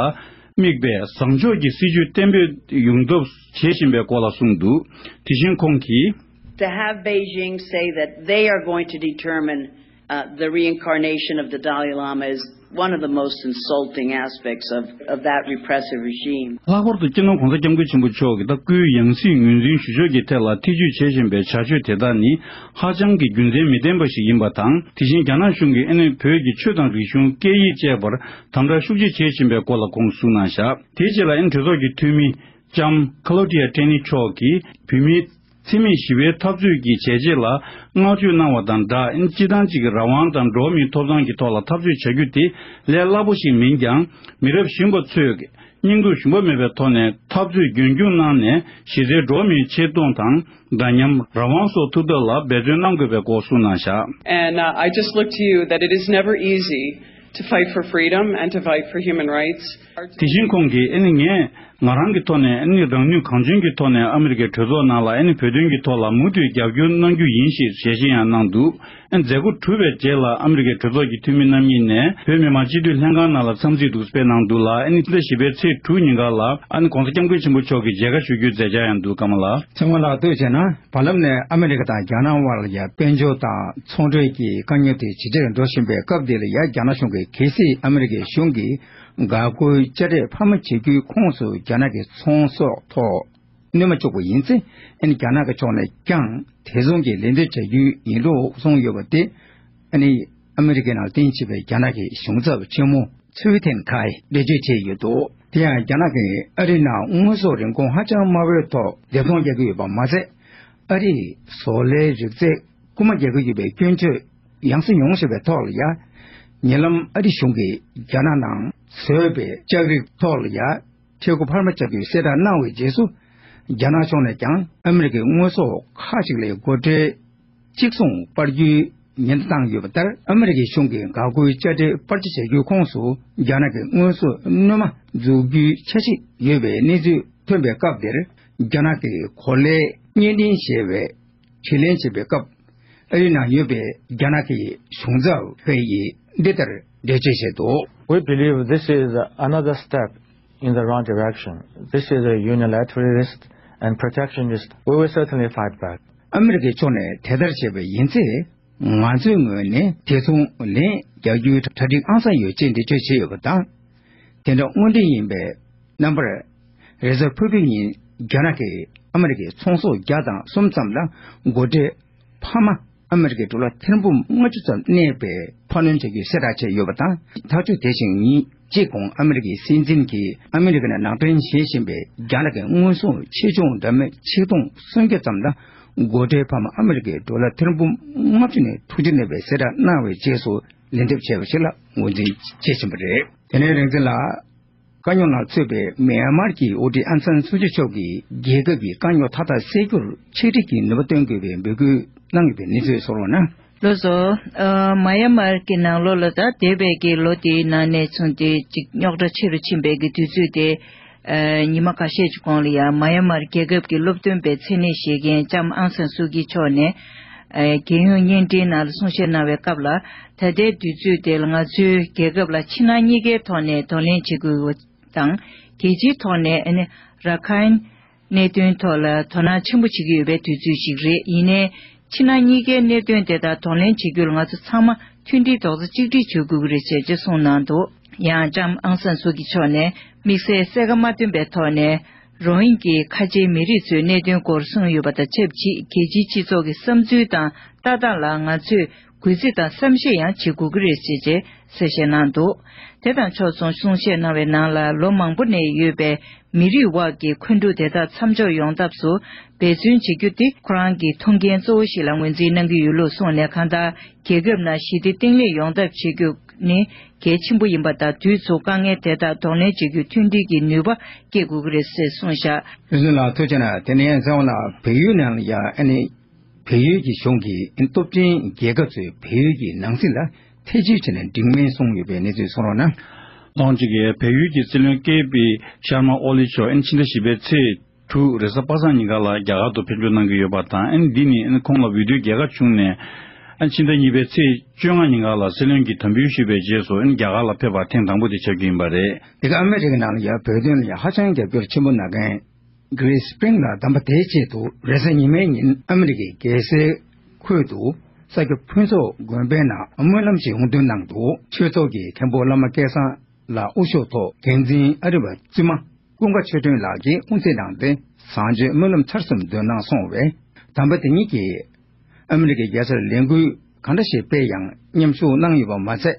དམིགས་པའི་བཟང་ཕྱོགས་ཀྱི་སྲིད་བྱུས་གཏན་འབེབས་ཡོང་ཐབས་བྱེད་བཞིན་པའི་སྐོར་ལ་གསུངས་འདུག་དེ་བཞིན་ཁོང་གིས། To have Beijing say that they are going to determine Uh, the reincarnation of the Dalai Lama is one of the most insulting aspects of, of that repressive regime. ལྷག་པར་དུ་སྤྱི་ནོར་༸གོང་ས་༸སྐྱབས་མགོན་ཆེན་པོ་མཆོག་གིས་ད་སྐུའི་ཡང་སྲིད་ངོས་འཛིན་ཞུ་ཕྱོགས་ཀྱི་ཐད་ལ་ཐེ་བྱུས་བྱེད་བཞིན་པའི་བྱ་སྤྱོད་དེ་དག་ནི་ཧ་ཅང་གི་རྒྱུ་མཚན་མི་ལྡན་པ་ཞིག་ཡིན་པ་དང་། དེ་བཞིན་རྒྱ་ནག་གཞུང་གིས་ཨ་ནི་བོད་ཀྱི་ཆོས་དང་རིག་གཞུང་སྐད་ཡིག་བཅས་པར་དམ་དྲག་ཤུགས་ཆེ་བྱེད་བཞིན་པའི་སྐོར་ལ་དགོངས་ཞུ་གནང་བཞག་དེའི་རྗེས་ལ་ཨ་ནི་གྲོས་ཚོགས་ཀྱི་འཐུས་མི་ལྕམ་ཁ་ལོ་ཏི་ཡ་ཏྲེ་ནི་མཆོག་གིས་བོད་མིའི་འཚེ་མེད་ཞི་བའི་འཐབ་རྩོད་ཀྱི་བྱས་རྗེས་ལ་བསྔགས་བརྗོད་གནང་བ་དང་སྦྲགས། ཨ་ནི་སྤྱིར་བཏང་གཅིག་གི་རང་དབང་དང་འགྲོ་བ་མིའི་ཐོབ་ཐང་གི་ཐོག་ལ་འཐབ་རྩོད་བྱ་རྒྱུ་དེ་ལས་སླ་པོ་ཞིག་མིན་ཀྱང་། མི་རབས་གཞོན་པ་ཚོས་སྙིང་སྟོབས་ཞུམ་པ་མེད་པའི་ཐོག་ནས་འཐབ་རྩོད་རྒྱུན་སྐྱོང་གནང་ནས་གཞི་རྩའི་འགྲོ་བ་མིའི་ཆེ་མཐོང་དང་འདྲ་མཉམ། རང་དབང་སོགས་ཐོབ་ཐབས་ལ་འབད་བརྩོན་གནང་དགོས་པའི་སྐོར་གསུངས་གནང་བཞག And uh, I just look to you that it is never easy to fight for freedom and to fight for human rights. དེ་བཞིན་ཁོང་གིས་ཨ་ནི་ངས་ང་རང་གི་ཐོག་ནས་ཨ་ནི་རང་ནུས་གང་འཇོན་གྱི་ཐོག་ནས་ཨ་མི་རི་ཀའི་གྲོས་ཚོགས་ནང་ལ་ཨ་ནི་བོད་དོན་གྱི་ཐོག་ལ་མུ་མཐུད་རྒྱབ་སྐྱོར་གནང་རྒྱུ་ཡིན་ཞེས་ཞལ་བཞེས་ཡང་གནང་འདུག་ཨ་ནི་མཛད་སྒོ་གྲུབ་པའི་རྗེས་ལ་ཨ་མི་རི་ཀའི་གྲོས་ཚོགས་ཀྱི་འཐུས་མི་རྣམ་གཉིས་ནས་བོད་མི་མང་སྤྱི་འཐུས་ལྷན་ཁང་ནང་ལ་འཚམས་གཟིགས་འདུག་སྤེལ་གནང་འདུག་ལ། ཨ་ནི་ཕྱི་ཟླ་བཞི་པའི་ཚེས་དྲུག་ཉིན་ཀ་ལ་ཨ་ནི་༸གོང་ས་༸སྐྱབས་མགོན་ཆེན་པོ་མཆོག་གི་མཇལ་ཁ་ཞུ་རྒྱུའི་མཛད་འཆར་ཡང་འདུག་ཀརྨ་ལགས། ཚེ་དབང་ལགས་ཐུགས་རྗེ་གནང་། བར་ལམ་ནས་ཨ་མི་རི་ཀ་དང་རྒྱ་ནག་དབར་ལ་ཡ་དཔལ་འབྱོར་དང་ཚོང་འབྲེལ་གྱི་དཀའ་ངལ་དེ་ཇེ་ཆེར་འགྲོ་བཞིན་པའི་སྐབས་འདི་ལ་ཡ་རྒྱ་ནག་གཞུང་གིས་གལ་སྲིད་ཨ་མི་རི་ཀའི་གཞུང་གིས་འགག་སྒོའི་དཔྱ་ཁྲལ་འཕར་མ་བྱེད་རྒྱུའི་ཁོངས་སུ་རྒྱ་ནག་གི་ཚོང་ཟོག་ཐོག་གནོད་མ་བཅུག་པ་ཡིན་ཚེ། ཨ་ནི་རྒྱ་ནག་གི་ཕྱོགས་ནས་ཀྱང་དེ་མཚུངས་ཀྱི་ལན་འདེབས་བྱ་རྒྱུ་ཡིན་ལུགས་གསུངས་ཡོད་པ་དེ། ཨ་ནི་ཨ་མི་རི་ཀའི་ནང་རྟེན་གཞི་བྱས་པའི་རྒྱ་ནག་གི་གཞུང་ཚབ་ཆེན་མོ་ཚུའུ་ཐེན་ཁའི་འགྲེལ་བརྗོད་བྱས་ཡོད་འདུག་དེ་ཡང་རྒྱ་ནག་གིས་ཨ་རིའི་ནང་དངོས་ཟོག་རིན་གོང་ཧ་ཅང་དམའ་བོའི་ཐོག་སྡེབ་ཚོང་རྒྱག་གི་ཡོད་པ་མ་ཟད། ཨ་རིས་བཟོ་ལས་རིག་རྩལ་རྐུ་མ་རྒྱག་གི་ཡོད་པའི་སྐྱོན་བརྗོད་ཡང་སེ་ཡོང་བཞིན་པའི་ཐོག་ལ་ཡ། ཉེ་ལམ་ཨ་རི་གཞུང་གིས་རྒྱ་ནག་ནང་བཟོས་པའི་ལྕགས་རིགས་ཐོག་ལ་ཡ། ཁྲལ་དགུ་འཕར་མ་བྱ་རྒྱུའི་གསལ་བསྒྲགས་གནང་བའི་རྗེས་སུ། རྒྱ་ནག་ཕྱོགས་ནས་ཀྱང་ཨ་མི་རི་ཀའི་དངོས་ཟོག་ཁག་ཅིག་ལ་སྒོ་ཁྲལ་གཅིག་མཚུངས་སྤར་རྒྱུའི་ཉེན་བརྡ་བཏང་ཡོད་པ་ལྟར། ཨ་མི་རི་ཀའི་གཞུང་གིས་འགག་སྒོའི་དཔྱ་ཁྲལ་སྤར་ཆ་བྱ་རྒྱུའི་ཁོངས་སུ་རྒྱ་ནག་གི་དངོས་ཟོག་སྣོན་མ་འཛུགས་རྒྱུའི་འཆར་གཞི་ཡོད་པའི་གནས་ཚུལ་ཐོན་པའི་སྐབས་འདིར། རྒྱ་ནག་གི་གོ་ལའི་བརྙན་འཕྲིན་ཞེས་པའི་དྲིས་ལན་བྱེད་པའི་སྐབས། ཨ་རིའི་ནང་ཡོད་པའི་རྒྱ་ནག་གི་གཞུང་ཚབ་ཧུའེ་ཡིས་འདི་ལྟར་འགྲེལ་བརྗོད་བྱས་འདུག We believe this is another step in the wrong direction. This is a unilateralist and protectionist. We will certainly fight back. ཨ་མི་རི་ཀའི་ཕྱོགས་ནས་དེ་ལྟར་བྱས་པ་ཡིན་ཚེ། ང་ཚོའི་ངོས་ནས་དེ་མཚུངས་ལན་རྒྱག་རྒྱུའི་གྲ་སྒྲིག་ཨང་གསར་ཡོད་ཅེས་འགྲེལ་བརྗོད་བྱས་ཡོད་པ་དང་། དེ་འདྲ་དངོས་འབྲེལ་ཡིན་པའི་རྣམ་པར། རེས་གཟའ་ཕུར་བུའི་ཉིན་རྒྱ་ནག་གིས་ཨ་མི་རི་ཀའི་ཚོང་ཟོག་བརྒྱ་དང་གསུམ་ཙམ་ལ་སྒོ་ཁྲལ་འཕར་མ་ཨ་མི་རི་ཀའི་ཌོ་ལར་ཐེར་འབུམ་ལྔ་བཅུ་ཙམ་གནས་པའི་འཕར་སྣོན་བྱ་རྒྱུའི་གསལ་བསྒྲགས་བྱས་ཡོད་པ་དང་། ཐག་གཅོད་དེ་བཞིན་ཉིན་གཅིག་གོང་ཨ་མི་རི་ཀའི་སྲིད་འཛིན་གྱིས་ཨ་མི་རི་ཀ་ནས་ནང་འདྲེན་བྱེད་བཞིན་པའི་རྒྱ་ནག་གི་དངོས་ཟོག་ཆེ་ཆུང་འདྲ་མིན་ཆིག་སྟོང་སུམ་བརྒྱ་ཙམ་ལ་སྒོ་ཁྲལ་འཕར་མ་ཨ་མི་རི་ཀའི་ཌོ་ལར་ཐེར་འབུམ་ལྔ་བཅུ་ནས་དྲུག་ཅུ་གནས་པའི་གསལ་བསྒྲགས་གནང་བའི་རྗེས་སུ་ལན་འདེབས་བྱས་པ་ཞིག་ལ་ངོས་འཛིན་བྱེད་བཞིན་པ་རེད། དེ་ནས་རིག་འཛིན་ལགས། དཀའ་རྙོག་ནང་ཚུད་པའི་མེན་མར་གྱི་དབུ་ཁྲིད་ཨང་སན་སུའུ་ཅི་མཆོག་གིས་རྒྱལ་ཁབ་ཀྱི་དཀའ་རྙོག་མཐའ་དག་སེལ་རྒྱུར་ཆིག་སྒྲིལ་གྱིས་ནུས་པ་བཏོན་དགོས་པའི་འབོད་སྐུལ་གནང་ཡོད་པའི་གནས་ཚུལ་གསུངས་རོགས་གནང་། ལགས་སོ། ཨ། མ་ཡ་མར་གྱི་ནང་ལོགས་ལ་ད་འདས་པའི་གི་ལོ་དེའི་ནང་ནས་བཟུང་སྟེ་ཅིག་རྙོག་དྲ་ཆེ་རུ་ཕྱིན་པའི་གི་དུས་ཚོད་དེ། ཨ། ཉི་མ་ཁ་ཤས་ཀྱི་གོང་ལ་ཡང་མ་ཡ་མར་རྒྱལ་ཁབ་ཀྱི་སློབ་སྟོན་པའི་མཚན་གནས་བཞེས་མཁན་ལྕམ་ཨང་སན་སུའུ་ཀི་མཆོག་ནས། ཨ། རྒྱལ་ཡོངས་བརྙན་འཕྲིན་ནང་ལ་གསུང་བཤད་གནང་བའི་སྐབས་ལ། ད་ལྟའི་དུས་ཚོད་དེ་ལ་ང་ཚོའི་རྒྱལ་ཁབ་ལ་ཕྱི་ནང་གཉིས་ཀའི་ཐོག་ནས་གདོང་ལེན་བྱེད་དགོས་དང་། རྒྱལ་སྤྱིའི་ཐོག་ནས་ཨ་ནི་ར་ཁའིན་གནད་དོན་ཐོག་ལ་དོ་སྣང་ཆེན་པོ་བྱེད་ཀྱི་ཡོད་པའི་དུས་ཚོད་ཅིག་རེད། ཡིན་ནའི་ཕྱི་ནང་གཉིས་ཀའི་གནད་དོན་དེ་དག་གདོང་ལེན་བྱེད་རྒྱུ་ལ་ང་ཚོ་ཚང་མ་མཐུན་སྒྲིལ་རྡོག་རྩ་གཅིག་སྒྲིལ་བྱེད་དགོས་ཀྱི་རེད་ཅེས་ཅེས་གསུངས་གནང་འདུག་ཡང་ལྕམ་ཨང་སན་སུའུ་ཀི་མཆོག་ནས་དམིགས་བསལ་གསལ་ཁ་མ་བཏོན་པའི་ཐོག་ནས། རོ་ཧིན་གྱི་ཁ་ཆེའི་མི་རིགས་ཚོའི་གནད་དོན་སྐོར་གསུངས་ཡོད་པ་དང་ཆབས་ཅིག་རྒྱལ་སྤྱིའི་སྤྱི་ཚོགས་ཀྱི་བསམ་ཚུལ་དང་ལྟ་སྟངས་ལ་ང་ཚོས་གུས་བརྩི་དང་བསམ་ཤེས་ཡང་བྱེད་དགོས་ཀྱི་རེད་ཅེས་ཅེས་གསལ་བཤད་གནང་འདུག་དེ་དང་ཕྱོགས་མཚུངས་གསུང་བཤད་གནང་བའི་ནང་ལ་ལོ་མང་པོ་ནས་ཡོད་པའི་མི་རིགས་དབར་གྱི་འཁོན་འཁྲུག་དེ་དག་མཚམས་འཇོག་ཡོང་ཐབས་སུ་འབད་བརྩོན་བྱེད་རྒྱུ་དེ་ཁོ་རང་གི་ཐུགས་འགན་གཙོ་བོ་ཞིག་ལ་ངོས་འཛིན་གནང་གི་ཡོད་ལུགས་གསུངས་ནས། གང་ལྟར་རྒྱལ་ཁབ་ནང་ཞི་བདེ་བརྟན་ལྷིང་ཡོང་ཐབས་བྱེད་རྒྱུ་ནི་གལ་ཆེན་པོ་ཡིན་པ་དང་། དུས་མཚུངས་དཀའ་ངལ་དེ་དག་གདོང་ལེན་བྱེད་རྒྱུའི་མཐུན་སྒྲིལ་གྱི་ནུས་པ་སྐྱེད་དགོས་ཀྱི་རེད་ཅེས་གསུངས་བཞག་རིག་འཛིན་ལགས་ཐུགས་རྗེ་གནང་། དེ་ནས་ཚེ་དབང་ལགས། བལ་ཡུལ་ནང་ལ་ཡ་ཨ་ནི་བལ་ཡུལ་གྱི་གཞུང་གིས་སྟོབས་ཆེན་རྒྱལ་ཁབ་ཚོས་བལ་ཡུལ་གྱི་ནང་སྲིད་ལ་ཐེ་བྱུས་བྱས་ནས་འགྲིག་མིན་གསུངས་ཡོད་པའི་གནས་ཚུལ་གསུངས་རོགས་གནང་། ཐེངས་གཅིག་གི་བལ་ཡུལ་གྱི་སྲིད་བློན་ཀེ་པི་ཤར་མ་ཨོ་ལི་མཆོག་ཨ་ནི་ཕྱི་ཟླ་བཞི་པའི་ཚེས་དྲུག་རེས་གཟའ་པ་སངས་ཉིན་ཀ་ལ་རྒྱ་གར་དུ་ཕེབས་འབྱོར་གནང་གི་ཡོད་པ་དང་། ཨ་ནི་འདི་ནི་ཨ་ནི་ཁོང་ལ་འོས་བསྡུའི་རྒྱལ་ཁ་བྱུང་ནས། ཨ་ནི་ཕྱི་ཟླ་གཉིས་པའི་ཚེས་བཅོ་ལྔ་ཉིན་ཀ་ལ་སྲིད་བློན་གྱི་དམ་འབུལ་ཞུས་པའི་རྗེས་སུ་ཨ་ནི་རྒྱ་གར་ལ་ཕེབས་པ་ཐེངས་དང་པོ་དེ་ཆགས་ཀྱི་ཡིན་པ་རེད། དེ་ག་ཨ་མི་རི་ཀའི་ནང་ལ་ཡ་བོད་དོན་ལ་ཡ་ཧ་ཅང་རྒྱབ་སྐྱོར་ཆེན་པོ་གནང་མཁན་གྷི་རི་སི་པིང་ལ་གདམས་པ་དེའི་ཆེད་དུ་རེས་གཟའ་ཉི་མའི་ཉིན་ཨ་མི་རི་ཀའི་རྒྱལ་སའི་ཁུལ་དུ་ ས་སྐྱ་ཕུན་ཚོགས་དགོན་པའི་ནང་སྨོན་ལམ་ཞིག་དབུ་འདོན་གནང་འདུག། ཆོས་ཚོགས་ཀྱི་མཁན་པོ་བླ་མ་སྐལ་བཟང་ལགས་དབུ་བཞུགས་ཐོག་འགན་འཛིན་ཨ་རི་བ་བཙུན་མ་ཀུན་དགའ་ཆོས་སྒྲོན་ལགས་ཀྱིས་དབུ་འཛིན་གནང་སྟེ་བཟང་སྤྱོད་སྨོན་ལམ་ཚར་གསུམ་འདོན་གནང་སོང་བས། དམ་པ་དེ་ཉིད་ཀྱིས་ཨ་མི་རི་ཀའི་རྒྱལ་སར་ལས་འགུལ་གང་འདྲ་ཞིག་སྤེལ་ཡང་མཉམ་ཞུགས་གནང་ཡོད་པ་མ་ཟད།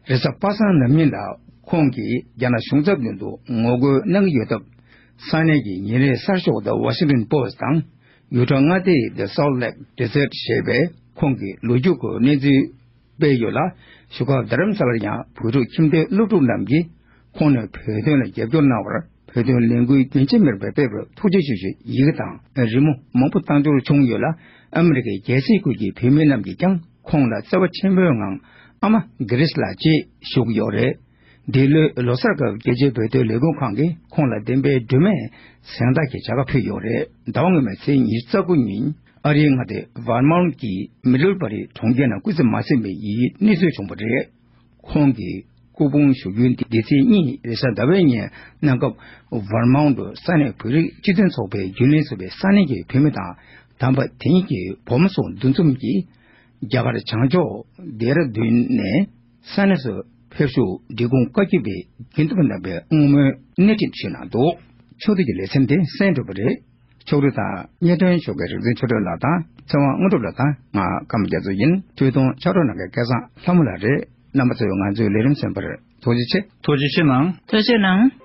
རེས་གཟའ་པ་སངས་ནམ་ཉིན་ལ་ཁོང་གིས་རྒྱ་ནག་གཞུང་ཚབ་མདུན་དུ་ངོ་རྒོལ་གནང་གི་ཡོད་སྟབས། ས་གནས་ཀྱི་ཉིན་རེའི་གསར་ཤོག་The Washington Post་དང་ཡུ་ཊ་མངའ་སྡེའི་The Salt Lake Gazette་ཞེས་པས་ཁོང་གི་ལོ་རྒྱུས་སྐོར་གནས་ཚུལ་སྤེལ་ཡོད་ལ། བཞུགས་སྒར་རྡ་རམ་ས་ལར་ཡང་བོད་ཕྲུག་ཁྱིམ་སྡེའི་སློབ་ཕྲུག་རྣམས་ཀྱིས་ཁོང་ནས་བོད་དོན་ལ་རྒྱབ་སྐྱོར་གནང་བར་བོད་དོན་ལས་འགུལ་རྒྱུན་ཆད་མེད་པར་སྤེལ་བར་ཐུགས་རྗེ་ཆེ་ཞུ་ཡི་གེ་དང་རི་མོ་མང་པོ་བཏང་འབྱོར་བྱུང་ཡོད་ལ། ཨ་མི་རི་ཀའི་རྒྱལ་སྲིད་ཁུལ་གྱི་བོད་མི་རྣམས་ཀྱིས་ཀྱང་ཁོང་ལ་བརྩེ་བ་ཆེན་པོའི་ངང་ཨ་མ་གྷི་རེས་ལགས་ཅེས་ཞུ་གི་ཡོད་རེད། འདི་ལོའི་ལོ་གསར་སྐབས་རྒྱལ་སྤྱིའི་བོད་དོན་ལས་འགུལ་ཁང་གིས་ཁོང་ལ་བདེན་པའི་སྒྲོལ་མའི་གཟེངས་རྟགས་ཀྱི་བྱ་དགའ་ཕུལ་ཡོད་རེད། ཟླ་བ་སྔོན་མའི་ཚེས་ཉི་ཤུ་རྩ་དགུ་ཉིན་ཨ་རིའི་མངའ་སྡེ་ཝར་མོན་གྱི་མི་ཌལ་བྷ་རི་གྲོང་ཁྱེར་ནང་སྐུ་ཚེ་མ་ཟིན་པའི་ཡི་གེ་གནས་ཚུལ་བྱུང་བ་རེད། ཁོང་གི་སྐུ་ཕུང་བཞུགས་ཁྲི་འདི་ཚེས་གཉིས་རེས་གཟའ་ཟླ་བའི་ཉིན་གནམ་སྐབས་ཝར་མོན་དུ་ས་གནས་བོད་རིགས་སྤྱི་མཐུན་ཚོགས་པའི་རྒྱུན་ལས་ཟུར་པའི་ས་གནས་ཀྱི་བོད་མི་དང་དམ་པ་དེ་ཉིད་ཀྱི་བུ་མོ་སོགས་འདུ་འཛོམས་ཀྱིས་རྒྱ་གར་བྱང་ཕྱོགས་ལྡེ་ར་ལྡུན་ནས་ས་གནས་སུ་ཕེབས་བཞུགས་འབྲི་གུང་བཀའ་བརྒྱུད་པའི་དགེ་འདུན་པ་རྣམ་པས་བསྔོ་སྨོན་སྣེ་ཁྲིད་ཞུས་གནང་འདུག། ཕྱོགས་བསྡུས་ཀྱི་ལེ་ཚན་དེ་གསན་གྲུབ་པ་རེད། ཕྱོགས་རིས་དང་སྙན་སྒྲོན་ཞུ་མཁན་རིག་འཛིན་ཆོས་སྒྲོན་ལགས་དང་ཚེ་དབང་དངོས་གྲུབ་ལགས་དང་ང་ཀརྨ་རྒྱ་མཚོ་ཡིན། འཕྲོས་དུང་ཕྱག་རོགས་གནང་མཁན་སྐལ་བཟང་ལྷ་མོ་ལགས་རེད། རྣམ་པ་ཚོས་ང་ཚོའི་ལས་རིམ་གསན་པར་ཐུགས་རྗེ་ཆེ། ཐུགས་རྗེ་ཆེ་གནང་། ཐུགས་རྗེ་གནང་།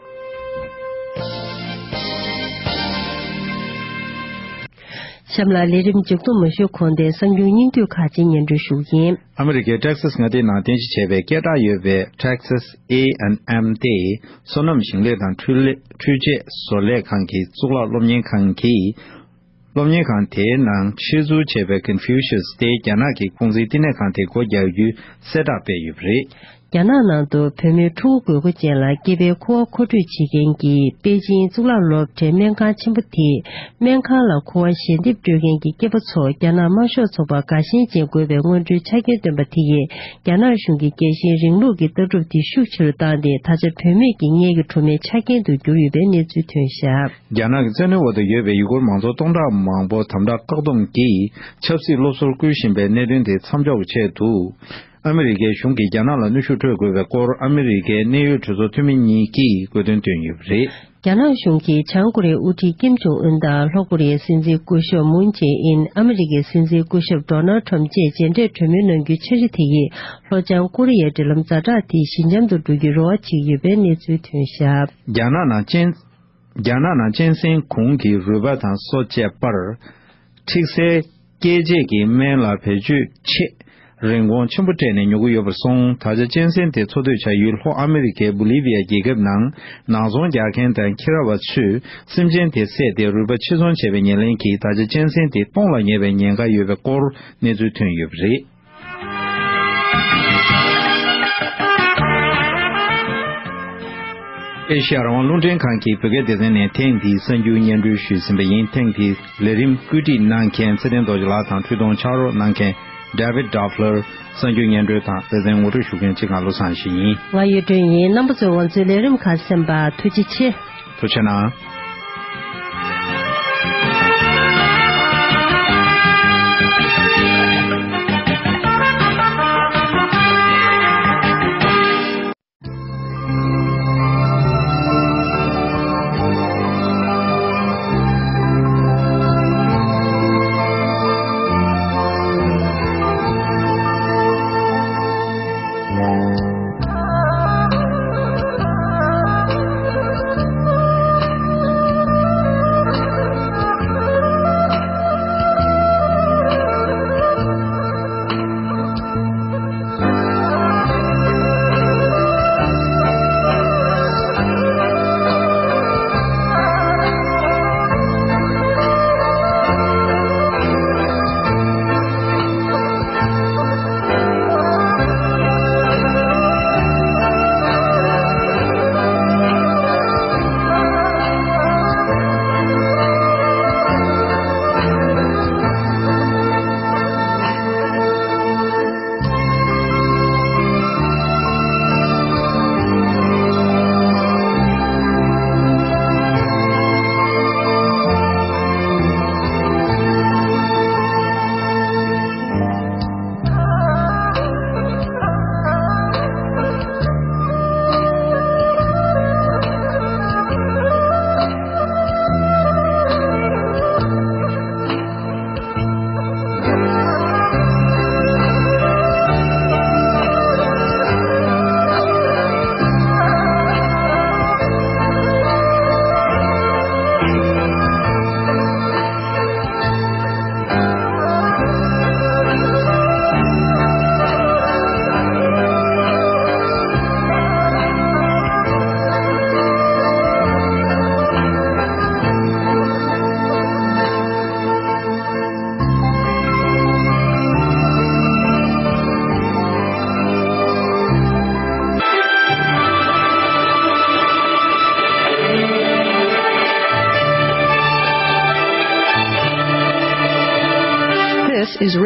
གཤམ་ལ་ལས་རིམ་མཇུག་བསྡོམས་མ་ཞུ་གོང་དེ་གསར་འགྱུར་སྙིང་བསྡུས་ཁག་ཅིག་སྙན་སྒྲོན་ཞུ་གི་ཡིན། ཨ་མི་རི་ཀའི་ཊེག་སཱས་མངའ་སྡེའི་ནང་རྟེན་གཞི་བྱས་པའི་སྐད་གྲགས་ཡོད་པའི་Texas A and M་སྟེ། སོ་ནམ་ཞིང་ལས་དང་འཕྲུལ་ལས་འཕྲུལ་ཆས་བཟོ་ལས་ཁང་གི་གཙུག་ལག་སློབ་གཉེར་ཁང་གིས། སློབ་གཉེར་ཁང་དེའི་ནང་ཆེད་འཛུགས་བྱས་པའི་Confucius་དེ་རྒྱ་ནག་གི་ཁུང་ཙིའི་བསྟི་གནས་ཁང་དེ་སྒོ་རྒྱག་རྒྱུའི་གསལ་བསྒྲགས་སྤེལ་ཡོད་པ་རེད། རྒྱ་ནག་ནང་དུ་བོད་མིའི་ཕྲུ་གུ་དགོས་མཁོ་ཅན་ལ་སྐྱེས་པའི་ཁུ་བ་མཁོ་སྤྲོད་བྱེད་མཁན་གྱི་པེ་ཅིང་གཙུག་ལག་སློབ་གྲྭའི་སྨན་ཁང་ཆེན་པོ་དེས་སྨན་ཁང་ལ་ཁུ་བ་ཞལ་འདེབས་སྤྲོད་མཁན་གྱི་སྐྱེས་པ་ཚོ་རྒྱ་ནག་དམར་ཤོག་ཚོགས་པ་དགའ་ཞེན་ཅན་དགོས་པའི་སྔོན་འགྲོའི་ཆ་རྐྱེན་བཏོན་པ་དེ་ཡིས་རྒྱ་ནག་གཞུང་གིས་རྒྱལ་ཞེན་རིང་ལུགས་ཀྱི་ལྟ་གྲུབ་དེ་ཤུགས་ཆེ་རུ་བཏང་སྟེ་ད་ཆ་བུད་མེད་ཀྱི་མངལ་གྱི་སྦྲུམ་མའི་ཆ་རྐྱེན་དུ་གྱུར་ཡོད་པའི་གནས་ཚུལ་ཐོན་བཞག། རྒྱ་ནག་གི་བཙན་གནོན་འོག་ཏུ་ཡོད་པའི་ཡུ་གུར་མང་ཚོགས་སྟོང་ཕྲག་མང་པོ་དམ་དྲག་བཀག་སྡོམ་གྱིས་ཆབ་སྲིད་སློབ་གསོར་བསྐུལ་བཞིན་པའི་གནད་དོན་དེ་མཚམས་འཇོག་ཆེད་དུ། ཨ་མི་རི་ཀའི་གཞུང་གིས་རྒྱ་ནག་ལ་གནོན་ཤུགས་སྤྲོད་དགོས་པའི་སྐོར་ཨ་མི་རི་ཀའི་གནད་ཡོད་གྲོས་ཚོགས་འཐུས་མི་གཉིས་ཀྱིས་དགོས་འདུན་བཏོན་ཡོད་པ་རེད། རྒྱ་ནག་གཞུང་གིས་བྱང་ཀོ་རི་ཡའི་དབུ་ཁྲིད་ཀིམ་ཇོང་ཨུན་དང་ལྷོ་ཀོ་རི་ཡའི་སྲིད་འཛིན་སྐུ་ཞབས་མུན་ཇེ་ཨིན། ཨ་མི་རི་ཀའི་སྲིད་འཛིན་སྐུ་ཞབས་ཌོ་ནལ་ཁྲམ་བཅས་མཇལ་འཕྲད་གྲོས་མོལ་གནང་རྒྱུའི་འཆར་གཞི་དེ་ཡིས་ལྷོ་བྱང་ཀོ་རི་ཡའི་འབྲེལ་ལམ་ཛ་དྲག་དེ་ཞི་འཇམ་དུ་འགྲོ་རྒྱུའི་རེ་བ་བྱེད་ཀྱི་ཡོད་པའི་གནས་ཚུལ་ཐོན་བཞག། རྒྱ་ནག་ནང་གཅན། རྒྱ་ནག་ནང་གཅན་གཟན་གུང་གི་རུས་པ་དང་སོ་བཅས་པར། མཁྲིག་སེལ་སྐྱེད་བྱེད་ཀྱི་སྨན་ལ་བེད་སྤྱོད་ཆེད། རིན་གོང་ཆེན་པོ་སྤྲད་ནས་ཉོ་གི་ཡོད་པར་སོང་། ད་ཆ་གཅན་གཟན་དེ་འཚོ་སྡོད་བྱ་ཡུལ་ལྷོ་ཨ་མི་རི་ཀའི་བོ་ལི་བི་ཡ་རྒྱལ་ཁབ་ནང་ནག་ཚོང་རྒྱག་མཁན་དང་འཁྱེར་བ་ཚོས་སེམས་ཅན་དེ་བསད་དེ་རུས་པ་ཕྱིར་ཚོང་བྱས་པའི་ཉེར་ལེན་གྱིས་ད་ཆ་གཅན་གཟན་དེ་སྟོང་ལ་ཉེ་བའི་ཉེན་ཁ་ཡོད་པའི་སྐོར་གནས་ཚུལ་ཐོན་ཡོད་པ་རེད། ཨེ་ཤེ་ཡ་རང་དབང་རླུང་འཕྲིན་ཁང་གི་བོད་སྐད་སྡེ་ཚན་ནས་ཐེངས་འདིའི་གསར་འགྱུར་སྙན་སྒྲོན་ཞུས་ཟིན་པ་ཡིན། ཐེངས་འདིའི་ལས་རིམ་བཀོད་སྒྲིག་གནང་མཁན་ཚེ་བརྟན་རྡོ་རྗེ་ལགས་དང་འཕྲོས་དུང་ཕྱག་རོགས་གནང་མཁན་David Doppler། གསར་འགྱུར་སྙན་སྒྲོན་དང་ལེ་ཚན་ངོ་སྤྲོད་ཞུ་མཁན་གཅིག་ང་བློ་བཟང་ཡེ་ཤེས་ཡིན། ང་གཡུ་སྒྲོན་ཡིན། རྣམ་པ་ཚོས་ང་ཚོའི་ལས་རིམ་ཁག་གསན་པར་ཐུགས་རྗེ་ཆེ། ཐུགས་རྗེ་གནང་།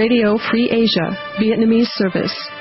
Radio Free Asia, Vietnamese service.